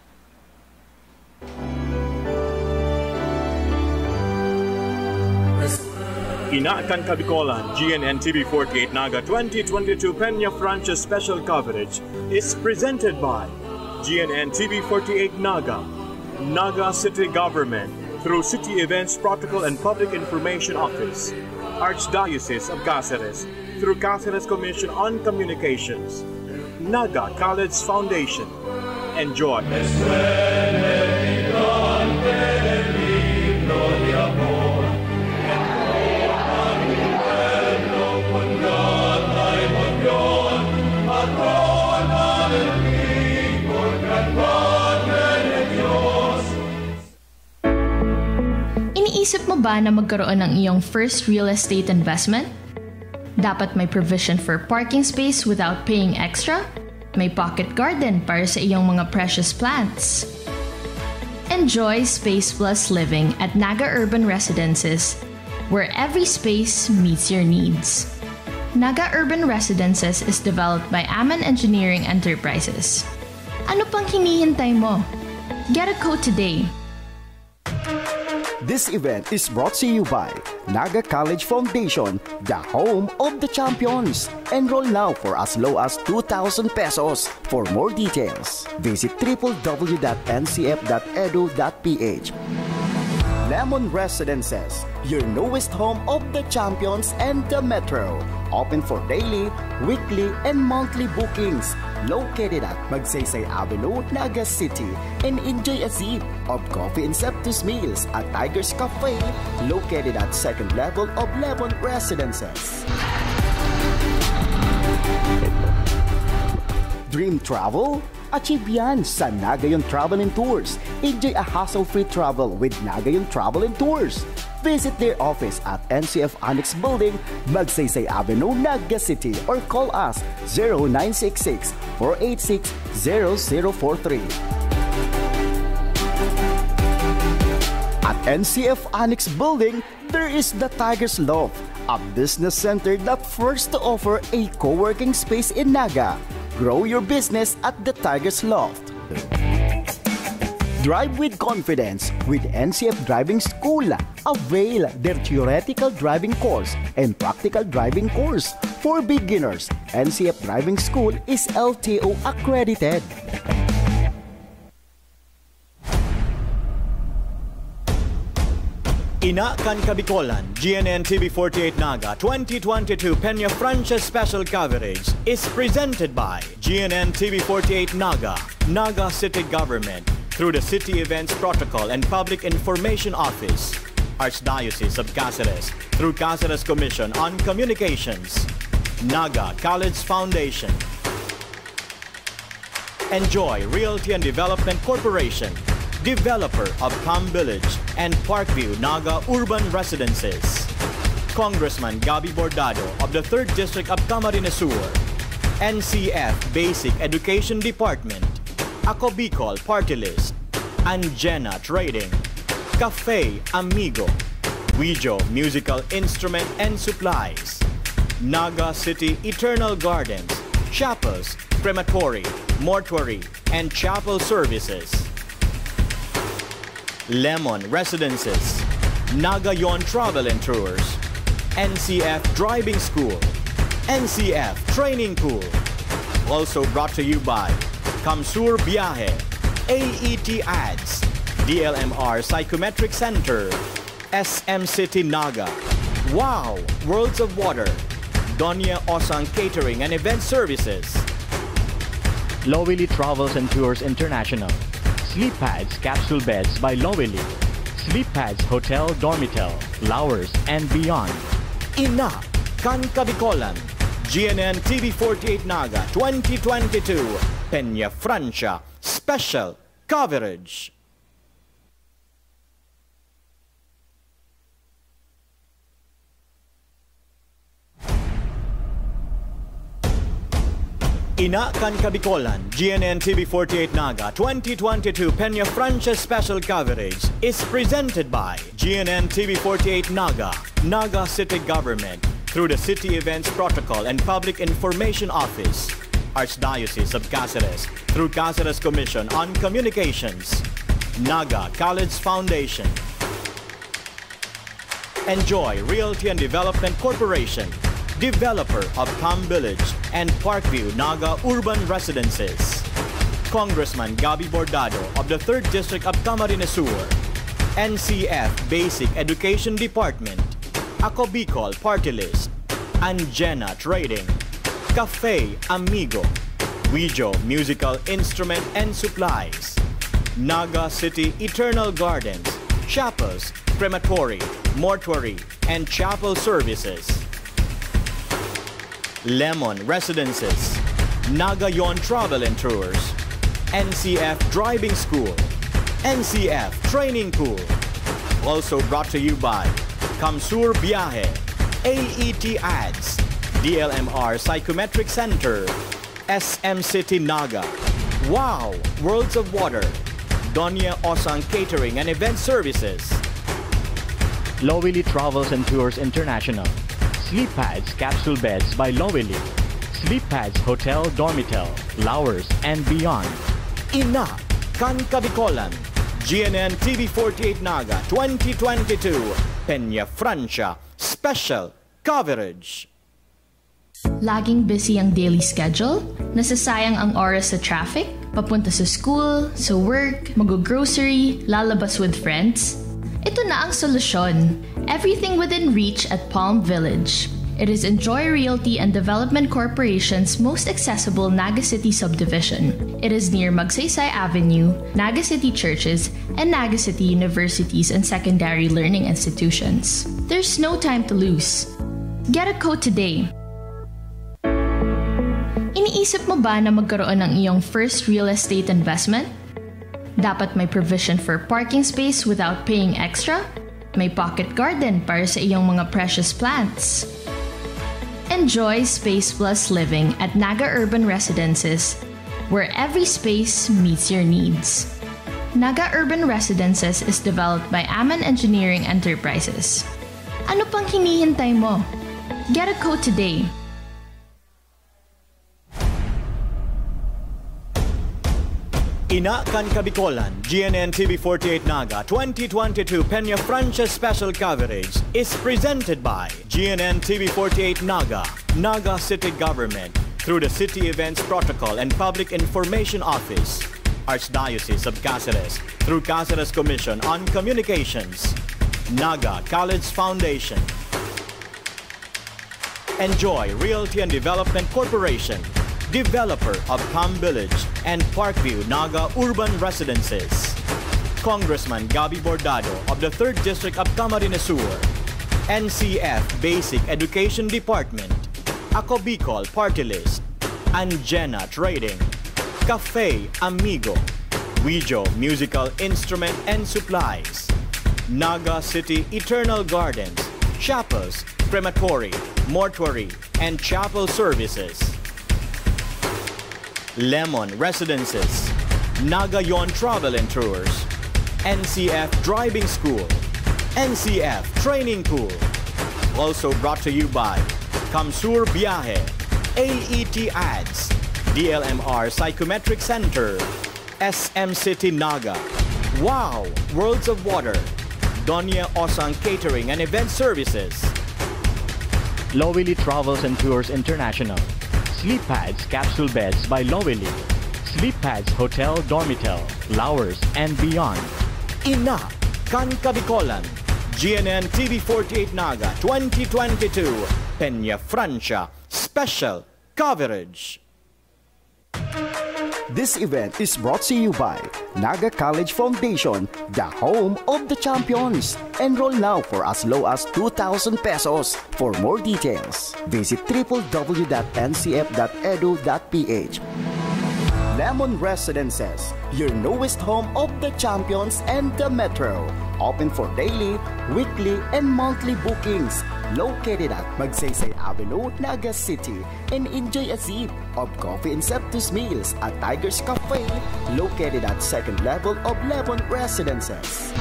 Ina kan Kabikolan, G N N T V forty-eight Naga twenty twenty-two Peña Francia Special Coverage is presented by G N N T V forty-eight Naga, Naga City Government, through City Events Protocol and Public Information Office, Archdiocese of Caceres, through Caceres Commission on Communications, Naga College Foundation. Enjoy! Iniisip mo ba na magkaroon ng iyong first real estate investment? Dapat may provision for parking space without paying extra? May pocket garden para sa iyong mga precious plants? Enjoy Space Plus Living at Naga Urban Residences, where every space meets your needs. Naga Urban Residences is developed by Aman Engineering Enterprises. Ano pang hinihintay mo? Get a quote today. This event is brought to you by Naga College Foundation, the home of the champions. Enroll now for as low as two thousand pesos. For more details, visit triple w dot n c f dot edu dot p h. Lemon Residences, your newest home of the champions and the metro. Open for daily, weekly, and monthly bookings. Located at Magsaysay Avenue, Naga City, and enjoy a sip of coffee and septus meals at Tiger's Cafe, located at second level of Lemon Residences. Dream travel? Achieve yan sa Nagayon Travel and Tours. Enjoy a hassle-free travel with Nagayon Travel and Tours. Visit their office at N C F Annex Building, Magsaysay Avenue, Naga City, or call us zero nine six six, four eight six, zero zero four three. At N C F Annex Building, there is the Tiger's Loft, a business center that first to offer a co-working space in Naga. Grow your business at the Tiger's Loft. Drive with confidence with N C F Driving School. Avail their theoretical driving course and practical driving course. For beginners, N C F Driving School is L T O accredited. Ina kan Kabikolan, G N N T V forty-eight Naga twenty twenty-two Peña Francia Special Coverage is presented by G N N T V forty-eight Naga, Naga City Government, through the City Events Protocol and Public Information Office, Archdiocese of Caceres, through Caceres Commission on Communications, Naga College Foundation, Enjoy Realty and Development Corporation, developer of Palm Village and Parkview Naga Urban Residences. Congressman Gabby Bordado of the third District of Camarines Sur, N C F Basic Education Department, Ako Bicol Party List, Anjena Trading, Cafe Amigo, Wijo Musical Instrument and Supplies, Naga City Eternal Gardens, Chapels, Crematory, Mortuary, and Chapel Services. Lemon Residences, Nagayon Travel and Tours, N C F Driving School, N C F Training Pool. Also brought to you by Kamsur Biyahe, A E T Ads, D L M R Psychometric Center, S M City Naga, Wow! Worlds of Water, Donya Osang Catering and Event Services, Lowili Travels and Tours International, Sleep Pads Capsule Beds by Lowili, Sleep Pads Hotel Dormitel, Lowers and Beyond. Ina kan Kabikolan, G N N T V forty-eight Naga twenty twenty-two, Peña Francia, Special Coverage. Ina kan Kabikolan, G N N T V forty-eight Naga twenty twenty-two Peña Francia Special Coverage is presented by G N N T V forty-eight Naga, Naga City Government, through the City Events Protocol and Public Information Office, Archdiocese of Caceres, through Caceres Commission on Communications, Naga College Foundation. Enjoy Realty and Development Corporation, developer of Palm Village and Parkview Naga Urban Residences. Congressman Gabby Bordado of the third District of Camarines Sur, N C F Basic Education Department, Ako Bicol Party List, Anjena Trading, Cafe Amigo, Wijo Musical Instrument and Supplies, Naga City Eternal Gardens, Chapels, Crematory, Mortuary, and Chapel Services. Lemon Residences, Nagayon Travel and Tours, N C F Driving School, N C F Training Pool. Also brought to you by Kamsur Biyahe, A E T Ads, D L M R Psychometric Center, S M City Naga, Wow Worlds of Water, Donya Osang Catering and Event Services, Lowili Travels and Tours International, Sleep Pads Capsule Beds by Lowili, Sleep Pads Hotel Dormitel, Lowers and Beyond. Ina kan Kabikolan, G N N T V forty-eight Naga twenty twenty-two, Peña Francia Special Coverage. Laging busy ang daily schedule? Nasasayang ang oras sa traffic? Papunta sa school, sa work, mag-grocery, lalabas with friends? Ito na ang solusyon. Everything within reach at Palm Village. It is Enjoy Realty and Development Corporation's most accessible Naga City subdivision. It is near Magsaysay Avenue, Naga City churches, and Naga City universities and secondary learning institutions. There's no time to lose. Get a quote today. Iniisip mo ba na magkaroon ng iyong first real estate investment? Dapat may provision for parking space without paying extra? May pocket garden para sa iyong mga precious plants? Enjoy Space Plus Living at Naga Urban Residences, where every space meets your needs. Naga Urban Residences is developed by Aman Engineering Enterprises. Ano pang hinihintay mo? Get a quote today. Ina kan Kabikolan, G N N T V forty-eight Naga twenty twenty-two Peña Francia Special Coverage is presented by G N N T V forty-eight Naga, Naga City Government, through the City Events Protocol and Public Information Office, Archdiocese of Caceres, through Caceres Commission on Communications, Naga College Foundation, Enjoy Realty and Development Corporation, developer of Palm Village and Parkview Naga Urban Residences. Congressman Gabby Bordado of the third District of Camarines Sur, N C F Basic Education Department, Ako Bicol Party List, Anjena Trading, Cafe Amigo, Wijo Musical Instrument and Supplies, Naga City Eternal Gardens, Chapels, Crematory, Mortuary, and Chapel Services. Lemon Residences, Nagayon Travel and Tours, N C F Driving School, N C F Training Pool. Also brought to you by Kamsur Biyahe, A E T Ads, D L M R Psychometric Center, S M City Naga, Wow Worlds of Water, Donya Osang Catering and Event Services, Lowili Travels and Tours International, Sleep Pads Capsule Beds by Lowili, Sleep Pads Hotel Dormitel, Lowers and Beyond, Ina kan Kabikolan, G N N T V forty-eight Naga twenty twenty-two, Peña Francia Special Coverage. This event is brought to you by Naga College Foundation, the home of the champions. Enroll now for as low as two thousand pesos. For more details, visit triple W dot N C F dot edu dot P H. Lemon Residences, your newest home of the champions and the metro. Open for daily, weekly, and monthly bookings. Located at Magsaysay Avenue, Naga City. And enjoy a sip of coffee and Septus Meals at Tiger's Cafe, located at second level of Lemon Residences.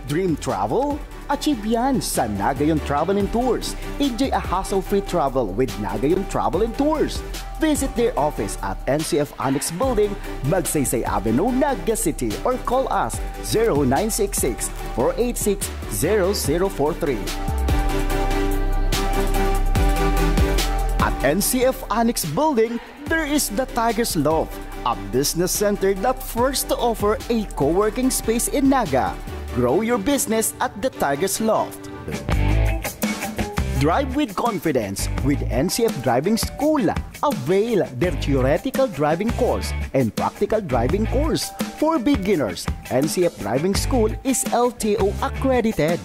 Dream travel? Achieve yan sa Nagayon Travel and Tours. Enjoy a hassle-free travel with Nagayon Travel and Tours. Visit their office at N C F Annex Building, Magsaysay Avenue, Naga City, or call us zero nine six six, four eight six, zero zero four three. At N C F Annex Building, there is the Tiger's Loft, a business center that first to offer a co-working space in Naga. Grow your business at the Tiger's Loft. Drive with confidence with N C F Driving School. Avail their theoretical driving course and practical driving course. For beginners, N C F Driving School is L T O accredited.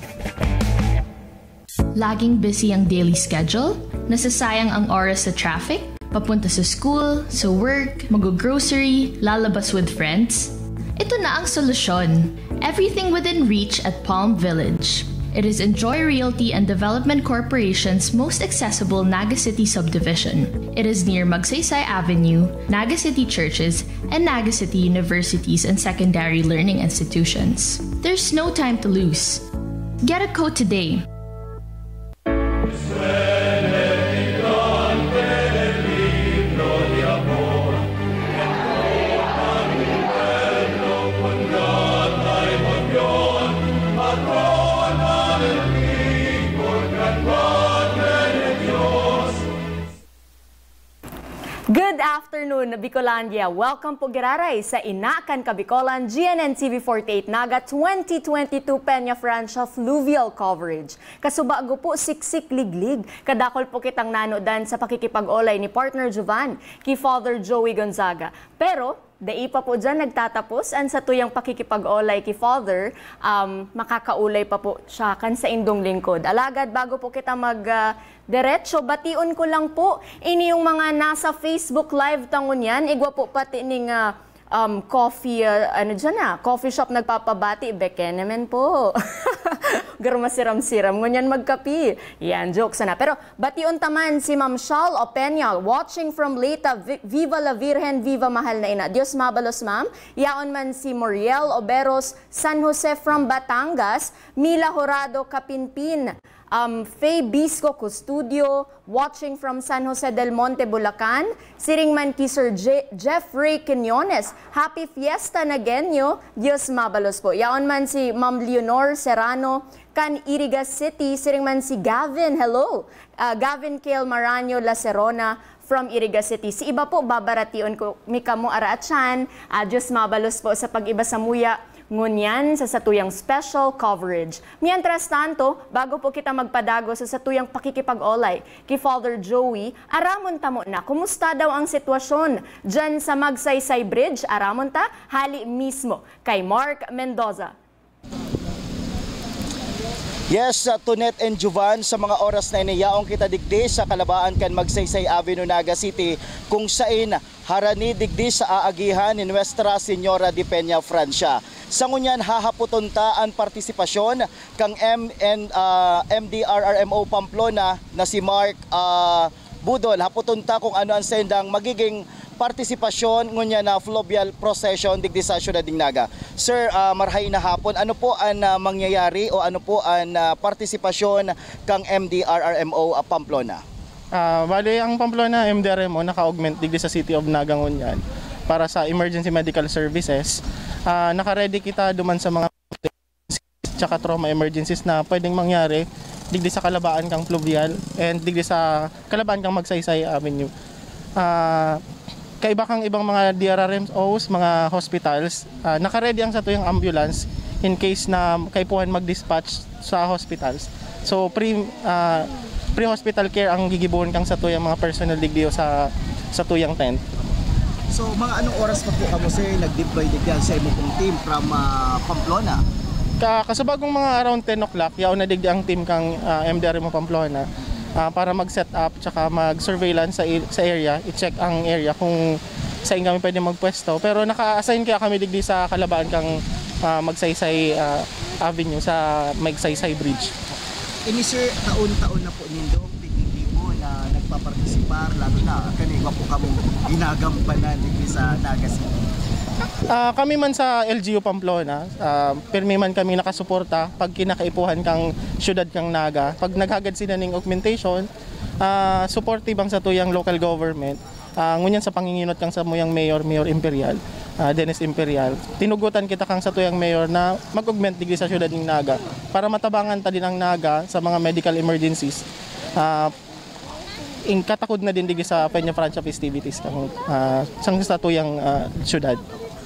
Laging busy ang daily schedule? Nasasayang ang oras sa traffic? Papunta sa school, sa work, mag-grocery, lalabas with friends? Ito na ang solusyon. Everything within reach at Palm Village. It is Enjoy Realty and Development Corporation's most accessible Naga City subdivision. It is near Magsaysay Avenue, Naga City Churches, and Naga City Universities and Secondary Learning Institutions. There's no time to lose. Get a coat today. Good afternoon, Bicolandia. Welcome po giraray sa Ina kan Kabikolan, G N N T V forty-eight Naga twenty twenty-two Peña Francia Fluvial Coverage. Kasubago po, siksik liglig. Kadakol po kitang nanodan sa pakikipag-olay ni Partner Jovan ki Father Joey Gonzaga. Pero, dai pa po dyan nagtatapos an satuyang pakikipag-olay ki Father, um, makakaolay pa po siya kan saindong lingkod. Alagad bago po kita mag, ah, diretso, bation ko lang po, ini yung mga nasa Facebook Live ta ngunyan, igwa po pati ning, ah, um, coffee, ah, ano dyan na, coffee shop nagpapabati, beke naman po. Garo masiram-siram, ngunyan magkape. Yan, joke sana. Pero bation ta man si Ma'am Shal Opeña, watching from Leyte, Vi-, Viva la Virgen, Viva Mahal na Ina. Diyos mabalos, ma'am. Yaon man si Moriel Oberos, San Jose from Batangas, Mila Horado, Kapinpin, um, Faye Bisco Custodio, watching from San Jose del Monte, Bulacan. Siring man ki Sir Je-, Jeffrey Quiñones, Happy Fiesta Nagueño, Diyos mabalos po. Yaon man si Ma'am Leonor Serrano, kan Iriga City, siring man si Gavin, hello. Ah, Gavin Kale Maranyo Lacerona from Iriga City. Si iba po, babaratiyon ko mi kamo araatyan. Ah, Diyos mabalos po sa pag-iba samuya ngunyan sa satuyang special coverage. Mientras tanto, bago po kita magpadagos sa satuyang pakikipag-olay ki Father Joey, aramon ta muna kumusta daw ang sitwasyon dyan sa Magsaysay Bridge. Aramon ta, hali mismo kay Mark Mendoza. Yes, uh, Tonet and Jovan, sa mga oras na ini, yaon kita digdi sa kalabaan kan Magsaysay Avenue, Naga City, kung sain harani digdi sa aagihan ni Nuestra Señora de Peña Francia. Sa ngunyan, hahapoton ta an partisipasyon kang M N, ah, M D R R M O Pamplona na si Mark, ah, Budol. Hapoton ta kung ano ang sendang magiging partisipasyon ngunyan na fluvial procession digdi sa siyudad nin Naga. Sir, ah, marhay na hapon. Ano po ang, ah, mangyayari o ano po ang, ah, partisipasyon kang M D R R M O, ah, Pamplona? Ah, bali, ang Pamplona M D R M O naka-augment digdi sa City of Naga ngunyan para sa emergency medical services. Ah, naka-ready kita duman sa mga tsaka trauma emergencies na pwedeng mangyari digdi sa kalabaan kang Fluvial and digdi sa kalabaan kang Magsaysay Avenue. Ah, kaiba kang ibang mga D R R M Os, mga hospitals, ah, naka-ready ang satuyang ambulance in case na kaipuhan mag-dispatch sa hospitals. So, pre, ah, pre-hospital care ang gigibohon kang satuyang mga personnel digdi sa satuyang tent. So, mga anong oras pa po kamo, sir, nag-deploy digyan sa imo pong team from, ah, Pamplona? Ka kasubagong mga around ten o'clock, yaon na digdi ang team kang, ah, M D R M O Pamplona, ah, para mag-set up tsaka mag-surveillance sa, i- sa area, i-check ang area kung saan kami pwede magpwesto. Pero naka-assign kaya kami digdi sa kalabaan kang, ah, Magsaysay, ah, Avenue sa Magsaysay Bridge. Ini, sir, taon-taon na po nindong piggigibo na nagpapartisipar, lalo na kaniwa po kamong ginagampanan digdi sa Naga City. Ah, kami man sa L G U Pamplona, ah, pirmi man kami nakasuporta pag kinakaipuhan kang siyudad kang Naga. Pag naghagad sila ning augmentation, ah, supportive ang satuyang local government. Ah, ngunyan sa panginginot kang samuyang mayor, Mayor Imperial, ah, Dennis Imperial, tinugutan kita kang satuyang mayor na mag-augment digdi sa siyudad ning Naga para matabangan ta din ang Naga sa mga medical emergencies. Ah, In katakod na din digi sa Peña Francia festivities kan, ah, sang satuyang, ah, syudad.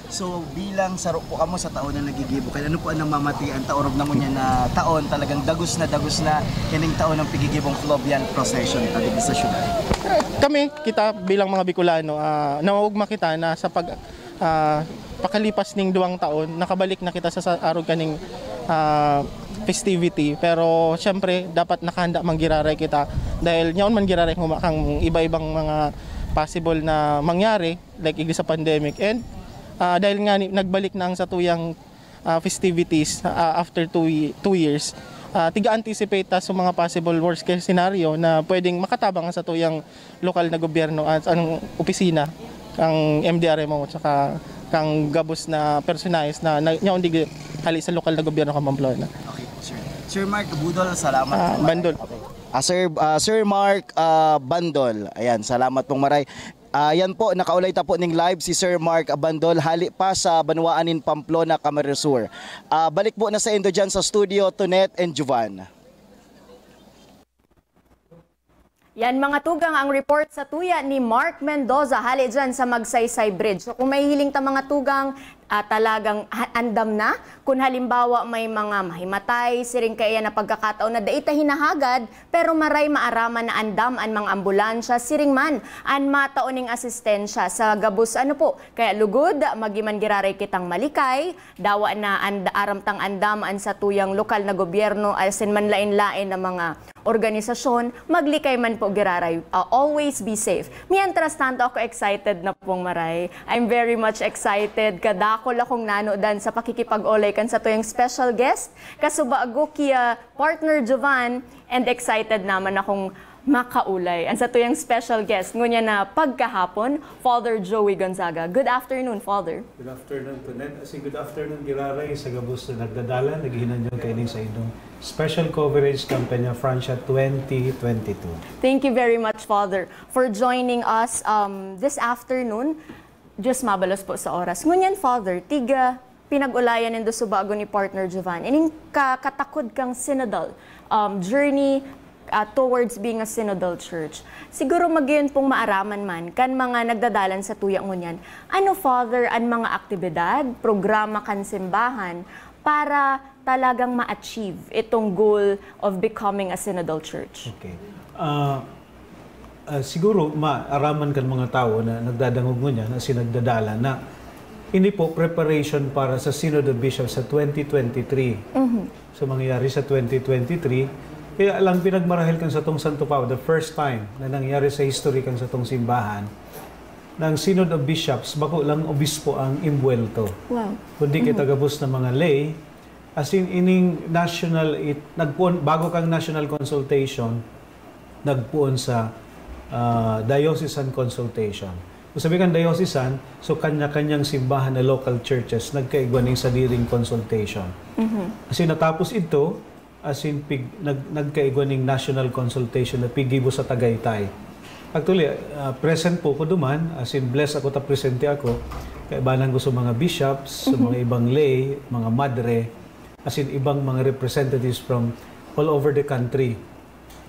So, bilang saro po kamo sa taon na nagigibo, kaya ano po ang namamatian ta orog na ngunyan na taon, talagang dagos na dagos na ining taon ng pigigibong fluvial procession ta dito sa syudad? Kami, kita bilang mga Bicolano, ah, naugma kita na sa pag, ah, pakalipas ning duwang taon, nakabalik na kita sa, sa arog kaning, ah, festivity. Pero, syempre, dapat nakahanda man giraray kita. Dahil nyaon man giraray huma kang iba-ibang mga possible na mangyari, like igdi sa pandemic. And, ah, dahil nga ni, nagbalik na ang satuyang, ah, festivities, ah, after two, ye- two years, ah, tiga-anticipate ta sa mga possible worst case scenario na pwedeng makatabang ang satuyang lokal na gobyerno at ang opisina, ang M D R M O, tsaka kang gabos na personahes na, na nyaon digi hali sa lokal na gobyerno kan Pamplona. Okay po, sir. Sir Mark Budol, salamat Ah, po. Bandol. Ah, Sir, ah, Sir Mark ah, Bandol. Ayan, salamat pong maray. Ah, yan po, nakaulay ta po ning live si Sir Mark Bandol, hali pa sa banwaan nin Pamplona, Camarines Sur. Ah, balik po na sa indo dyan sa studio, Tonet and Jovan. Yan, mga tugang, ang report sa tuya ni Mark Mendoza hali dyan sa Magsaysay Bridge. So, kung mahihiling ta, mga tugang, ah, talagang ha- andam na. Kung halimbawa may mga mahimatay, siring kaiyan na pagkakataon na dai ta hinahagad, pero maray maaraman na andam an mga ambulansya, siring man an matao ning asistensya sa gabos, ano po. Kaya lugod, magiman giraray kitang malikay, dawa na and, aram tang andam an satuyang lokal na gobyerno, asin manlain-lain na mga organisasyon, maglikay man po giraray. Ah, always be safe. Mientras tanto, ako excited na pong maray. I'm very much excited. Kadakol akong nanodan sa pakikipag-olay kan satuyang special guest, kasubago ki, ah, partner Jovan, and excited naman akong makaulay an satuyang special guest ngunyan na pagkahapon, Father Joey Gonzaga. Good afternoon, Father. Good afternoon, Tonet. Asin good afternoon, giraray sa gabos na nagdadalan, naghihinanyong kaini sa indong special coverage kan Peña Francia twenty twenty-two. Thank you very much, Father, for joining us, um, this afternoon. Diyos mabalos po sa oras. Ngunyan, Father, tiga pinag-ulayan nindo subago ni partner Jovan, ining ka- katakod kang synodal, um, journey, ah, towards being a synodal church. Siguro, magayon pong maaraman man kan mga nagdadalan sa tuya ngunyan, ano, Father, an mga aktibidad, programa kan simbahan para talagang ma-achieve itong goal of becoming a synodal church? Okay. Ah, ah, siguro maaraman kan mga tawo na nagdadangog ngunyan, asin nagdadalan, na ini po preparation para sa Synod of Bishops sa twenty twenty-three. So, mangyayari sa twenty twenty-three. Kaya lang, pinagmarahil kan satong Santo Papa, the first time na nangyari sa history kan satong simbahan, na ang Synod of Bishops, bako lang obispo ang imbuwelto. Wow. Kundi kita gabos na mga lay, asin ining national, it, nagpuon, bago kang national consultation, nagpuon sa, ah, diocesan consultation. Kung sabi kan diocesan, so kanya-kanyang simbahan na local churches, nagkaigwa ning sadiring consultation. Asin natapos ito, asin pig, nag, nagkaigwa ning national consultation na pigibo sa Tagaytay. Actually, ah, present po ko duman, asin blessed ako ta presente ako. Kaibanan ko sa mga bishops, sa mga ibang lay, mga madre, asin ibang mga representatives from all over the country.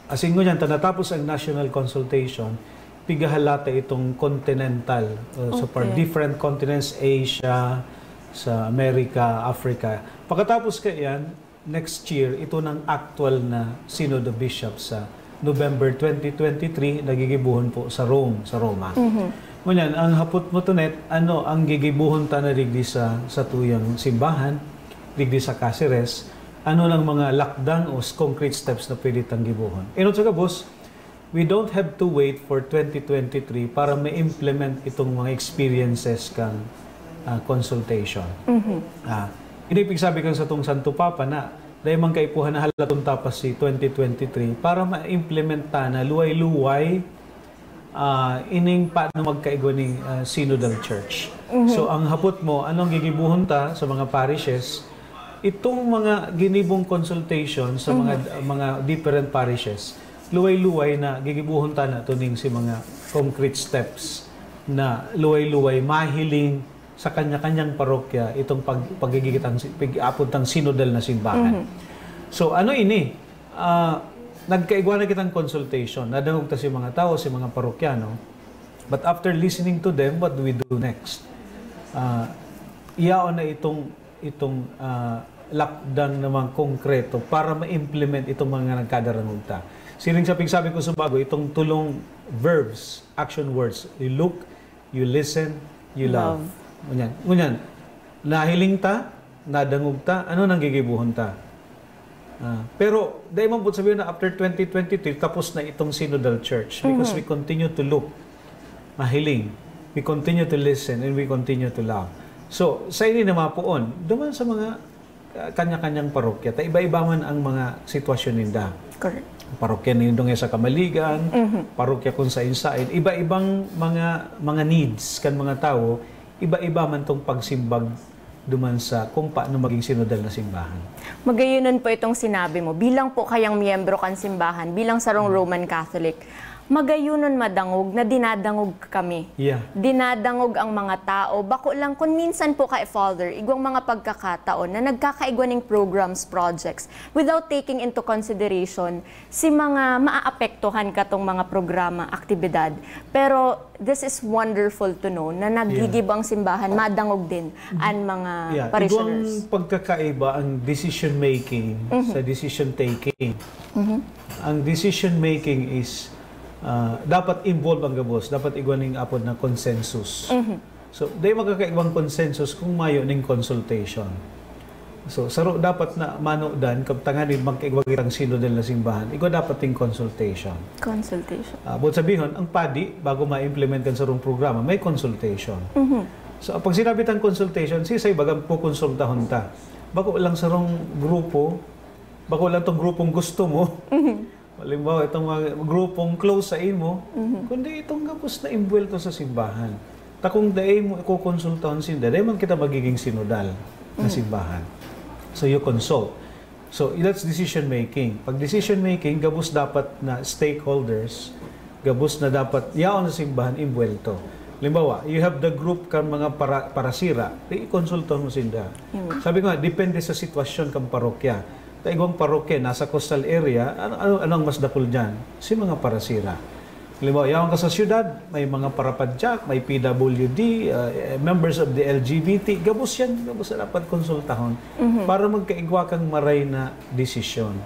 Asin ngunyan, ta natapos ang national consultation, pigahalata itong continental, uh, so for Okay. different continents, Asia, sa America, Africa. Pagkatapos kaiyan, next year, ito ng actual na Synod of Bishops sa November twenty twenty-three, nagigibuhon po sa Rome, sa Roma. Ngunyan, ang hapot mo, Tonet, ano ang gigibuhon ta na digdi sa, sa tuyang simbahan, digdi sa Caceres? Ano nang mga lakdang o s-, concrete steps na pwede tang gibuhon? Inot sa gabos, we don't have to wait for twenty twenty-three para ma-implement itong mga experiences kang, ah, consultation. Ah, ini pigsabi kan satong Santo Papa na dai man kaipuhan na halaton ta pa si twenty twenty-three para ma-implement ta na luway-luway, ah, ining paano magkaigwa ning, ah, synodal church. So, ang hapot mo, anong gigibuhon ta sa mga parishes? Itong mga ginibong consultation sa mga mga different parishes, luway-luway na gigibuhon ta na tuning si mga concrete steps na luway-luway mahiling sa kanya-kanyang parokya itong pag, pagigigitang, pag-aapod tang synodal na simbahan. So, ano ini? Ah, nagkaigwa na kitang consultation. Nadangog ta si mga tao, si mga parokyano. But after listening to them, what do we do next? Ah, iyaon na itong, itong, ah, lakdang na mga konkreto para ma-implement itong mga nagkadarangog ta. Siring sa pigsabi ko sa bago, itong tulong verbs, action words. You look, you listen, you love. Love. Ngunyan, ngunyan, nahiling ta, nadangog ta, ano nang gigibuhon ta? Ah, pero dai man po sabihin na after twenty twenty-three, tapos na itong Synodal Church because we continue to look, mahiling, we continue to listen, and we continue to love. So, sa ini na mapuon, duman sa mga, ah, kanya-kanyang parokya, ta iba-iba man ang mga sitwasyon ninda. Correct. Parokya nindo nga sa Kamaligan, parokya kung sain-sain, iba-ibang mga, mga needs kan mga tawo, iba-iba man tong pagsimbag duman sa kung paano maging sinodal na simbahan. Magayonon po itong sinabi mo. Bilang po kayang miyembro kan simbahan, bilang sarong Roman Catholic, magayonon madangog na dinadangog kami. Yeah. Dinadangog ang mga tao. Bako lang, kun minsan po kay Father, igwang mga pagkakataon na nagkakaigwa ning programs, projects, without taking into consideration si mga maaapektuhan katong mga programa, aktibidad. Pero this is wonderful to know na naggigibo ang simbahan, madangog din an mga Yeah, parishioners. Igwang pagkakaiba ang decision making sa decision taking. Ang decision making is, ah, dapat involved ang gabos, dapat igwa ning apod na consensus. So, dai makakaigwang consensus kung mayo ning consultation. So, saro dapat na manodan, kab tanganing magkaigwa kitang sinodal na simbahan, igwa dapat ning consultation. Consultation. Ah, buot sabihon, ang padi, bago ma-implement kan sarong programa, may consultation. So, pag sinabi tang consultation, sisay bagang pokonsultahon ta? Bako lang sarong grupo, bako lang tong grupong gusto mo. Halimbawa, itong mga grupong close sa imo, kundi itong gabos na imbuwelto sa simbahan. Ta kung dai mo ikokonsultahon sinda, dai man kita magiging sinodal na simbahan. So, you consult. So, that's decision making. Pag decision making, gabos dapat na stakeholders, gabos na dapat yaon sa simbahan, imbuwelto. Halimbawa, you have the group kan mga para-, parasira, di ikonsultahon mo sinda. Sabi ko nga, depende sa sitwasyon kan parokya. Ta igwang parokya, nasa coastal area, ano, ano, ano ang mas dakul diyan? Si mga parasira. Halimbawa, yaon ka sa syudad, may mga parapadyak, may P W D, uh, members of the L G B T, gabos yan, gabos na dapat konsultahon para magkaigwa kang maray na desisyon.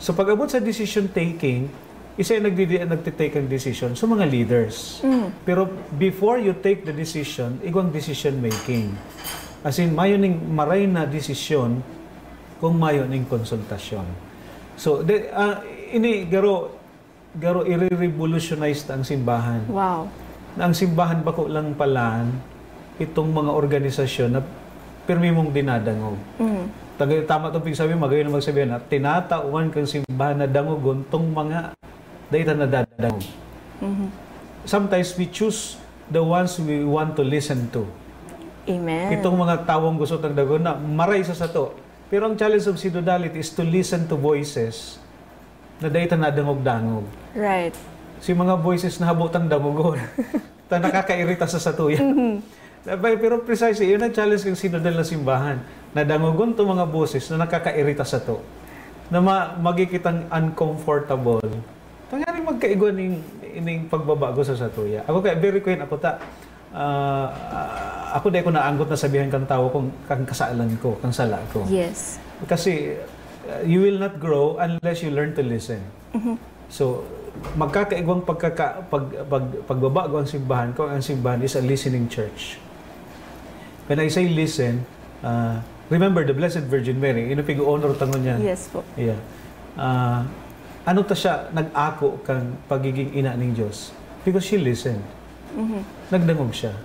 So, pag-abot sa decision taking, isa yung nagdidi-, nagtitake ang decision sa mga leaders. Pero before you take the decision, igwang decision making. As in, mayo ning maray na desisyon kung mayo ning konsultasyon. So, de, ah, ini, garo, garo, i-revolutionize ta ang simbahan. Wow. Na ang simbahan bako lang palan itong mga organisasyon na pirmi mong dinadangog. Taga-, tama tong pigsabi, magayon na magsabi na tinatawan kang simbahan na dangogon tong mga dai ta nadadangog. Sometimes we choose the ones we want to listen to. Amen. Itong mga tawong gusto tang dagon na maray sa sato. Pero ang challenge of synodality is to listen to voices na dai ta nadangog-dangog. Right. Si mga voices na habo tang dangogon. Ta nakakairita sa satuya. Pero precisely, yun ang challenge ng synodal na simbahan. Nadangogon to mga boses na nakakairita sato. Na ma-, magiging kitang uncomfortable. Tanganing magkaigwa ning, ning pagbabago sa satuya. Ako kaya, very quaint ako ta. Ah, ah, ako di ko naanggot na sabihan kang tawo kung kang kasalan ko, kang sala ko. Yes. Kasi, uh, you will not grow unless you learn to listen. So, magkakaigwang pagkaka-, pag-, pag-, pagbabago ang simbahan kung ang simbahan is a listening church. When I say listen, uh, remember the Blessed Virgin Mary, ino pig-honor tangon niya. Yes po. Yeah. Uh, ano ta siya nag-ako kan pagiging ina ning Diyos? Because she listened. Nagdangog siya.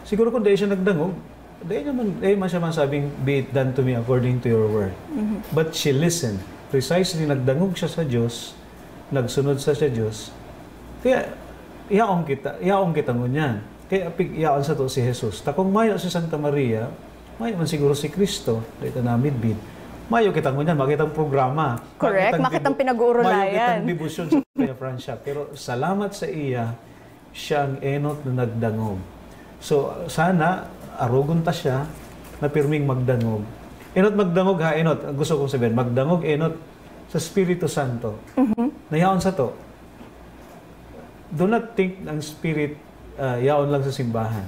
Siguro kung dahil siya nagdangog, dahil naman, dahil man siya masabing, "Be it done to me according to your word." But she listened. Precisely, nagdangog siya sa Diyos, nagsunod sa, sa Diyos. Kaya, yaon kita, yaon kita ngunyan. Kaya pig-, yaon sato si Jesus. Ta kung mayo si Santa Maria, mayo man siguro si Cristo, dahil ta namidbid. Mayo kita ngunyan, makitang programa. Correct, makitang makitang debu-, pinag-uurulayan. Mayo kitang debosyon sa Maria Francia. Pero salamat sa iya, siya ang enot na nagdangog. So, sana, arogon ta siya na pirming magdangog. Enot magdangog ha, enot. Ang gusto kong sabihin, magdangog, enot, sa Espiritu Santo na yaon sato. Do not think ang Spirit ah, yaon lang sa simbahan.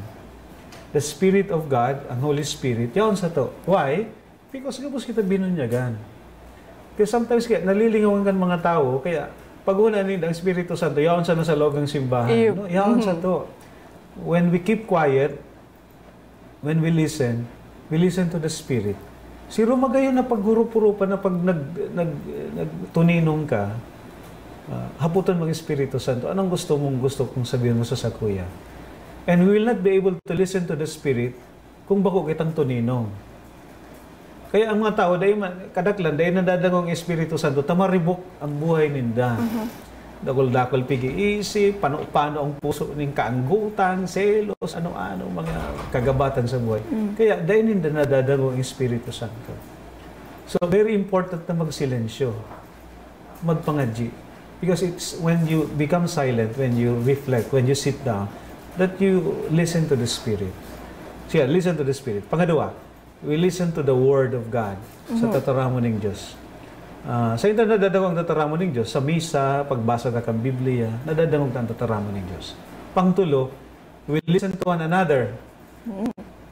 The Spirit of God, ang Holy Spirit, yaon sato. Why? Because gabos kita binunyagan. Kaya sometimes kaya nalilingawan kan mga tawo, kaya pag-una ninda ang Espiritu Santo, yaon sana sa loob ng simbahan. Iyo. No? Yaon sato. When we keep quiet, when we listen, we listen to the Spirit. Siro magayon na paghurup-hurupan na pag nag, nag, nagtuninong ka, ah, haputan mo ang Espiritu Santo, "Anong gusto mong, gusto kong sabihin mo sa sakuya?" And we will not be able to listen to the Spirit kung bako kitang tuninong. Kaya ang mga tao, dahil man, kadaklan, dahil nadadangog ang Espiritu Santo, tamaribok ang buhay ninda. Dakul-dakul pig-iisip, pano-pano ang puso ning kaanggutan, selos, ano-ano, mga kagabatan sa buhay. Kaya dahil ninda nadadangog ang Espiritu Santo. So, very important na magsilensyo, magpangadyi. Because it's when you become silent, when you reflect, when you sit down, that you listen to the Spirit. So, yeah, listen to the Spirit. Pangadwa, we listen to the Word of God sa tataramon ning Diyos. Ah, sa inda nadadangog ang tataramon ning Diyos, sa misa, pagbasa na kan Biblia, nadadangog ta ang tataramon ning Diyos. Pangtulo, we listen to one another.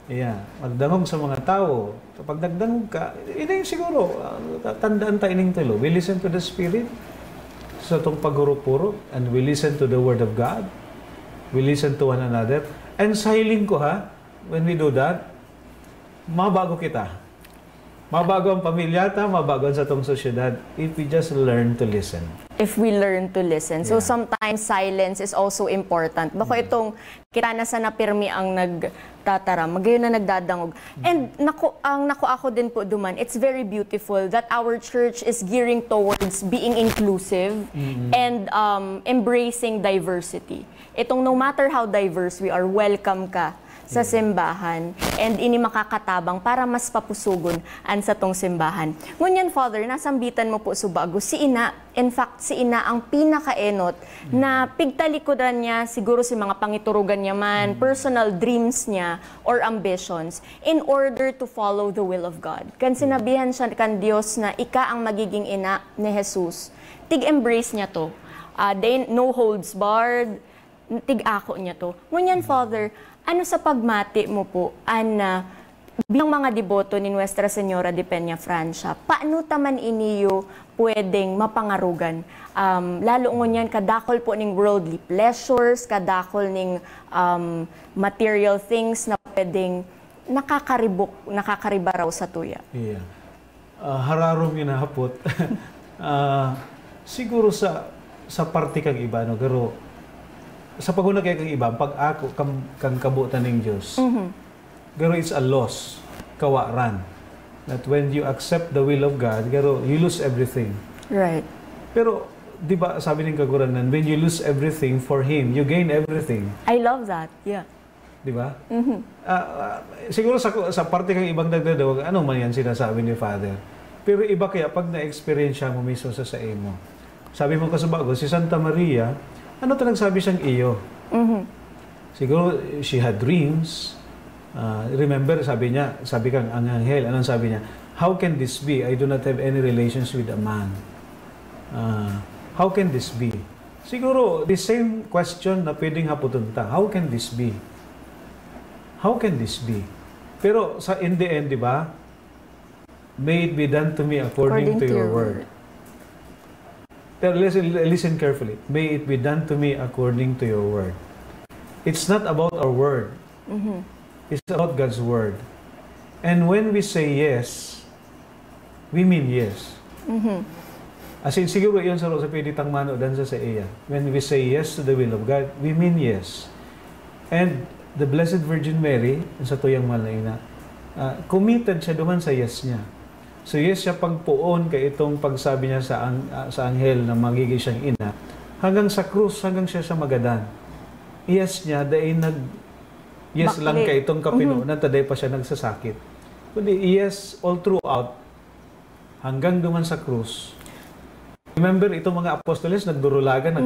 Yeah, magdangog sa mga tawo. Kapag nagdangog ka, ini siguro, ah, tandaan ta ining tulo. We listen to the Spirit sa tong paghurup-hurup, and we listen to the Word of God. We listen to one another. And sa hiling ko, ha, when we do that, mabago kita. Mabago ang pamilya ta, mabago ang satong sosyedad if we just learn to listen. If we learn to listen. So Yeah. sometimes silence is also important. Bako itong kita na sana pirmi ang nagtataram, magayon na nagdadangog. And naku, ang naku ako din po duman, it's very beautiful that our church is gearing towards being inclusive and um, embracing diversity. Itong no matter how diverse we are, welcome ka sa simbahan, and ini makakatabang para mas papusugon an satong simbahan. Ngunyan, Father, nasambitan mo po subago si ina. In fact, si ina ang pinakaenot na pigtalikodan niya siguro si mga pangiturugan niya man, personal dreams niya or ambitions in order to follow the will of God. Kan sinabihan siya kan Dios na ika ang magiging ina ni Jesus, tig-embrace niya to. Ah, then, no holds barred, tig-ako niya to. Ngunyan, Father, ano sa pagmati mo po an ah, bilang mga deboto ni Nuestra Señora de Peña Francia, paano ta man iniyo pwedeng mapangarugan? Um, lalo ngunyan, kadakol po ning worldly pleasures, kadakol ning um, material things na pwedeng nakakaribok, nakakaribaraw sa tuya. Yeah. Ah, hararom nga nahapot. Ah, siguro sa sa parte kang iba, no, pero sa paghunag kay kang iba, pag ako kang, kang kabutan ning Dios, pero it's a loss, kawaran. That when you accept the will of God, pero you lose everything. Right. Pero, di ba, sabi ng Kagurangnan, when you lose everything for Him, you gain everything. I love that. Yeah. Di ba? Ah, ah, siguro sa, sa parte kang ibang nagdadawag, ano man yan sinasabi ni Father. Pero iba kaya pag na-experience mo mismo sa saimo. Sabi mo kasubago, si Santa Maria, ano talaga sabi siyang iyo? Siguro, she had dreams. Ah, remember, sabi niya, sabi kang ang anghel, anong sabi niya? "How can this be? I do not have any relations with a man." Ah, how can this be? Siguro, the same question na pwedeng haputon ta, "How can this be? How can this be?" Pero sa in the end, di ba? "May it be done to me according, to your word." Pero listen, listen carefully. "May it be done to me according to your word." It's not about our word. It's about God's word. And when we say yes, we mean yes. As in, siguro iyon sa sa pwede tang manodan sa sa iya. When we say yes to the will of God, we mean yes. And the Blessed Virgin Mary, ang sa tuyang mahal na ina, ah, committed siya duman sa yes niya. So yes siya pagpoon kay itong pagsabi niya sa ang, ah, sa anghel na magiging siyang ina, hanggang sa krus, hanggang siya sa magadan. Yes niya, dahil nag yes lang Bakli. Kay itong kapinonan, ta dahil pa siya nagsasakit. Kundi yes all throughout, hanggang duman sa krus. Remember, itong mga apostoles, nagdurulagan,